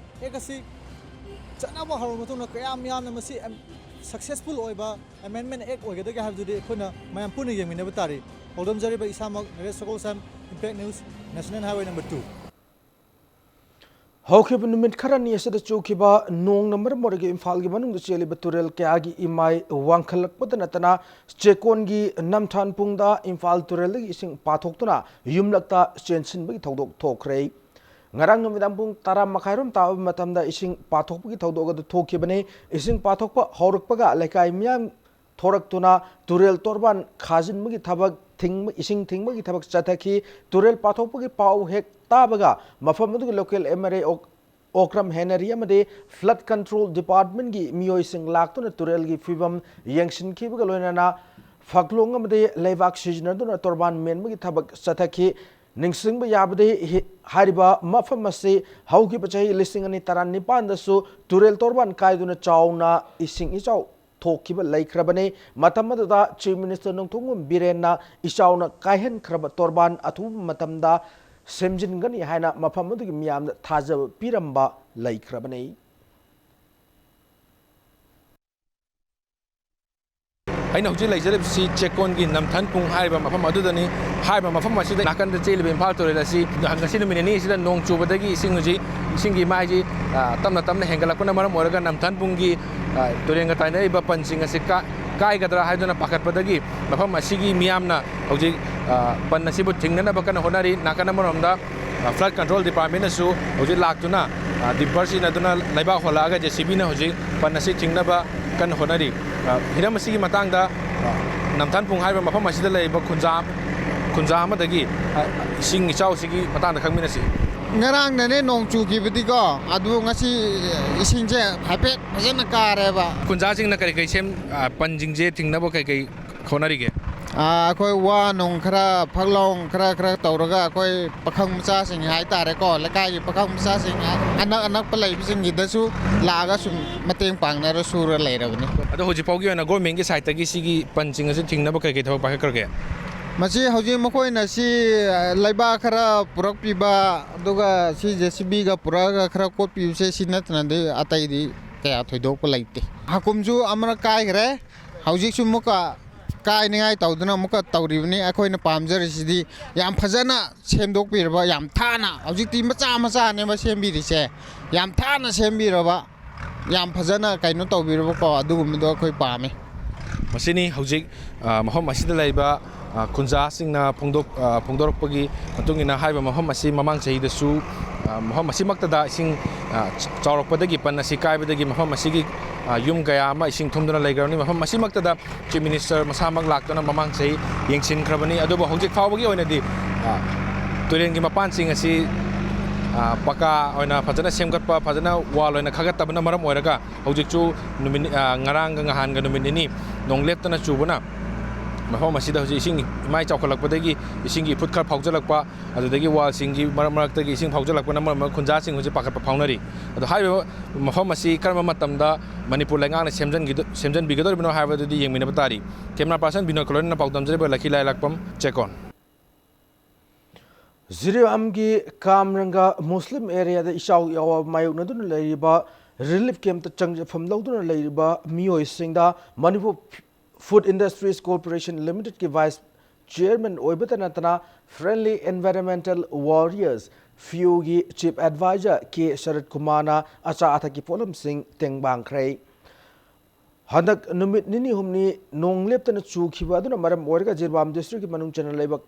act ꯑꯁꯤ ꯆꯠꯅꯕ ꯍꯧꯔꯕ ꯃꯇꯨꯡꯗ ꯀꯌꯥꯝ ꯌꯥꯝꯅ ꯃꯁꯤ successful ꯑꯣꯏꯕ amendment act ꯑꯣꯏꯒꯗꯒꯦ ꯍꯥꯏꯕꯗꯨꯗꯤ ꯑꯩꯈꯣꯏꯅ ꯃꯌꯥꯝ ꯄꯨꯟꯅ ꯌꯦꯡꯃꯤꯟꯅꯕ ꯇꯥꯔꯤ꯫ ꯄꯥꯎꯗꯝꯖꯔꯤꯕ ꯏꯁꯥꯃꯛ ꯅꯔꯦꯁ ꯁꯒꯣꯜꯁꯦꯝ, Impact News, National Highway number two꯫ ꯍꯧꯈꯤꯕ ꯅꯨꯃꯤꯠ ꯈꯔꯅꯤ ꯑꯁꯤꯗ ꯆꯨꯈꯤꯕ ꯅꯣꯡꯅ ꯃꯔꯝ ꯑꯣꯏꯔꯒ ꯏꯝꯐꯥꯜꯒꯤ ꯃꯅꯨꯡꯗ ꯆꯦꯜꯂꯤꯕ ꯇꯨꯔꯦꯜ ꯀꯌꯥꯒꯤ ꯏꯃꯥꯏ ꯋꯥꯡꯈꯠꯂꯛꯄꯗ ꯅꯠꯇꯅ ꯆꯦꯛꯀꯣꯟꯒꯤ ꯅꯝꯊꯥꯟ ꯄꯨꯡꯗ ꯏꯝꯐꯥꯜ ꯇꯨꯔꯦꯜꯗꯒꯤ ꯏꯁꯤꯡ ꯄꯥꯊꯣꯛꯇꯨꯅ ꯌꯨꯝꯂꯛꯇ ꯆꯦꯟꯁꯤꯟꯕꯒꯤ ꯊꯧꯗꯣꯛ ꯊꯣꯛꯈ꯭ꯔꯦ꯫ ꯉꯔꯥꯡ ꯅꯨꯃꯤꯗꯥꯡ ꯄꯨꯡ ꯇꯔꯥ ꯃꯈꯥꯏꯔꯣꯝ ꯇꯥꯕ ꯃꯇꯝꯗ ꯏꯁꯤꯡ ꯄꯥꯊꯣꯛꯄꯒꯤ ꯊꯧꯗꯣꯛ ꯑꯗꯨ ꯊꯣꯛꯈꯤꯕꯅꯤ꯫ ꯏꯁꯤꯡ ꯄꯥꯊꯣꯛꯄ ꯍꯧꯔꯛꯄꯒ ꯂꯩꯀꯥꯏ ꯃꯤꯌꯥꯝ ꯊꯣꯔꯛꯇꯨꯅ ꯇꯨꯔꯦꯜ ꯇꯣꯔꯕꯥꯟ ꯈꯥꯖꯤꯟꯕꯒꯤ ꯊꯕꯛ ꯊꯤꯡꯕ, ꯏꯁꯤꯡ ꯊꯤꯡꯕꯒꯤ ꯊꯕꯛ ꯆꯠꯊꯈꯤ꯫ ꯇꯨꯔꯦꯜ ꯄꯥꯊꯣꯛꯄꯒꯤ ꯄꯥꯎ ꯍꯦꯛ ꯇꯥꯕꯒ ꯃꯐꯝ ꯑꯗꯨꯒꯤ local MLA ꯑꯣꯛ-, ꯑꯣꯀ꯭ꯔꯝ ꯍꯦꯅꯔꯤ ꯑꯃꯗꯤ flood control departmentꯀꯤ ꯃꯤꯑꯣꯏꯁꯤꯡ ꯂꯥꯛꯇꯨꯅ ꯇꯨꯔꯦꯜꯒꯤ ꯐꯤꯕꯝ ꯌꯦꯡꯁꯤꯟꯈꯤꯕꯒ ꯂꯣꯏꯅꯅ ꯐꯛꯂꯣꯡ ꯑꯃꯗꯤ ꯂꯩꯕꯥꯛ ꯁꯤꯖꯤꯟꯅꯗꯨꯅ ꯇꯣꯔꯕꯥꯟ ꯃꯦꯟꯕꯒꯤ ꯊꯕꯛ ꯆꯠꯊꯈꯤ꯫ ꯅꯤꯡꯁꯤꯡꯕ ꯌꯥꯕꯗꯤ ꯍꯤ-, ꯍꯥꯏꯔꯤꯕ ꯃꯐꯝ ꯑꯁꯤ ꯍꯧꯈꯤꯕ ꯆꯍꯤ ꯂꯤꯁꯤꯡ ꯑꯅꯤ ꯇꯔꯥꯅꯤꯄꯥꯟꯗꯁꯨ ꯇꯨꯔꯦꯜ ꯇꯣꯔꯕꯥꯟ ꯀꯥꯏꯗꯨꯅ ꯆꯥꯎꯅ ꯏꯁꯤꯡ ꯏꯆꯥꯎ ꯊꯣꯛꯈꯤꯕ ꯂꯩꯈ꯭ꯔꯕꯅꯤ꯫ ꯃꯇꯝ ꯑꯗꯨꯗ Chief Minister ꯅꯣꯡꯊꯣꯝꯕꯝ ꯕꯤꯔꯦꯟꯅ ꯏꯆꯥꯎꯅ ꯀꯥꯏꯍꯟꯈ꯭ꯔꯕ ꯇꯣꯔꯕꯥꯟ ꯑꯊꯨꯕ ꯃꯇꯝꯗ ꯁꯦꯝꯖꯤꯟꯒꯅꯤ ꯍꯥꯏꯅ ꯃꯐꯝ ꯑꯗꯨꯒꯤ ꯃꯤꯌꯥꯝꯅ ꯊꯥꯖꯕ ꯄꯤꯔꯝꯕ ꯂꯩꯈ꯭ꯔꯕꯅꯤ꯫ ꯑꯩꯅ ꯍꯧꯖꯤꯛ ꯂꯩꯖꯔꯤꯕꯁꯤ ꯆꯦꯛꯀꯣꯟꯒꯤ ꯅꯝꯊꯟꯄꯨꯡ ꯍꯥꯏꯔꯤꯕ ꯃꯐꯝ ꯑꯗꯨꯗꯅꯤ꯫ ꯍꯥꯏꯔꯤꯕ ꯃꯐꯝ ꯑꯁꯤꯗ ꯅꯥꯀꯟꯗ ꯆꯦꯜꯂꯤꯕ ꯏꯝꯐꯥꯜ ꯇꯨꯔꯦꯜ ꯑꯁꯤ ꯉꯁꯤ ꯅꯨꯃꯤꯠ ꯅꯤꯅꯤ ꯑꯁꯤꯗ ꯅꯣꯡ ꯆꯨꯕꯗꯒꯤ ꯏꯁꯤꯡ ꯍꯧꯖꯤꯛ, ꯏꯁꯤꯡꯒꯤ ꯏꯃꯥꯏꯁꯤ, ꯑ, ꯇꯞꯅ ꯇꯞꯅ ꯍꯦꯟꯒꯠꯂꯛꯄꯅ ꯃꯔꯝ ꯑꯣꯏꯔꯒ ꯅꯝꯊꯟꯄꯨꯡꯒꯤ, ꯑ, ꯇꯨꯔꯦꯜꯒ ꯇꯥꯏꯅꯔꯤꯕ ꯄꯟꯁꯤꯡ ꯑꯁꯤ ꯀꯥ-, ꯀꯥꯏꯒꯗ꯭ꯔꯥ ꯍꯥꯏꯗꯨꯅ ꯄꯥꯈꯠꯄꯗꯒꯤ ꯃꯐꯝ ꯑꯁꯤꯒꯤ ꯃꯤꯌꯥꯝꯅ ꯍꯧꯖꯤꯛ, ꯑ, ꯄꯟ ꯑꯁꯤꯕꯨ ꯊꯤꯡꯅꯅꯕ ꯀꯟꯅ ꯍꯣꯠꯅꯔꯤ꯫ ꯅꯥꯀꯟ ꯑꯃꯔꯣꯝꯗ, ꯑ, flood control department ꯅꯁꯨ ꯍꯧꯖꯤꯛ ꯂꯥꯛꯇꯨꯅ, ꯑ, dumper ꯁꯤꯖꯤꯟꯅꯗꯨꯅ ꯂꯩꯕꯥꯛ ꯍꯣꯜꯂꯛꯑꯒ JCB ꯅ ꯍꯧꯖꯤꯛ ꯄꯟ ꯑꯁꯤ ꯊꯤꯡꯅꯕ ꯀꯟꯅ ꯍꯣꯠꯅꯔꯤ꯫ ꯑ, ꯍꯤꯔꯝ ꯑꯁꯤꯒꯤ ꯃꯇꯥꯡꯗ, ꯑ, ꯅꯝꯊꯟꯄꯨꯡ ꯍꯥꯏꯔꯤꯕ ꯃꯐꯝ ꯑꯁꯤꯗ ꯂꯩꯔꯤꯕ ꯈꯨꯟꯖꯥ, ꯈꯨꯟꯖꯥ ꯑꯃꯗꯒꯤ, ꯑ, ꯏꯁꯤꯡ ꯏꯆꯥꯎꯁꯤꯒꯤ ꯃꯇꯥꯡꯗ ꯈꯪꯃꯤꯟꯅꯁꯤ꯫ ꯉꯔꯥꯡꯗꯅꯦ ꯅꯣꯡ ꯆꯨꯈꯤꯕꯗꯤꯀꯣ, ꯑꯗꯨ ꯉꯁꯤ ꯏꯁꯤꯡꯁꯦ ꯍꯥꯏꯐꯦꯠ ꯐꯖꯅ ꯀꯥꯔꯦꯕ꯫ ꯈꯨꯟꯖꯥꯁꯤꯡꯅ ꯀꯔꯤ ꯀꯔꯤ ꯁꯦꯝ-, ꯑ, ꯄꯟꯁꯤꯡꯁꯦ ꯊꯤꯡꯅꯕ ꯀꯔꯤ ꯀꯔꯤ ꯍꯣꯠꯅꯔꯤꯒꯦ? ꯑꯥ, ꯑꯩꯈꯣꯏ ꯋꯥ ꯅꯨꯡ ꯈꯔ, ꯐꯛꯂꯣꯡ ꯈꯔ, ꯈꯔ ꯇꯧꯔꯒ ꯑꯩꯈꯣꯏ ꯄꯥꯈꯪ ꯃꯆꯥꯁꯤꯡ ꯍꯥꯏꯇꯥꯔꯦꯀꯣ, ꯂꯩꯀꯥꯏꯒꯤ ꯄꯥꯈꯪ ꯃꯆꯥꯁꯤꯡ ꯑꯅꯛ ꯑꯅꯛꯄ ꯂꯩꯕꯁꯤꯡꯒꯤꯗꯁꯨ ꯂꯥꯛꯑꯒ ꯁꯨꯝ ꯃꯇꯦꯡ ꯄꯥꯡꯅꯔ ꯁꯨꯔ ꯂꯩꯔꯕꯅꯤ꯫ ꯑꯗꯣ ꯍꯧꯖꯤꯛ ꯐꯥꯎꯒꯤ ꯑꯣꯏꯅ government ꯀꯤ side ꯇꯒꯤ ꯁꯤꯒꯤ ꯄꯟꯁꯤꯡ ꯑꯁꯤ ꯊꯤꯡꯅꯕ ꯀꯔꯤ ꯀꯔꯤ ꯊꯕꯛ ꯄꯥꯏꯈꯠꯈ꯭ꯔꯒꯦ? ꯃꯁꯤ ꯍꯧꯖꯤꯛ ꯃꯈꯣꯏꯅ ꯁꯤ, ꯑ, ꯂꯩꯕꯥꯛ ꯈꯔ ꯄꯨꯔꯛꯄꯤꯕ, ꯑꯗꯨꯒ ꯁꯤ JCB ꯒ ꯄꯨꯔꯛꯑꯒ ꯈꯔ ꯀꯣꯠꯄꯤꯕꯁꯦ, ꯁꯤ ꯅꯠꯇꯅꯗꯤ ꯑꯇꯩꯗꯤ ꯀꯌꯥ ꯊꯣꯏꯗꯣꯛꯄ ꯂꯩꯇꯦ꯫ ꯍꯥꯀꯨꯝꯁꯨ ꯑꯃꯅ ꯀꯥꯏꯈ꯭ꯔꯦ, ꯍꯧꯖꯤꯛꯁꯨ ꯑꯃꯨꯛꯀ ꯀꯥꯏꯅꯤꯡꯉꯥꯏ ꯇꯧꯗꯅ ꯑꯃꯨꯛꯀ ꯇꯧꯔꯤꯕꯅꯤ꯫ ꯑꯩꯈꯣꯏꯅ ꯄꯥꯝꯖꯔꯤꯁꯤꯗꯤ ꯌꯥꯝ ꯐꯖꯅ ꯁꯦꯝꯗꯣꯛꯄꯤꯔꯕ, ꯌꯥꯝ ꯊꯥꯅ, ꯍꯧꯖꯤꯛꯇꯤ ꯃꯆꯥ ꯃꯆꯥꯅꯦꯕ ꯁꯦꯝꯕꯤꯔꯤꯁꯦ, ꯌꯥꯝ ꯊꯥꯅ ꯁꯦꯝꯕꯤꯔꯕ, ꯌꯥꯝ ꯐꯖꯅ ꯀꯩꯅꯣ ꯇꯧꯕꯤꯔꯕꯀꯣ, ꯑꯗꯨꯒꯨꯝꯕꯗꯣ ꯑꯩꯈꯣꯏ ꯄꯥꯝꯃꯤ꯫ ꯃꯁꯤꯅꯤ ꯍꯧꯖꯤꯛ, ꯑ, ꯃꯐꯝ ꯑꯁꯤꯗ ꯂꯩꯔꯤꯕ, ꯑ, ꯈꯨꯟꯖꯥꯁꯤꯡꯅ ꯐꯣꯡꯗꯣꯛ-, ꯑ, ꯐꯣꯡꯗꯣꯔꯛꯄꯒꯤ ꯃꯇꯨꯡ ꯏꯟꯅ, ꯍꯥꯏꯔꯤꯕ ꯃꯐꯝ ꯑꯁꯤ ꯃꯃꯥꯡ ꯆꯍꯤꯗꯁꯨ, ꯑ, ꯃꯐꯝ ꯑꯁꯤꯃꯛꯇꯗ ꯏꯁꯤꯡ, ꯑ, ꯆ-, ꯆꯥꯎꯔꯛꯄꯗꯒꯤ, ꯄꯟ ꯑꯁꯤ ꯀꯥꯏꯕꯗꯒꯤ ꯃꯐꯝ ꯑꯁꯤꯒꯤ, ꯑ, ꯌꯨꯝ ꯀꯌꯥ ꯑꯃ ꯏꯁꯤꯡ ꯊꯨꯝꯗꯨꯅ ꯂꯩꯈ꯭ꯔꯕꯅꯤ꯫ ꯃꯐꯝ ꯑꯁꯤꯃꯛꯇꯗ Chief Minister ꯃꯁꯥꯃꯛ ꯂꯥꯛꯇꯨꯅ ꯃꯃꯥꯡ ꯆꯍꯤ ꯌꯦꯡꯁꯤꯟꯈ꯭ꯔꯕꯅꯤ꯫ ꯑꯗꯨꯕꯨ ꯍꯧꯖꯤꯛ ꯐꯥꯎꯕꯒꯤ ꯑꯣꯏꯅꯗꯤ, ꯑ, ꯇꯨꯔꯦꯜꯒꯤ ꯃꯄꯥꯟꯁꯤꯡ ꯑꯁꯤ, ꯑ, ꯄꯀꯥ ꯑꯣꯏꯅ ꯐꯖꯅ ꯁꯦꯝꯒꯠꯄ, ꯐꯖꯅ wall ꯑꯣꯏꯅ ꯈꯥꯒꯠꯇꯕꯅ ꯃꯔꯝ ꯑꯣꯏꯔꯒ ꯍꯧꯖꯤꯛꯁꯨ ꯅꯨꯃꯤꯠ, ꯑ, ꯉꯔꯥꯡꯒ ꯅꯍꯥꯟꯒ ꯅꯨꯃꯤꯠ ꯅꯤꯅꯤ ꯅꯣꯡ ꯂꯦꯞꯇꯅ ꯆꯨꯕꯅ ꯃꯐꯝ ꯑꯁꯤꯗ ꯍꯧꯖꯤꯛ ꯏꯁꯤꯡ ꯏꯃꯥꯏ ꯆꯥꯎꯈꯠꯂꯛꯄꯗꯒꯤ ꯏꯁꯤꯡꯒꯤ ꯏꯐꯨꯠ ꯈꯔ ꯐꯥꯎꯖꯜꯂꯛꯄ, ꯑꯗꯨꯗꯒꯤ wall ꯁꯤꯡꯒꯤ ꯃꯔꯛ ꯃꯔꯛꯇꯒꯤ ꯏꯁꯤꯡ ꯐꯥꯎꯖꯜꯂꯛꯄꯅ ꯃꯔꯝ ꯑꯣꯏꯔꯒ ꯈꯨꯟꯖꯥꯁꯤꯡ ꯍꯧꯖꯤꯛ ꯄꯥꯈꯠꯄ ꯐꯥꯎꯅꯔꯤ꯫ ꯑꯗꯣ ꯍꯥꯏꯔꯤꯕ ꯃꯐꯝ ꯑꯁꯤ ꯀꯔꯝꯕ ꯃꯇꯝꯗ ꯃꯅꯤꯄꯨꯔ ꯂꯩꯉꯥꯛꯅ ꯁꯦꯝꯖꯟꯈꯤꯗ-, ꯁꯦꯝꯖꯟꯕꯤꯒꯗꯧꯔꯤꯕꯅꯣ ꯍꯥꯏꯕꯗꯨꯗꯤ ꯌꯦꯡꯃꯤꯟꯅꯕ ꯇꯥꯔꯤ꯫ Camera person ꯕꯤꯅꯣꯗ ꯀꯣꯂꯣꯅꯤꯅ ꯄꯥꯎꯗꯝꯖꯔꯤꯕ ꯂꯛꯈꯤ ꯂꯥꯏꯔꯥꯛꯄꯝ, ꯆꯦꯛꯀꯣꯟ꯫ ꯖꯤꯔꯤꯕꯥꯝꯒꯤ ꯀꯥꯝꯔꯪꯒ ꯃꯨꯁꯂꯤꯝ area ꯗ ꯏꯆꯥꯎ ꯌꯥꯎꯕ ꯃꯥꯌꯣꯛꯅꯗꯨꯅ ꯂꯩꯔꯤꯕ relief camp ꯇ ꯆꯪꯖꯐꯝ ꯂꯧꯗꯨꯅ ꯂꯩꯔꯤꯕ ꯃꯤꯑꯣꯏꯁꯤꯡꯗ Manipur Food Industries Corporation Limitedꯀꯤ Vice Chairman ꯑꯣꯏꯕꯇ ꯅꯠꯇꯅ Friendly Environmental Warriors, ꯐꯤꯌꯨꯒꯤ Chief Advisor ꯀꯦ ꯁꯔꯠ ꯀꯨꯃꯥꯔꯅ ꯑꯆꯥ ꯑꯊꯛꯀꯤ ꯄꯣꯠꯂꯝꯁꯤꯡ ꯇꯦꯡꯕꯥꯡꯈ꯭ꯔꯦ꯫ ꯍꯟꯗꯛ ꯅꯨꯃꯤꯠ ꯅꯤꯅꯤ ꯍꯨꯝꯅꯤ ꯅꯣꯡ ꯂꯦꯞꯇꯅ ꯆꯨꯈꯤꯕ ꯑꯗꯨꯅ ꯃꯔꯝ ꯑꯣꯏꯔꯒ ꯖꯤꯔꯤꯕꯥꯝ districtꯀꯤ ꯃꯅꯨꯡ ꯆꯟꯅ ꯂꯩꯕ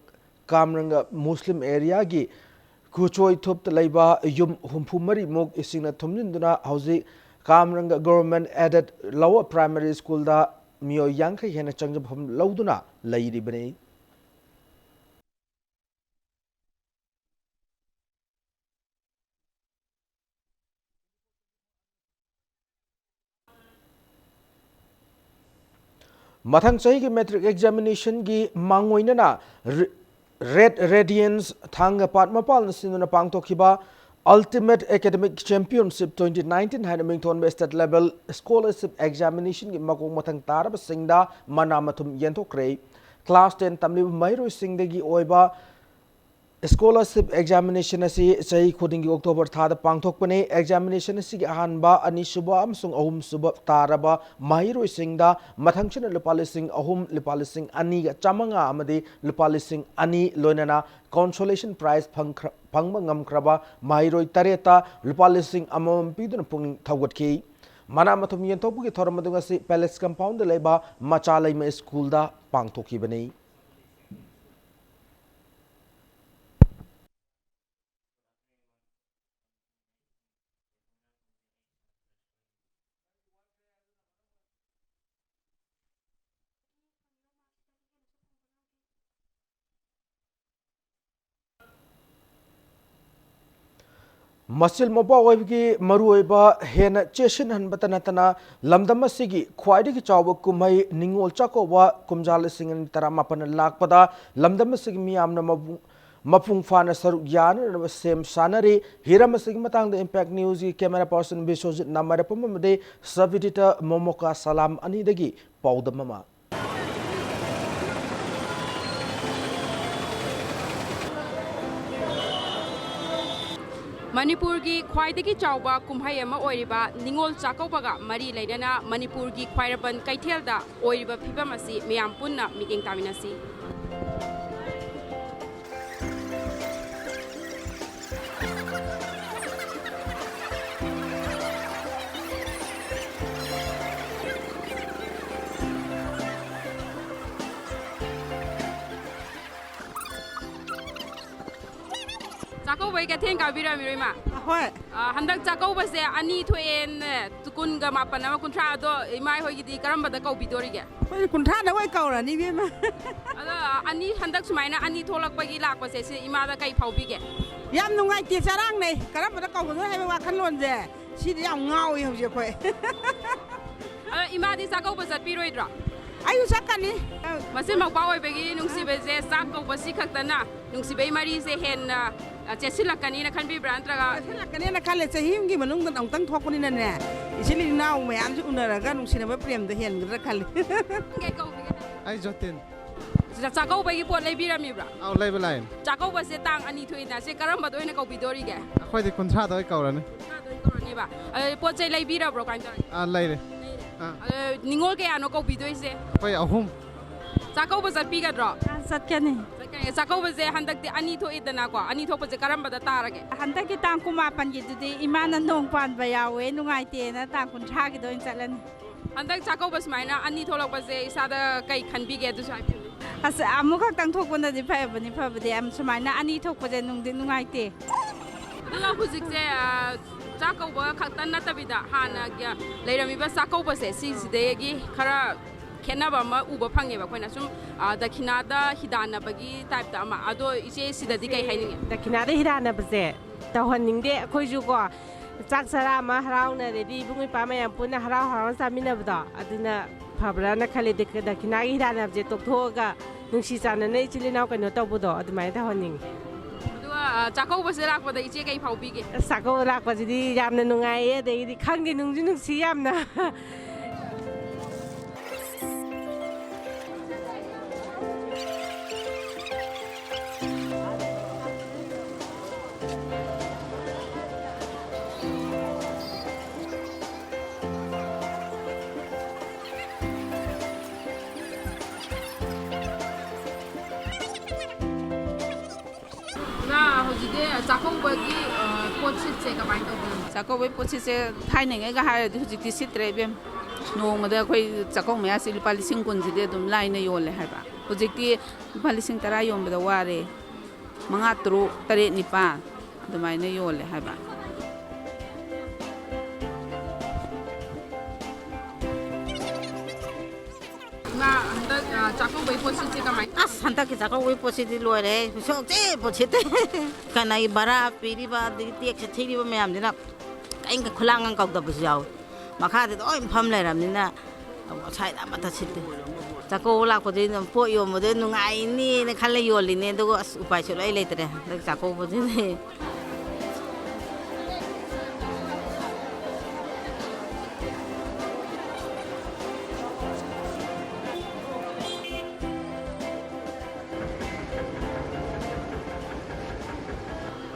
ꯀꯥꯝꯔꯪꯒ Muslim areaꯒꯤ ꯀꯨꯆꯣꯏꯊꯨꯞꯇ ꯂꯩꯕ ꯌꯨꯝ ꯍꯨꯝꯐꯨ ꯃꯔꯤꯃꯨꯛ ꯏꯁꯤꯡꯅ ꯊꯨꯝꯖꯤꯟꯗꯨꯅ ꯍꯧꯖꯤꯛ ꯀꯥꯝꯔꯪꯒ Government Aided Lower Primary Schoolꯗ ꯃꯤꯑꯣꯏ ꯌꯥꯡꯈꯩ ꯍꯦꯟꯅ ꯆꯪꯖꯐꯝ ꯂꯧꯗꯨꯅ ꯂꯩꯔꯤꯕꯅꯤ꯫ ꯃꯊꯪ ꯆꯍꯤꯒꯤ matric examinationꯒꯤ ꯃꯥꯡꯑꯣꯏꯅꯅ ꯔꯦ-, Red Radiance ꯊꯥꯡꯒ ꯄꯥꯠ ꯃꯄꯥꯜꯅ ꯁꯤꯟꯗꯨꯅ ꯄꯥꯡꯊꯣꯛꯈꯤꯕ Ultimate Academic Championship twenty nineteen ꯍꯥꯏꯅ ꯃꯤꯡꯊꯣꯟꯕ state level scholarship examinationꯒꯤ ꯃꯀꯣꯛ ꯃꯊꯪ ꯇꯥꯔꯕꯁꯤꯡꯗ ꯃꯅꯥ ꯃꯊꯨꯝ ꯌꯦꯟꯊꯣꯛꯈ꯭ꯔꯦ꯫ Class ten ꯇꯝꯂꯤꯕ ꯃꯍꯩꯔꯣꯏꯁꯤꯡꯗꯒꯤ ꯑꯣꯏꯕ scholarship examination ꯑꯁꯤ ꯆꯍꯤ ꯈꯨꯗꯤꯡꯒꯤ October ꯊꯥꯗ ꯄꯥꯡꯊꯣꯛꯄꯅꯤ꯫ Examination ꯑꯁꯤꯒꯤ ꯑꯍꯥꯟꯕ, ꯑꯅꯤꯁꯨꯕ ꯑꯃꯁꯨꯡ ꯑꯍꯨꯝꯁꯨꯕ ꯇꯥꯔꯕ ꯃꯍꯩꯔꯣꯏꯁꯤꯡꯗ ꯃꯊꯪꯁꯤꯠꯅ ꯂꯨꯄꯥ ꯂꯤꯁꯤꯡ ꯑꯍꯨꯝ, ꯂꯨꯄꯥ ꯂꯤꯁꯤꯡ ꯑꯅꯤꯒ ꯆꯥꯃꯉꯥ ꯑꯃꯗꯤ ꯂꯨꯄꯥ ꯂꯤꯁꯤꯡ ꯑꯅꯤ, ꯂꯣꯏꯅꯅ consolation prize ꯐꯪꯈ꯭ꯔ-, ꯐꯪꯕ ꯉꯝꯈ꯭ꯔꯕ ꯃꯍꯩꯔꯣꯏ ꯇꯔꯦꯠꯇ ꯂꯨꯄꯥ ꯂꯤꯁꯤꯡ ꯑꯃꯃꯝ ꯄꯤꯗꯨꯅ ꯄꯨꯛꯅꯤꯡ ꯊꯧꯒꯠꯈꯤ꯫ ꯃꯅꯥ ꯃꯊꯨꯝ ꯌꯦꯟꯊꯣꯛꯄꯒꯤ ꯊꯧꯔꯝ ꯑꯗꯨ ꯉꯁꯤ Palace Compoundꯗ ꯂꯩꯕ ꯃꯆꯥ ꯂꯩꯃ Schoolꯗ ꯄꯥꯡꯊꯣꯛꯈꯤꯕꯅꯤ꯫ ꯃꯆꯤꯜ ꯃꯧꯄ꯭ꯋꯥ ꯑꯣꯏꯕꯒꯤ ꯃꯔꯨꯑꯣꯏꯕ ꯍꯦꯟꯅ ꯆꯦꯠꯁꯤꯟꯍꯟꯕꯇ ꯅꯠꯇꯅ, ꯂꯝꯗꯝ ꯑꯁꯤꯒꯤ ꯈ꯭ꯋꯥꯏꯗꯒꯤ ꯆꯥꯎꯕ ꯀꯨꯝꯍꯩ ꯅꯤꯉꯣꯜ ꯆꯥꯛꯀꯧꯕ ꯀꯨꯝꯖꯥ ꯂꯤꯁꯤꯡ ꯑꯅꯤ ꯇꯔꯥꯃꯥꯄꯟ ꯂꯥꯛꯄꯗ ꯂꯝꯗꯝ ꯑꯁꯤꯒꯤ ꯃꯤꯌꯥꯝꯅ ꯃꯄꯨꯡ, ꯃꯄꯨꯡ ꯐꯥꯅ ꯁꯔꯨꯛ ꯌꯥꯅꯅꯕ ꯁꯦꯝ ꯁꯥꯅꯔꯤ꯫ ꯍꯤꯔꯝ ꯑꯁꯤꯒꯤ ꯃꯇꯥꯡꯗ Impact Newsꯀꯤ camera person ꯕꯤꯁ꯭ꯋꯖꯤꯠ ꯅꯥꯃꯔꯄꯝ ꯑꯃꯗꯤ sub editor ꯃꯣꯃꯣꯀꯥ ꯁꯂꯥꯝ ꯑꯅꯤꯗꯒꯤ ꯄꯥꯎꯗꯝ ꯑꯃ꯫ ꯃꯅꯤꯄꯨꯔꯒꯤ ꯈ꯭ꯋꯥꯏꯗꯒꯤ ꯆꯥꯎꯕ ꯀꯨꯝꯍꯩ ꯑꯃ ꯑꯣꯏꯔꯤꯕ ꯅꯤꯉꯣꯜ ꯆꯥꯛꯀꯧꯕꯒ ꯃꯔꯤ ꯂꯩꯅꯅ ꯃꯅꯤꯄꯨꯔꯒꯤ ꯈ꯭ꯋꯥꯏꯔꯝꯕꯟ ꯀꯩꯊꯦꯜꯗ ꯑꯣꯏꯔꯤꯕ ꯐꯤꯕꯝ ꯑꯁꯤ ꯃꯤꯌꯥꯝ ꯄꯨꯟꯅ ꯃꯤꯠꯌꯦꯡ ꯇꯥꯃꯤꯟꯅꯁꯤ꯫ ꯆꯥꯛꯀꯧꯕꯩ ꯀꯩꯊꯦꯜ ꯀꯥꯕꯤꯔꯝꯃꯤꯔꯣ, ꯏꯃꯥ? ꯍꯣꯏ꯫ ꯑ, ꯍꯟꯗꯛ ꯆꯥꯛꯀꯧꯕꯁꯦ ꯑꯅꯤ ꯊꯣꯛꯑꯦꯅ, ꯀꯨꯟꯒ ꯃꯥꯄꯟ ꯑꯃ, ꯀꯨꯟꯊ꯭ꯔꯥ, ꯑꯗꯣ ꯏꯃꯥ ꯍꯣꯏꯒꯤꯗꯤ ꯀꯔꯝꯕꯗ ꯀꯧꯕꯤꯗꯣꯔꯤꯒꯦ? ꯑꯩꯈꯣꯏꯗꯤ ꯀꯨꯟꯊ꯭ꯔꯥꯗ ꯑꯣꯏ ꯀꯧꯔꯅꯤ, ꯏꯕꯦꯝꯃ꯫ ꯑꯗꯣ ꯑꯅꯤ, ꯍꯟꯗꯛ ꯁꯨꯃꯥꯏꯅ ꯑꯅꯤ ꯊꯣꯛꯂꯛꯄꯒꯤ ꯂꯥꯛꯄꯁꯦ, ꯁꯤ ꯏꯃꯥꯗ ꯀꯩ ꯐꯥꯎꯕꯤꯒꯦ? ꯌꯥꯝ ꯅꯨꯡꯉꯥꯏꯇꯦ, ꯆꯔꯥꯡꯅꯩ꯫ ꯀꯔꯝꯕꯗ ꯀꯧꯒꯗꯣꯏꯅꯣ ꯍꯥꯏꯕ ꯋꯥꯈꯜꯂꯣꯟꯁꯦ, ꯁꯤꯗꯤ ꯌꯥꯝ ꯉꯥꯎꯏ ꯍꯧꯖꯤꯛ ꯑꯩꯈꯣꯏ꯫ ꯑꯗꯣ ꯏꯃꯥꯗꯤ ꯆꯥꯛꯀꯧꯕ ꯆꯠꯄꯤꯔꯣꯏꯗ꯭ꯔꯣ? ꯑꯩꯁꯨ ꯆꯠꯀꯅꯤ꯫ ꯃꯆꯤꯟ ꯃꯧꯄ꯭ꯋꯥ ꯑꯣꯏꯕꯒꯤ ꯅꯨꯡꯁꯤꯕꯁꯦ ꯆꯥꯛ ꯀꯧꯕꯁꯤ ꯈꯛꯇꯅ ꯅꯨꯡꯁꯤꯕꯩ ꯃꯔꯤꯁꯦ ꯍꯦꯟꯅ, ꯑ, ꯆꯦꯠꯁꯤꯜꯂꯛꯀꯅꯤꯅ ꯈꯟꯕꯤꯕ꯭ꯔꯥ, ꯅꯠꯇ꯭ꯔꯒ? ꯆꯦꯠꯁꯤꯜꯂꯛꯀꯅꯤꯅ ꯈꯜꯂꯦ꯫ ꯆꯍꯤ ꯑꯃꯒꯤ ꯃꯅꯨꯡꯗ ꯑꯃꯨꯛꯇꯪ ꯊꯣꯛꯄꯅꯤꯅꯅꯦ, ꯏꯆꯤꯜ ꯏꯅꯥꯎ ꯃꯌꯥꯝꯁꯤ ꯎꯅꯔꯒ ꯅꯨꯡꯁꯤꯅꯕ ꯄ꯭ꯔꯦꯝꯗꯣ ꯍꯦꯟꯒꯗ꯭ꯔꯥ ꯈꯜꯂꯤ꯫ ꯀꯩ ꯀꯧꯕꯤꯒꯦ? ꯑꯩ ꯖꯣꯇꯤꯟ꯫ ꯆꯥ-, ꯆꯥꯛꯀꯧꯕꯒꯤ ꯄꯣꯠ ꯂꯩꯕꯤꯔꯝꯃꯤꯕ꯭ꯔꯥ? ꯑꯧ, ꯂꯩꯕ ꯂꯥꯛꯏꯅꯦ꯫ ꯆꯥꯛꯀꯧꯕꯁꯦ ꯇꯥꯡ ꯑꯅꯤ ꯊꯣꯛꯏꯅ, ꯁꯤ ꯀꯔꯝꯕꯗ ꯑꯣꯏꯅ ꯀꯧꯕꯤꯗꯣꯔꯤꯒꯦ? ꯑꯩꯈꯣꯏꯗꯤ ꯀꯨꯟꯊ꯭ꯔꯥꯗ ꯑꯣꯏ ꯀꯧꯔꯅꯤ꯫ ꯀꯨꯟꯊ꯭ꯔꯥꯗ ꯑꯣꯏꯅ ꯀꯧꯔꯅꯦꯕ꯫ ꯑꯗꯨꯗꯤ ꯄꯣꯠ ꯆꯩ ꯂꯩꯕꯤꯔꯕ꯭ꯔꯣ? ꯀꯃꯥꯏꯅ ꯇꯧꯔꯒꯦ? ꯑꯥ, ꯂꯩꯔꯦ꯫ ꯂꯩꯔꯦ꯫ ꯑꯥ꯫ ꯑꯗꯣ ꯅꯤꯉꯣꯜ ꯀꯌꯥꯅꯣ ꯀꯧꯕꯤꯗꯣꯏꯁꯦ? ꯑꯩꯈꯣꯏ ꯑꯍꯨꯝ꯫ ꯆꯥꯛꯀꯧꯕ ꯆꯠꯄꯤꯒꯗ꯭ꯔꯣ? ꯑꯥ, ꯆꯠꯀꯅꯤ꯫ ꯆꯠꯀꯅꯤ꯫ ꯆꯥꯛꯀꯧꯕꯁꯦ ꯍꯟꯗꯛꯇꯤ ꯑꯅꯤ ꯊꯣꯛꯏꯗꯅꯀꯣ, ꯑꯅꯤ ꯊꯣꯛꯄꯁꯦ ꯀꯔꯝꯕꯗ ꯇꯥꯔꯒꯦ? ꯍꯟꯗꯛꯀꯤ ꯇꯥꯡ ꯀꯨꯟꯃꯥꯄꯟꯒꯤꯗꯨꯗꯤ ꯏꯃꯥꯅ ꯅꯣꯡ ꯄꯥꯟꯕ ꯌꯥꯎꯋꯦ, ꯅꯨꯡꯉꯥꯏꯇꯦꯅ ꯇꯥꯡ ꯀꯨꯟꯊ꯭ꯔꯥꯒꯤꯗ ꯑꯣꯏꯅ ꯆꯠꯂꯅꯤ꯫ ꯍꯟꯗꯛ ꯆꯥꯛꯀꯧꯕ ꯁꯨꯃꯥꯏꯅ ꯑꯅꯤ ꯊꯣꯛꯂꯛꯄꯁꯦ ꯏꯁꯥꯗ ꯀꯩ ꯈꯟꯕꯤꯒꯦ, ꯑꯗꯨꯁꯨ ꯍꯥꯏꯕꯤꯌꯨ꯫ ꯑꯁ, ꯑꯃꯨꯛꯈꯛꯇꯪ ꯊꯣꯛꯄꯅꯗꯤ ꯐꯕꯅꯤ, ꯐꯕꯗꯤ꯫ ꯌꯥꯝ ꯁꯨꯃꯥꯏꯅ ꯑꯅꯤ ꯊꯣꯛꯄꯁꯦ ꯅꯨꯡꯗꯤ ꯅꯨꯡꯉꯥꯏꯇꯦ꯫ ꯑꯗꯨꯒ ꯍꯧꯖꯤꯛꯁꯦ, ꯑ, ꯆꯥꯛꯀꯧꯕ ꯈꯛꯇ ꯅꯠꯇꯕꯤꯗ ꯍꯥꯟꯅꯒꯤ ꯂꯩꯔꯝꯃꯤꯕ ꯆꯥꯛꯀꯧꯕꯁꯦ, ꯁꯤꯁꯤꯗꯒꯤ ꯈꯔ ꯈꯦꯠꯅꯕ ꯑꯃ ꯎꯕ ꯐꯪꯉꯦꯕ ꯑꯩꯈꯣꯏꯅ꯫ ꯁꯨꯝ, ꯑ, ꯗꯈꯤꯅꯥꯗ ꯍꯤꯗꯥꯟꯅꯕꯒꯤ type ꯇ ꯑꯃ꯫ ꯑꯗꯣ ꯏꯆꯦ, ꯁꯤꯗꯗꯤ ꯀꯩ ꯍꯥꯏꯅꯤꯡꯉꯤ? ꯗꯈꯤꯅꯥꯗ ꯍꯤꯗꯥꯟꯅꯕꯁꯦ ꯇꯧꯍꯟꯅꯤꯡꯗꯦ꯫ ꯑꯩꯈꯣꯏꯁꯨ ꯀꯣ, ꯆꯥꯛ ꯆꯔꯥ ꯑꯃ ꯍꯔꯥꯎꯅꯔꯗꯤ ꯏꯕꯨꯡ ꯏꯄ꯭ꯋꯥ ꯃꯌꯥꯝ ꯄꯨꯟꯅ ꯍꯔꯥꯎ ꯍꯔꯥꯎꯅ ꯆꯥꯃꯤꯟꯅꯕꯗꯣ, ꯑꯗꯨꯅ ꯐꯕ꯭ꯔꯥꯅ ꯈꯜꯂꯤ꯫ ꯗꯛ-, ꯗꯈꯤꯅꯥꯒꯤ ꯍꯤꯗꯥꯟꯅꯕꯁꯦ ꯇꯣꯛꯊꯣꯛꯑꯒ ꯅꯨꯡꯁꯤ ꯆꯥꯟꯅꯅ ꯏꯆꯤꯜ ꯏꯅꯥꯎ ꯀꯩꯅꯣ ꯇꯧꯕꯗꯣ, ꯑꯗꯨꯃꯥꯏꯅ ꯇꯧꯍꯟꯅꯤꯡꯉꯤ꯫ ꯑꯗꯨꯒ, ꯑ, ꯆꯥꯛꯀꯧꯕꯁꯦ ꯂꯥꯛꯄꯗ ꯏꯆꯦ ꯀꯩ ꯐꯥꯎꯕꯤꯒꯦ? ꯑꯁ, ꯆꯥꯛꯀꯧꯕ ꯂꯥꯛꯄꯁꯤꯗꯤ ꯌꯥꯝꯅ ꯅꯨꯡꯉꯥꯏꯌꯦ, ꯑꯗꯒꯤꯗꯤ ꯈꯪꯗꯦ, ꯅꯨꯡꯁꯨ ꯅꯨꯡꯁꯤ ꯌꯥꯝꯅ꯫ ꯆꯥꯛꯀꯧꯕꯒꯤ, ꯑ, ꯄꯣꯠꯁꯤꯠꯁꯦ ꯀꯃꯥꯏꯅ ꯇꯧꯕꯅꯣ? ꯆꯥꯛꯀꯧꯕꯒꯤ ꯄꯣꯠꯁꯤꯠꯁꯦ ꯊꯥꯏꯅꯉꯩꯒ ꯍꯥꯏꯔꯗꯤ ꯍꯧꯖꯤꯛꯇꯤ ꯁꯤꯠꯇ꯭ꯔꯦ, ꯏꯕꯦꯝ꯫ ꯅꯣꯡꯃꯗ ꯑꯩꯈꯣꯏ ꯆꯥꯛꯀꯧ ꯃꯌꯥꯁꯤ ꯂꯨꯄꯥ ꯂꯤꯁꯤꯡ ꯀꯨꯟꯁꯤꯗꯤ ꯑꯗꯨꯝ ꯂꯥꯏꯅ ꯌꯣꯜꯂꯦ ꯍꯥꯏꯕ꯫ ꯍꯧꯖꯤꯛꯇꯤ ꯂꯨꯄꯥ ꯂꯤꯁꯤꯡ ꯇꯔꯥ ꯌꯣꯟꯕꯗ ꯋꯥꯔꯦ꯫ ꯃꯉꯥ, ꯇꯔꯨꯛ, ꯇꯔꯦꯠ, ꯅꯤꯄꯥꯜ ꯑꯗꯨꯃꯥꯏꯅ ꯌꯣꯜꯂꯦ ꯍꯥꯏꯕ꯫ ꯏꯃꯥ, ꯍꯟꯗꯛ, ꯑ, ꯆꯥꯛꯀꯧꯕꯩ ꯄꯣꯠꯁꯤꯠꯁꯦ ꯀꯃꯥꯏ? ꯑꯁ, ꯍꯟꯗꯛꯀꯤ ꯆꯥꯛꯀꯧꯕꯒꯤ ꯄꯣꯠꯁꯤꯗꯤ ꯂꯣꯏꯔꯦ꯫ ꯁꯣꯛꯆꯦ ꯄꯣꯠꯁꯤꯠꯇꯦ꯫ ꯀꯅꯥꯒꯤ ꯚꯔꯥ ꯄꯤꯔꯤꯕ, ꯑꯗꯒꯤ ꯇꯦꯛꯁ ꯊꯤꯔꯤꯕ ꯃꯌꯥꯝꯁꯤꯅ ꯀꯔꯤꯝ ꯈꯨꯂꯥꯡꯒ ꯀꯧꯗꯕꯁꯨ ꯌꯥꯎꯋꯤ꯫ ꯃꯈꯥꯗ ꯂꯣꯏ ꯐꯝ ꯂꯩꯔꯕꯅꯤꯅ ꯉꯁꯥꯏꯗ ꯑꯃꯠꯇ ꯁꯤꯠꯇꯦ꯫ ꯆꯥꯛꯀꯧꯕ ꯂꯥꯛꯄꯗꯨꯗꯤ ꯑꯗꯨꯝ ꯄꯣꯠ ꯌꯣꯟꯕꯗ ꯅꯨꯡꯉꯥꯏꯅꯤꯅ ꯈꯜꯂ ꯌꯣꯜꯂꯤꯅꯦ, ꯑꯗꯨꯒ ꯑꯁ, ꯎꯄꯥꯏ ꯁꯨꯡꯂꯩ ꯂꯩꯇ꯭ꯔꯦ ꯍꯟꯗꯛ ꯆꯥꯛꯀꯧꯕꯁꯤꯗꯤ꯫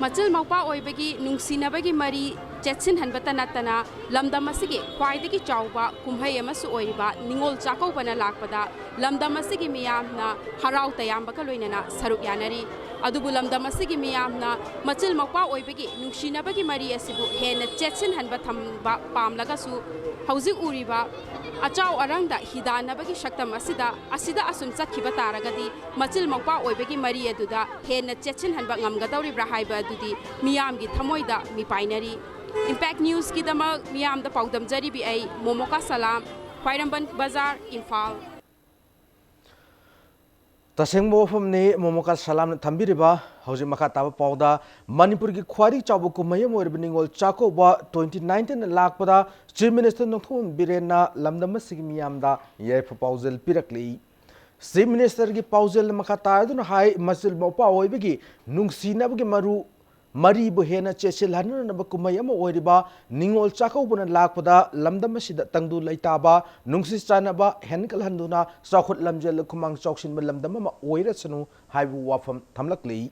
ꯃꯆꯤꯜ ꯃꯧꯄ꯭ꯋꯥ ꯑꯣꯏꯕꯒꯤ ꯅꯨꯡꯁꯤꯅꯕꯒꯤ ꯃꯔꯤ ꯆꯦꯠꯁꯤꯟꯍꯟꯕꯇ ꯅꯠꯇꯅ, ꯂꯝꯗꯝ ꯑꯁꯤꯒꯤ ꯈ꯭ꯋꯥꯏꯗꯒꯤ ꯆꯥꯎꯕ ꯀꯨꯝꯍꯩ ꯑꯃꯁꯨ ꯑꯣꯏꯔꯤꯕ ꯅꯤꯉꯣꯜ ꯆꯥꯛꯀꯧꯕꯅ ꯂꯥꯛꯄꯗ ꯂꯝꯗꯝ ꯑꯁꯤꯒꯤ ꯃꯤꯌꯥꯝꯅ ꯍꯔꯥꯎ ꯇꯌꯥꯝꯕꯒ ꯂꯣꯏꯅꯅ ꯁꯔꯨꯛ ꯌꯥꯅꯔꯤ꯫ ꯑꯗꯨꯕꯨ ꯂꯝꯗꯝ ꯑꯁꯤꯒꯤ ꯃꯤꯌꯥꯝꯅ ꯃꯆꯤꯜ ꯃꯧꯄ꯭ꯋꯥ ꯑꯣꯏꯕꯒꯤ ꯅꯨꯡꯁꯤꯅꯕꯒꯤ ꯃꯔꯤ ꯑꯁꯤꯕꯨ ꯍꯦꯟꯅ ꯆꯦꯠꯁꯤꯟꯍꯟꯕ ꯊꯝꯕ ꯄꯥꯝꯂꯒꯁꯨ, ꯍꯧꯖꯤꯛ ꯎꯔꯤꯕ ꯑꯆꯥꯎ ꯑꯔꯥꯡꯗ ꯍꯤꯗꯥꯟꯅꯕꯒꯤ ꯁꯛꯇꯝ ꯑꯁꯤꯗ, ꯑꯁꯤꯗ ꯑꯁꯨꯝ ꯆꯠꯈꯤꯕ ꯇꯥꯔꯒꯗꯤ, ꯃꯆꯤꯜ ꯃꯧꯄ꯭ꯋꯥ ꯑꯣꯏꯕꯒꯤ ꯃꯔꯤ ꯑꯗꯨꯗ ꯍꯦꯟꯅ ꯆꯦꯠꯁꯤꯟꯍꯟꯕ ꯉꯝꯒꯗꯧꯔꯤꯕ꯭ꯔꯥ ꯍꯥꯏꯕ ꯑꯗꯨꯗꯤ ꯃꯤꯌꯥꯝꯒꯤ ꯊꯃꯣꯏꯗ ꯃꯤꯄꯥꯏꯅꯔꯤ꯫ ꯏꯝꯄꯦꯛ ꯅ꯭ꯌꯨꯁꯀꯤꯗꯃꯛ ꯃꯤꯌꯥꯝꯗ ꯄꯥꯎꯗꯝꯖꯔꯤꯕꯤ ꯑꯩ ꯃꯣꯃꯣꯀꯥ ꯁꯂꯥꯝ, ꯈ꯭ꯋꯥꯏꯔꯝꯕꯟ ꯕꯖꯥꯔ, ꯏꯝꯐꯥꯜ꯫ ꯇꯁꯦꯡꯕ ꯋꯥꯐꯝꯅꯤ ꯃꯣꯃꯣꯀꯥ ꯁꯂꯥꯝꯅ ꯊꯝꯕꯤꯔꯤꯕ꯫ ꯍꯧꯖꯤꯛ ꯃꯈꯥ ꯇꯥꯕ ꯄꯥꯎꯗ, ꯃꯅꯤꯄꯨꯔꯒꯤ ꯈ꯭ꯋꯥꯏꯗꯒꯤ ꯆꯥꯎꯕ ꯀꯨꯝꯍꯩ ꯑꯃ ꯑꯣꯏꯔꯤꯕ ꯅꯤꯉꯣꯜ ꯆꯥꯛꯀꯧꯕ twenty nineteen ꯂꯥꯛꯄꯗ Chief Minister ꯅꯣꯡꯊꯣꯝꯕꯝ ꯕꯤꯔꯦꯟꯅ ꯂꯝꯗꯝ ꯑꯁꯤꯒꯤ ꯃꯤꯌꯥꯝꯗ ꯌꯥꯏꯐ ꯄꯥꯎꯖꯦꯜ ꯄꯤꯔꯛꯂꯤ꯫ Chief Ministerꯒꯤ ꯄꯥꯎꯖꯦꯜꯅ ꯃꯈꯥ ꯇꯥꯔꯗꯨꯅ ꯍꯥꯏ, ꯃꯆꯤꯜ ꯃꯧꯄ꯭ꯋꯥ ꯑꯣꯏꯕꯒꯤ ꯅꯨꯡꯁꯤꯅꯕꯒꯤ ꯃꯔꯨ ꯃꯔꯤꯕꯨ ꯍꯦꯟꯅ ꯆꯦꯠꯁꯤꯜꯍꯟꯅꯅꯕ ꯀꯨꯝꯍꯩ ꯑꯃ ꯑꯣꯏꯔꯤꯕ ꯅꯤꯉꯣꯜ ꯆꯥꯛꯀꯧꯕꯅ ꯂꯥꯛꯄꯗ ꯂꯝꯗꯝ ꯑꯁꯤꯗ ꯇꯪꯗꯨ ꯂꯩꯇꯥꯕ, ꯅꯨꯡꯁꯤ ꯆꯥꯟꯅꯕ ꯍꯦꯟꯒꯠꯍꯟꯗꯨꯅ ꯆꯥꯎꯈꯠ ꯂꯝꯖꯦꯜꯗ ꯈꯨꯃꯥꯡ ꯆꯥꯎꯁꯤꯟꯕ ꯂꯝꯗꯝ ꯑꯃ ꯑꯣꯏꯔꯁꯅꯨ ꯍꯥꯏꯕ ꯋꯥꯐꯝ ꯊꯝꯂꯛꯂꯤ꯫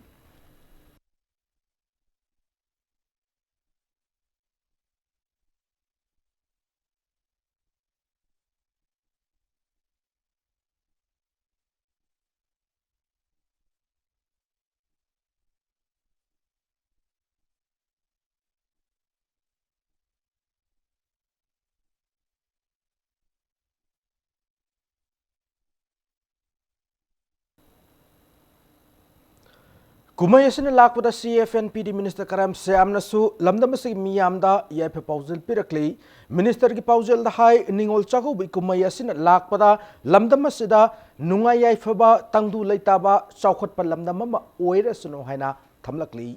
ꯀꯨꯝꯍꯩ ꯑꯁꯤꯅ ꯂꯥꯛꯄꯗ ꯁꯤ ꯑꯦꯐ ꯑꯦꯟ ꯄꯤ ꯗꯤ ꯃꯤꯅꯤꯁꯇꯔ ꯀꯔꯝ ꯁ꯭ꯌꯥꯝꯅꯁꯨ ꯂꯝꯗꯝ ꯑꯁꯤꯒꯤ ꯃꯤꯌꯥꯝꯗ ꯌꯥꯏꯐ ꯄꯥꯎꯖꯦꯜ ꯄꯤꯔꯛꯂꯤ꯫ ꯃꯤꯅꯤꯁꯇꯔꯒꯤ ꯄꯥꯎꯖꯦꯜꯗ ꯍꯥꯏ, ꯅꯤꯉꯣꯜ ꯆꯥꯛꯀꯧꯕꯒꯤ ꯀꯨꯝꯍꯩ ꯑꯁꯤꯅ ꯂꯥꯛꯄꯗ ꯂꯝꯗꯝ ꯑꯁꯤꯗ ꯅꯨꯡꯉꯥꯏ ꯌꯥꯏꯐꯕ, ꯇꯪꯗꯨ ꯂꯩꯇꯥꯕ, ꯆꯥꯎꯈꯠꯄ ꯂꯝꯗꯝ ꯑꯃ ꯑꯣꯏꯔꯁꯅꯨ ꯍꯥꯏꯅ ꯊꯝꯂꯛꯂꯤ꯫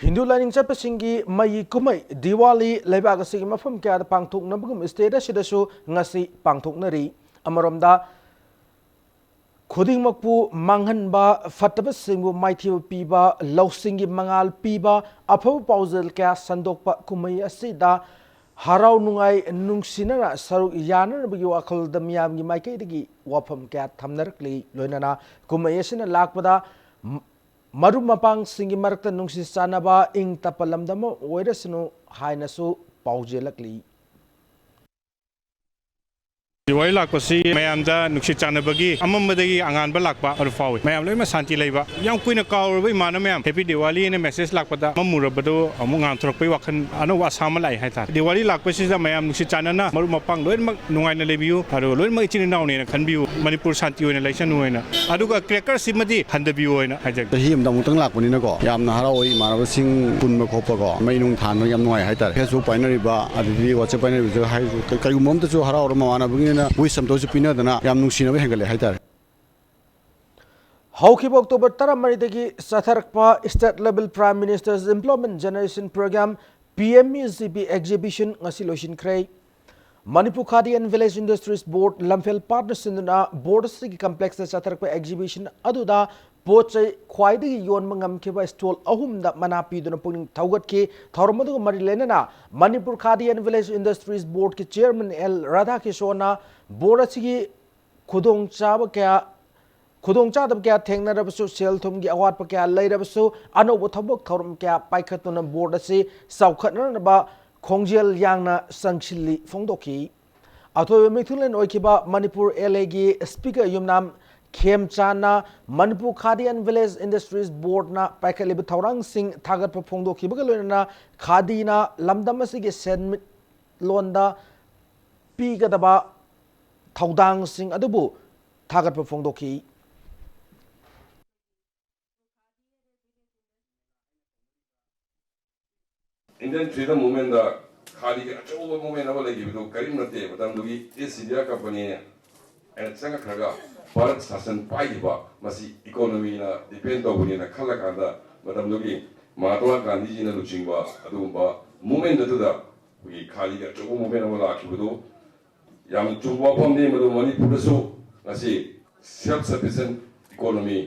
ꯍꯤꯟꯗꯨ ꯂꯥꯏꯅꯤꯡ ꯆꯠꯄꯁꯤꯡꯒꯤ ꯃꯩꯒꯤ ꯀꯨꯝꯍꯩ ꯗꯤꯋꯥꯂꯤ ꯂꯩꯕꯥꯛ ꯑꯁꯤꯒꯤ ꯃꯐꯝ ꯀꯌꯥꯗ ꯄꯥꯡꯊꯣꯛꯅꯕꯒꯨꯝ state ꯑꯁꯤꯗꯁꯨ ꯉꯁꯤ ꯄꯥꯡꯊꯣꯛꯅꯔꯤ꯫ ꯑꯃꯔꯣꯝꯗ, ꯈꯨꯗꯤꯡꯃꯛꯄꯨ ꯃꯥꯡꯍꯟꯕ, ꯐꯠꯇꯕꯁꯤꯡꯕꯨ ꯃꯥꯏꯊꯤꯕ ꯄꯤꯕ, ꯂꯧꯁꯤꯡꯒꯤ ꯃꯉꯥꯜ ꯄꯤꯕ, ꯑꯐꯕ ꯄꯥꯎꯖꯦꯜ ꯀꯌꯥ ꯁꯟꯗꯣꯛꯄ ꯀꯨꯝꯍꯩ ꯑꯁꯤꯗ ꯍꯔꯥꯎ ꯅꯨꯡꯉꯥꯏ ꯅꯨꯡꯁꯤꯅꯅ ꯁꯔꯨꯛ ꯌꯥꯅꯅꯕꯒꯤ ꯋꯥꯈꯜꯗ ꯃꯤꯌꯥꯝꯒꯤ ꯃꯥꯏꯀꯩꯗꯒꯤ ꯋꯥꯐꯝ ꯀꯌꯥ ꯊꯝꯅꯔꯛꯂꯤ꯫ ꯂꯣꯏꯅꯅ ꯀꯨꯝꯍꯩ ꯑꯁꯤꯅ ꯂꯥꯛꯄꯗ ꯃ-, ꯃꯔꯨꯞ ꯃꯄꯥꯡꯁꯤꯡꯒꯤ ꯃꯔꯛꯇ ꯅꯨꯡꯁꯤ ꯆꯥꯟꯅꯕ, ꯏꯪ ꯇꯞꯄ ꯂꯝꯗꯝ ꯑꯃ ꯑꯣꯏꯔꯁꯅꯨ ꯍꯥꯏꯅꯁꯨ ꯄꯥꯎꯖꯦꯜꯂꯛꯂꯤ꯫ ꯗꯤꯋꯥꯂꯤ ꯂꯥꯛꯄꯁꯤ ꯃꯌꯥꯝꯗ ꯅꯨꯡꯁꯤ ꯆꯥꯟꯅꯕꯒꯤ ꯑꯃꯝꯕꯗꯒꯤ ꯑꯉꯥꯟꯕ ꯂꯥꯛꯄ ꯑꯗꯨ ꯐꯥꯎꯏ꯫ ꯃꯌꯥꯝ ꯂꯣꯏꯅꯃꯛ ꯁꯥꯟꯇꯤ ꯂꯩꯕ꯫ ꯌꯥꯝ ꯀꯨꯏꯅ ꯀꯥꯎꯔꯕ ꯏꯃꯥꯟꯅꯕ ꯃꯌꯥꯝ Happy Diwali ꯍꯥꯏꯅ message ꯂꯥꯛꯄꯗ ꯃꯝꯃꯨꯔꯕꯗꯨ ꯑꯃꯨꯛ ꯉꯥꯟꯊꯣꯔꯛꯄꯒꯤ ꯋꯥꯈꯜ ꯑꯅꯧꯕ ꯑꯁꯥ ꯑꯃ ꯂꯥꯛꯏ ꯍꯥꯏꯇꯥꯔꯦ꯫ ꯗꯤꯋꯥꯂꯤ ꯂꯥꯛꯄꯁꯤꯗ ꯃꯌꯥꯝ ꯅꯨꯡꯁꯤ ꯆꯥꯟꯅꯅ ꯃꯔꯨꯞ ꯃꯄꯥꯡ ꯂꯣꯏꯅꯃꯛ ꯅꯨꯡꯉꯥꯏꯅ ꯂꯩꯕꯤꯌꯨ, ꯑꯗꯨꯒ ꯂꯣꯏꯅꯃꯛ ꯏꯆꯤꯟ ꯏꯅꯥꯎꯅꯦꯅ ꯈꯟꯕꯤꯌꯨ, ꯃꯅꯤꯄꯨꯔ ꯁꯥꯟꯇꯤ ꯑꯣꯏꯅ ꯂꯩꯁꯅꯨ ꯍꯥꯏꯅ꯫ ꯑꯗꯨꯒ cracker ꯁꯤꯃꯗꯤ ꯍꯟꯊꯕꯤꯌꯨ ꯍꯥꯏꯅ ꯍꯥꯏꯖꯒꯦ꯫ ꯆꯍꯤ ꯑꯃꯗ ꯑꯃꯨꯛꯇꯪ ꯂꯥꯛꯄꯅꯤꯅꯀꯣ, ꯌꯥꯝꯅ ꯍꯔꯥꯎꯏ꯫ ꯏꯃꯥꯟꯅꯕꯁꯤꯡ ꯄꯨꯟꯕ ꯈꯣꯠꯄꯀꯣ, ꯃꯩ ꯅꯨꯡ ꯊꯥꯟꯕ ꯌꯥꯝ ꯅꯨꯡꯉꯥꯏ ꯍꯥꯏꯇꯥꯔꯦ꯫ Facebook ꯄꯥꯏꯅꯔꯤꯕ, ꯑꯗꯒꯤ WhatsApp ꯄꯥꯏꯅꯔꯤꯕꯁꯤꯒ ꯍꯥꯏꯔꯤꯁꯨ ꯀ-, ꯀꯔꯤꯒꯨꯝꯕ ꯑꯝꯇꯁꯨ ꯍꯔꯥꯎꯔ ꯃꯃꯥꯟꯅꯕꯒꯤꯅꯤꯅ wish ꯑꯝꯇꯁꯨ ꯄꯤꯅꯗꯅ ꯌꯥꯝ ꯅꯨꯡꯁꯤꯅꯕ ꯍꯦꯟꯒꯠꯂꯦ ꯍꯥꯏꯇꯥꯔꯦ꯫ ꯍꯧꯈꯤꯕ October ꯇꯔꯥꯃꯔꯤꯗꯒꯤ ꯆꯠꯊꯔꯛꯄ State Level Prime Minister's Employment Generation Program, P M E G P Exhibition ꯉꯁꯤ ꯂꯣꯏꯁꯤꯟꯈ꯭ꯔꯦ꯫ Manipur Khadi and Village Industries Board ꯂꯝꯐꯦꯜ ꯄꯥꯠꯅ ꯁꯤꯟꯗꯨꯅ board ꯑꯁꯤꯒꯤ complexꯇ ꯆꯠꯊꯔꯛꯄ exhibition ꯑꯗꯨꯗ ꯄꯣꯠ ꯆꯩ ꯈ꯭ꯋꯥꯏꯗꯒꯤ ꯌꯣꯟꯕ ꯉꯝꯈꯤꯕ stall ꯑꯍꯨꯝꯗ ꯃꯅꯥ ꯄꯤꯗꯨꯅ ꯄꯨꯛꯅꯤꯡ ꯊꯧꯒꯠꯈꯤ꯫ ꯊꯧꯔꯝ ꯑꯗꯨꯒ ꯃꯔꯤ ꯂꯩꯅꯅ Manipur Khadi and Village Industries Boardꯀꯤ chairman L ꯔꯥꯙꯥꯀꯤꯁꯣꯔꯅ board ꯑꯁꯤꯒꯤ ꯈꯨꯗꯣꯡꯆꯥꯕ ꯀꯌꯥ, ꯈꯨꯗꯣꯡꯆꯥꯗꯕ ꯀꯌꯥ ꯊꯦꯡꯅꯔꯕꯁꯨ, ꯁꯦꯜ ꯊꯨꯝꯒꯤ ꯑꯋꯥꯠꯄ ꯀꯌꯥ ꯂꯩꯔꯕꯁꯨ, ꯑꯅꯧꯕ ꯊꯕꯛ ꯊꯧꯔꯝ ꯀꯌꯥ ꯄꯥꯏꯈꯠꯇꯨꯅ board ꯑꯁꯤ ꯆꯥꯎꯈꯠꯅꯅꯕ ꯈꯣꯡꯖꯦꯜ ꯌꯥꯡꯅ ꯆꯪꯁꯤꯜꯂꯤ ꯐꯣꯡꯗꯣꯛꯈꯤ꯫ ꯑꯊꯣꯏꯕ ꯃꯤꯊꯨꯡꯂꯦꯟ ꯑꯣꯏꯈꯤꯕ ꯃꯅꯤꯄꯨꯔ L Aꯒꯤ speaker ꯌꯨꯝꯅꯥꯝ ꯈꯦꯝꯆꯥꯟꯅ Manipur khadi and village industries ꯕꯣꯔꯗꯅ ꯄꯥꯏꯈꯠꯂꯤꯕ ꯊꯧꯔꯥꯡꯁꯤꯡ ꯊꯥꯒꯠꯄ ꯐꯣꯡꯗꯣꯛꯈꯤꯕꯒ ꯂꯣꯏꯅꯅ ꯈꯥꯗꯤꯅ ꯂꯝꯗꯝ ꯑꯁꯤꯒꯤ ꯁꯦꯟꯃꯤꯠꯂꯣꯟꯗ ꯄꯤꯒꯗꯕ ꯊꯧꯗꯥꯡꯁꯤꯡ ꯑꯗꯨꯕꯨ ꯊꯥꯒꯠꯄ ꯐꯣꯡꯗꯣꯛꯈꯤ꯫ Indian freedom movementꯗ ꯈꯥꯗꯤꯒꯤ ꯑꯆꯧꯕ movement ꯑꯃ ꯂꯩꯈꯤꯕꯗꯨ ꯀꯔꯤꯝ ꯅꯠꯇꯦ꯫ ꯃꯇꯝꯗꯨꯒꯤ East India Company ꯑꯩꯅ ꯆꯪꯉꯛꯈ꯭ꯔꯒ ꯚꯥꯔꯠ ꯁꯥꯁꯟ ꯄꯥꯏꯈꯤꯕ, ꯃꯁꯤ economyꯅ depend ꯇꯧꯕꯅꯤꯅ ꯈꯜꯂꯀꯥꯟꯗ, ꯃꯇꯝꯗꯨꯒꯤ ꯃꯍꯥꯇꯃꯥ ꯒꯥꯟꯙꯤꯖꯤꯅ ꯂꯨꯆꯤꯡꯕ ꯑꯗꯨꯒꯨꯝꯕ movement ꯑꯗꯨꯗ ꯑꯩꯈꯣꯏꯒꯤ ꯈꯥꯗꯤꯒꯤ ꯑꯆꯧꯕ movement ꯑꯃ ꯂꯥꯛꯈꯤꯕꯗꯨ ꯌꯥꯝꯅ ꯆꯨꯝꯕ ꯋꯥꯐꯝꯅꯤ꯫ ꯃꯗꯨ ꯃꯅꯤꯄꯨꯔꯗꯁꯨ ꯉꯁꯤ self sufficient economy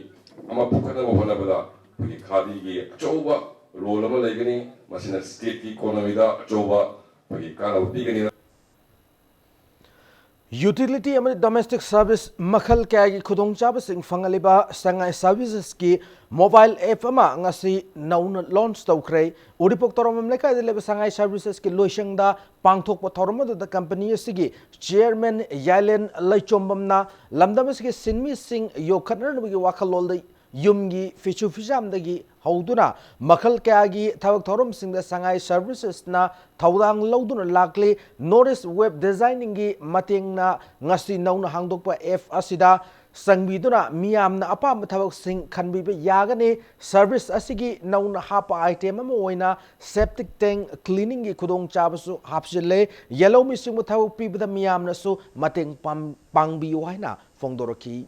ꯑꯃ ꯄꯨꯈꯠꯅꯕ ꯍꯣꯠꯅꯕꯗ ꯑꯩꯈꯣꯏꯒꯤ ꯈꯥꯗꯤꯒꯤ ꯑꯆꯧꯕ role ꯑꯃ ꯂꯩꯒꯅꯤ꯫ ꯃꯁꯤꯅ stateꯀꯤ economyꯗ ꯑꯆꯧꯕ ꯑꯩꯈꯣꯏꯒꯤ ꯀꯥꯟꯅꯕ ꯄꯤꯒꯅꯤ꯫ Utility ꯑꯃꯗꯤ domestic service ꯃꯈꯜ ꯀꯌꯥꯒꯤ ꯈꯨꯗꯣꯡꯆꯥꯕꯁꯤꯡ ꯐꯪꯍꯜꯂꯤꯕ ꯁꯉꯥꯏ Servicesꯀꯤ mobile app ꯑꯃ ꯉꯁꯤ ꯅꯧꯅ launch ꯇꯧꯈ꯭ꯔꯦ꯫ ꯎꯔꯤꯄꯣꯛ ꯇꯧꯔꯝꯕꯝ ꯂꯩꯀꯥꯏꯗ ꯂꯩꯕ ꯁꯉꯥꯏ Servicesꯀꯤ ꯂꯣꯏꯁꯪꯗ ꯄꯥꯡꯊꯣꯛꯄ ꯊꯧꯔꯝ ꯑꯗꯨꯗ company ꯑꯁꯤꯒꯤ chairman ꯌꯥꯏꯂꯦꯟ ꯂꯩꯆꯣꯝꯕꯝꯅ ꯂꯝꯗꯝ ꯑꯁꯤꯒꯤ ꯁꯤꯟꯃꯤꯁꯤꯡ ꯌꯣꯛꯈꯠꯅꯅꯕꯒꯤ ꯋꯥꯈꯜꯂꯣꯟꯗ ꯌꯨꯝꯒꯤ ꯐꯤꯁꯨ ꯐꯤꯖꯥꯝꯗꯒꯤ ꯍꯧꯗꯨꯅ ꯃꯈꯜ ꯀꯌꯥꯒꯤ ꯊꯕꯛ ꯊꯧꯔꯝꯁꯤꯡꯗ ꯁꯉꯥꯏ Servicesꯅ ꯊꯧꯗꯥꯡ ꯂꯧꯗꯨꯅ ꯂꯥꯛꯂꯤ꯫ North East Web Designingꯒꯤ ꯃꯇꯦꯡꯅ ꯉꯁꯤ ꯅꯧꯅ ꯍꯥꯡꯗꯣꯛꯄ app ꯑꯁꯤꯗ ꯆꯪꯕꯤꯗꯨꯅ ꯃꯤꯌꯥꯝꯅ ꯑꯄꯥꯝꯕ ꯊꯕꯛꯁꯤꯡ ꯈꯟꯕꯤꯕ ꯌꯥꯒꯅꯤ꯫ Service ꯑꯁꯤꯒꯤ ꯅꯧꯅ ꯍꯥꯞꯄ item ꯑꯃ ꯑꯣꯏꯅ septic tank cleaningꯒꯤ ꯈꯨꯗꯣꯡꯆꯥꯕꯁꯨ ꯍꯥꯞꯆꯤꯜꯂꯦ꯫ ꯌꯦꯜꯍꯧꯃꯤꯁꯤꯡꯕꯨ ꯊꯕꯛ ꯄꯤꯕꯗ ꯃꯤꯌꯥꯝꯅꯁꯨ ꯃꯇꯦꯡ ꯄꯥꯡ-, ꯄꯥꯡꯕꯤꯌꯨ ꯍꯥꯏꯅ ꯐꯣꯡꯗꯣꯔꯛꯈꯤ꯫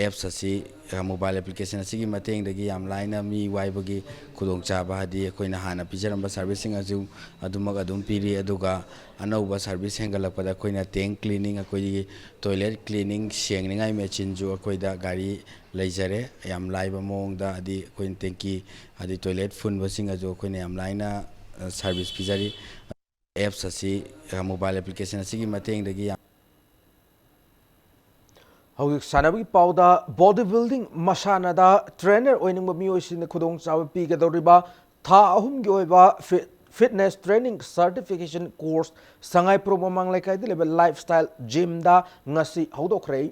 Apps ꯑꯁꯤ, ꯑ, mobile application ꯑꯁꯤꯒꯤ ꯃꯇꯦꯡꯗꯒꯤ ꯌꯥꯝ ꯂꯥꯏꯅ ꯃꯤ ꯋꯥꯏꯕꯒꯤ ꯈꯨꯗꯣꯡꯆꯥꯕ, ꯍꯥꯏꯗꯤ ꯑꯩꯈꯣꯏꯅ ꯍꯥꯟꯅ ꯄꯤꯖꯔꯝꯕ servicesꯁꯤꯡ ꯑꯗꯨ ꯑꯗꯨꯃꯛ ꯑꯗꯨꯝ ꯄꯤꯔꯤ꯫ ꯑꯗꯨꯒ ꯑꯅꯧꯕ service ꯍꯦꯟꯒꯠꯂꯛꯄꯗ ꯑꯩꯈꯣꯏꯅ tank cleaning, ꯑꯩꯈꯣꯏꯒꯤ toilet cleaning ꯁꯦꯡꯅꯤꯡꯉꯥꯏ machineꯁꯨ ꯑꯩꯈꯣꯏꯗ ꯒꯥꯔꯤ ꯂꯩꯖꯔꯦ꯫ ꯌꯥꯝ ꯂꯥꯏꯕ ꯃꯑꯣꯡꯗ, ꯍꯥꯏꯗꯤ ꯑꯩꯈꯣꯏꯅ tanki, ꯍꯥꯏꯗꯤ toilet ꯐꯨꯟꯕꯁꯤꯡ ꯑꯗꯨ ꯑꯩꯈꯣꯏꯅ ꯌꯥꯝ ꯂꯥꯏꯅ, ꯑ, service ꯄꯤꯖꯔꯤ꯫ Apps ꯑꯁꯤ, ꯑ, mobile application ꯑꯁꯤꯒꯤ ꯃꯇꯦꯡꯗꯒꯤ ꯌꯥꯝ ꯍꯧꯖꯤꯛ ꯁꯥꯟꯅꯕꯒꯤ ꯄꯥꯎꯗ, body building ꯃꯁꯥꯟꯅꯗ trainer ꯑꯣꯏꯅꯤꯡꯕ ꯃꯤꯑꯣꯏꯁꯤꯡꯗ ꯈꯨꯗꯣꯡꯆꯥꯕ ꯄꯤꯒꯗꯧꯔꯤꯕ ꯊꯥ ꯑꯍꯨꯝꯒꯤ ꯑꯣꯏꯕ ꯐꯤ-, Fitness Training Certification Course ꯁꯉꯥꯏꯄ꯭ꯔꯧ ꯃꯃꯥꯡ ꯂꯩꯀꯥꯏꯗ ꯂꯩꯕ Lifestyle Gymꯗ ꯉꯁꯤ ꯍꯧꯗꯣꯛꯈ꯭ꯔꯦ꯫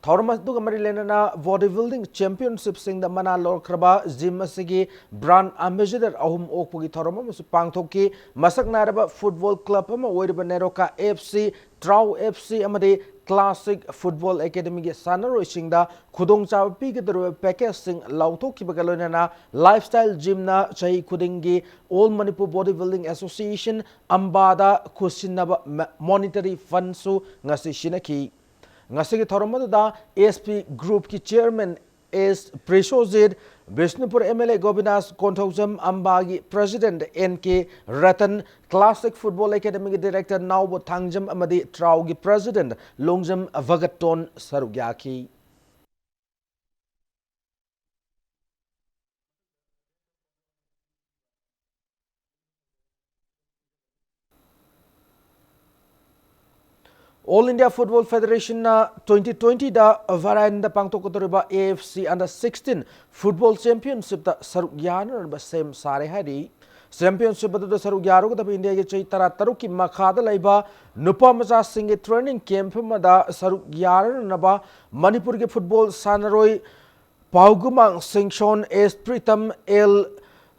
ꯊꯧꯔꯝ ꯑꯗꯨꯒ ꯃꯔꯤ ꯂꯩꯅꯅ Bodybuilding Championshipꯁꯤꯡꯗ ꯃꯅꯥ ꯂꯧꯔꯛꯈ꯭ꯔꯕ gym ꯑꯁꯤꯒꯤ brand ambassador ꯑꯍꯨꯝ ꯑꯣꯛꯄꯒꯤ ꯊꯧꯔꯝ ꯑꯃꯁꯨ ꯄꯥꯡꯊꯣꯛꯈꯤ꯫ ꯃꯁꯛ ꯅꯥꯏꯔꯕ football club ꯑꯃ ꯑꯣꯏꯔꯤꯕ NEROCA F C, ꯇ꯭ꯔꯥꯎ F C ꯑꯃꯗꯤ Classic Football Academyꯒꯤ ꯁꯥꯟꯅꯔꯣꯏꯁꯤꯡꯗ ꯈꯨꯗꯣꯡꯆꯥꯕ ꯄꯤꯒꯗꯧꯔꯤꯕ packageꯁꯤꯡ ꯂꯥꯎꯊꯣꯛꯈꯤꯕꯒ ꯂꯣꯏꯅꯅ Lifestyle Gymꯅ ꯆꯍꯤ ꯈꯨꯗꯤꯡꯒꯤ All Manipur Bodybuilding Association, ꯑꯝꯕꯥꯗ ꯈꯨꯠꯁꯤꯟꯅꯕ ꯃ-, monetary fundꯁꯨ ꯉꯁꯤ ꯁꯤꯟꯅꯈꯤ꯫ ꯉꯁꯤꯒꯤ ꯊꯧꯔꯝ ꯑꯗꯨꯗ S P Groupꯀꯤ Chairman S Preshojit, Bishnupur M L A ꯒꯣꯕꯤꯟꯗꯥꯁ Konthoujam, ꯑꯝꯕꯥꯒꯤ President N K Ratan, Classic Football Academyꯒꯤ Director ꯅꯥꯎꯕ Thangjam ꯑꯃꯗꯤ ꯇ꯭ꯔꯥꯎꯒꯤ President ꯂꯣꯡꯖꯝ ꯚꯒꯠꯇꯣꯟ ꯁꯔꯨꯛ ꯌꯥꯈꯤ꯫ All India Football Federationꯅ twenty twentyꯗ ꯚꯥꯔꯥꯏꯟꯗ ꯄꯥꯡꯊꯣꯛꯀꯗꯧꯔꯤꯕ A F C Under sixteen Football Championshipꯇ ꯁꯔꯨꯛ ꯌꯥꯅꯅꯕ ꯁꯦꯝ ꯁꯥꯔꯦ ꯍꯥꯏꯔꯤ꯫ Championship ꯑꯗꯨꯗ ꯁꯔꯨꯛ ꯌꯥꯔꯨꯒꯗꯕ ꯏꯟꯗꯤꯌꯥꯒꯤ ꯆꯍꯤ ꯇꯔꯥꯇꯔꯨꯛꯀꯤ ꯃꯈꯥꯗ ꯂꯩꯕ ꯅꯨꯄꯥ ꯃꯆꯥꯁꯤꯡꯒꯤ training camp ꯑꯃꯗ ꯁꯔꯨꯛ ꯌꯥꯅꯅꯕ ꯃꯅꯤꯄꯨꯔꯒꯤ football ꯁꯥꯟꯅꯔꯣꯏ ꯄꯥꯎꯒꯨꯃꯥꯡ ꯁꯤꯡꯁꯣꯟ, S Pritam, L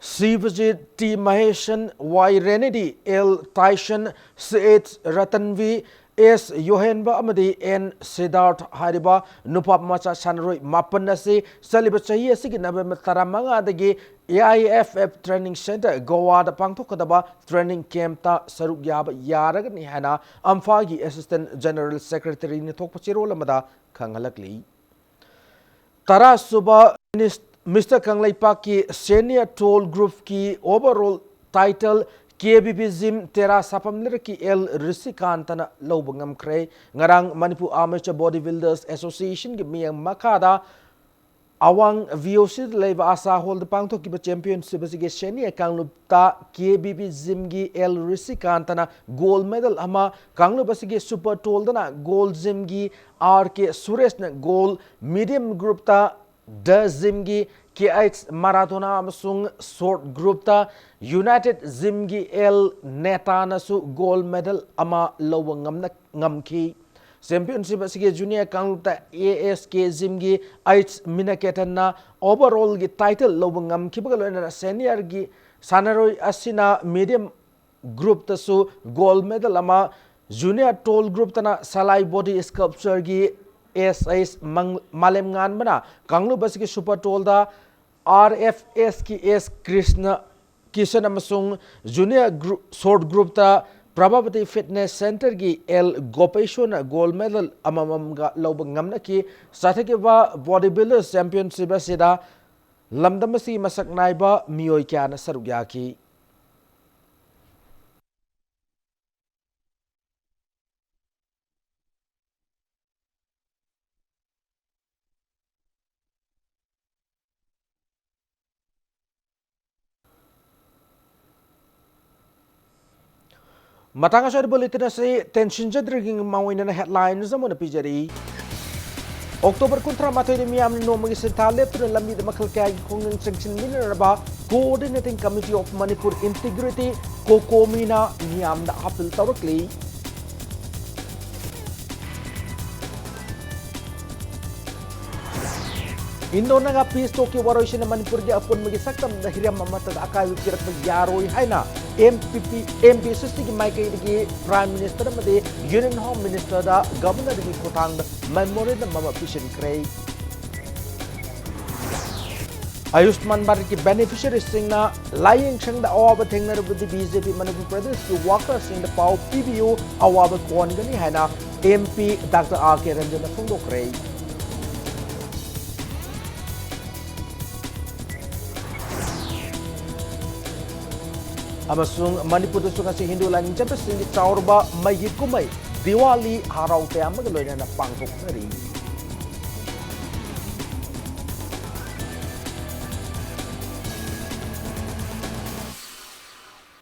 Sivajit, T Maheshan, Y Renedy, L Tyson, C H Ratanvi, S ꯌꯣꯍꯦꯟꯕ ꯑꯃꯗꯤ N ꯁꯤꯗꯥꯔꯊ ꯍꯥꯏꯔꯤꯕ ꯅꯨꯄꯥ ꯃꯆꯥ ꯁꯥꯟꯅꯔꯣꯏ ꯃꯥꯄꯟ ꯑꯁꯤ ꯆꯠꯂꯤꯕ ꯆꯍꯤ ꯑꯁꯤꯒꯤ ꯅꯕꯦꯝꯕꯔ ꯇꯔꯥꯃꯉꯥꯗꯒꯤ A I F F Training Centre ꯒꯣꯋꯥꯗ ꯄꯥꯡꯊꯣꯛꯀꯗꯕ training campꯇ ꯁꯔꯨꯛ ꯌꯥꯕ ꯌꯥꯔꯒꯅꯤ ꯍꯥꯏꯅ ꯑꯝꯐꯥꯒꯤ Assistant General Secretaryꯅ ꯊꯣꯛꯄ ꯆꯦꯔꯣꯜ ꯑꯃꯗ ꯈꯪꯍꯜꯂꯛꯂꯤ꯫ ꯇꯔꯥꯁꯨꯕ ꯃꯤꯅꯤꯁ-, Mister ꯀꯪꯂꯩꯄꯥꯛꯀꯤ Senior Tall Groupꯀꯤ overall title K B B Gym ꯇꯦꯔꯥ ꯁꯥꯐꯝ ꯂꯩꯔꯛꯀꯤ L ꯔꯤꯁꯤꯀꯥꯟꯇꯅ ꯂꯧꯕ ꯉꯝꯈ꯭ꯔꯦ꯫ ꯉꯔꯥꯡ ꯃꯅꯤꯄꯨꯔ Amateur Bodybuilders Associationꯒꯤ ꯃꯤꯠꯌꯦꯡ ꯃꯈꯥꯗ ꯑꯋꯥꯡ V O Cꯗ ꯂꯩꯕ ꯑꯥꯁꯥ ꯍꯣꯜꯗ ꯄꯥꯡꯊꯣꯛꯈꯤꯕ championship ꯑꯁꯤꯒꯤ senior ꯀꯥꯡꯂꯨꯞꯇ K B B Gymꯒꯤ L ꯔꯤꯁꯤꯀꯥꯟꯇꯅ gold medal ꯑꯃ, ꯀꯥꯡꯂꯨꯞ ꯑꯁꯤꯒꯤ super tallꯗꯅ gold gymꯒꯤ R K ꯁꯨꯔꯦꯁꯅ gold, medium groupꯇ The Gymꯒꯤ ꯀꯦ ꯑꯩꯆ ꯃꯔꯥꯗꯣꯅꯥ ꯑꯃꯁꯨꯡ short group ꯇ United Gym ꯒꯤ ꯑꯦꯜ ꯅꯦꯇꯥꯅꯁꯨ gold medal ꯑꯃ ꯂꯧꯕ ꯉꯝꯅ-, ꯉꯝꯈꯤ꯫ Championship ꯑꯁꯤꯒꯤ junior ꯀꯥꯡꯂꯨꯞꯇ ꯑꯦ ꯑꯦꯁ ꯀꯦ Gym ꯒꯤ ꯑꯩꯆ ꯃꯤꯅꯥꯀꯦꯇꯟꯅ overall ꯒꯤ title ꯂꯧꯕ ꯉꯝꯈꯤꯕꯒ ꯂꯣꯏꯅꯅ senior ꯒꯤ ꯁꯥꯟꯅꯔꯣꯏ ꯑꯁꯤꯅ medium group ꯇꯁꯨ gold medal ꯑꯃ, junior tall group ꯇꯅ ꯁꯂꯥꯏ body sculpture ꯒꯤ ꯑꯦꯁ ꯑꯩꯆ ꯃꯪ-, ꯃꯥꯂꯦꯝꯉꯥꯟꯕꯅ ꯀꯥꯡꯂꯨꯞ ꯑꯁꯤꯒꯤ super tall ꯗ ꯑꯥꯔ ꯑꯦꯐ ꯑꯦꯁ ꯀꯤ ꯑꯦꯁ ꯀ꯭ꯔꯤꯁꯅ ꯀꯤꯁꯟ ꯑꯃꯁꯨꯡ junior group, short group ꯇ ꯄ꯭ꯔꯚꯥꯕꯇꯤ Fitness Centre ꯒꯤ ꯑꯦꯜ ꯒꯣꯄꯦꯁꯣꯔꯅ gold medal ꯑꯃꯃꯝꯒ ꯂꯧꯕ ꯉꯝꯅꯈꯤ꯫ ꯆꯠꯊꯈꯤꯕ body builder championship ꯑꯁꯤꯗ ꯂꯝꯗꯝ ꯑꯁꯤꯒꯤ ꯃꯁꯛ ꯅꯥꯏꯕ ꯃꯤꯑꯣꯏ ꯀꯌꯥꯅ ꯁꯔꯨꯛ ꯌꯥꯈꯤ꯫ ꯃꯇꯥꯡ ꯑꯁꯤꯗ bulletin ꯑꯁꯤ ꯇꯦꯟꯁꯤꯟꯖꯗ꯭ꯔꯤꯉꯩ ꯃꯃꯥꯡ ꯑꯣꯏꯅ headlines ꯑꯃꯨꯛ ꯄꯤꯖꯔꯤ꯫ October ꯀꯨꯟꯊ꯭ꯔꯥ ꯃꯥꯊꯣꯏꯗ ꯃꯤꯌꯥꯝꯅ ꯅꯣꯡꯃꯒꯤ ꯁꯤꯟꯊꯥ ꯂꯦꯞꯇꯨꯅ ꯂꯝꯕꯤꯗ ꯃꯈꯜ ꯀꯌꯥꯒꯤ ꯈꯣꯡꯖꯪ ꯆꯪꯁꯤꯟꯃꯤꯟꯅꯔꯕ Coordinating Committee of Manipur Integrity, COCOMI ꯅ ꯃꯤꯌꯥꯝꯗ appeal ꯇꯧꯔꯛꯂꯤ꯫ Indo Naga peace talk ꯀꯤ ꯋꯥꯔꯣꯏꯁꯤꯟꯅ ꯃꯅꯤꯄꯨꯔꯒꯤ ꯑꯄꯨꯟꯕꯒꯤ ꯁꯛꯇꯝꯗ ꯍꯤꯔꯝ ꯑꯃꯠꯇꯗ ꯑꯀꯥꯏꯕ ꯄꯤꯔꯛꯄ ꯌꯥꯔꯣꯏ ꯍꯥꯏꯅ M P P, M P C C ꯒꯤ ꯃꯥꯏꯀꯩꯗꯒꯤ Prime Minister ꯑꯃꯗꯤ Union Home Minister ꯗ Governor ꯒꯤ ꯈꯨꯠꯊꯥꯡꯗ memorandum ꯑꯃ ꯄꯤꯁꯤꯟꯈ꯭ꯔꯦ꯫ ꯑꯌꯨꯁꯃꯥꯟ ꯚꯥꯔꯠꯀꯤ beneficiaries ꯁꯤꯡꯅ ꯂꯥꯌꯦꯡ ꯁꯪꯗ ꯑꯋꯥꯕ ꯊꯦꯡꯅꯔꯕꯗꯤ B J P ꯃꯅꯤꯄꯨꯔ ꯄ꯭ꯔꯗꯦꯁꯀꯤ workers ꯁꯤꯡꯗ ꯄꯥꯎ ꯄꯤꯕꯤꯌꯨ, ꯑꯋꯥꯕ ꯀꯣꯟꯒꯅꯤ ꯍꯥꯏꯅ M P Doctor R K Ranjan ꯅ ꯐꯣꯡꯗꯣꯛꯈ꯭ꯔꯦ꯫ ꯑꯃꯁꯨꯡ ꯃꯅꯤꯄꯨꯔꯗꯁꯨ ꯉꯁꯤ ꯍꯤꯟꯗꯨ ꯂꯥꯏꯅꯤꯡ ꯆꯠꯄꯁꯤꯡꯒꯤ ꯆꯥꯎꯔꯕ ꯃꯩꯒꯤ ꯀꯨꯝꯍꯩ ꯗꯤꯋꯥꯂꯤ ꯍꯔꯥꯎ ꯇꯌꯥꯝꯕꯒ ꯂꯣꯏꯅꯅ ꯄꯥꯡꯊꯣꯛꯅꯔꯤ꯫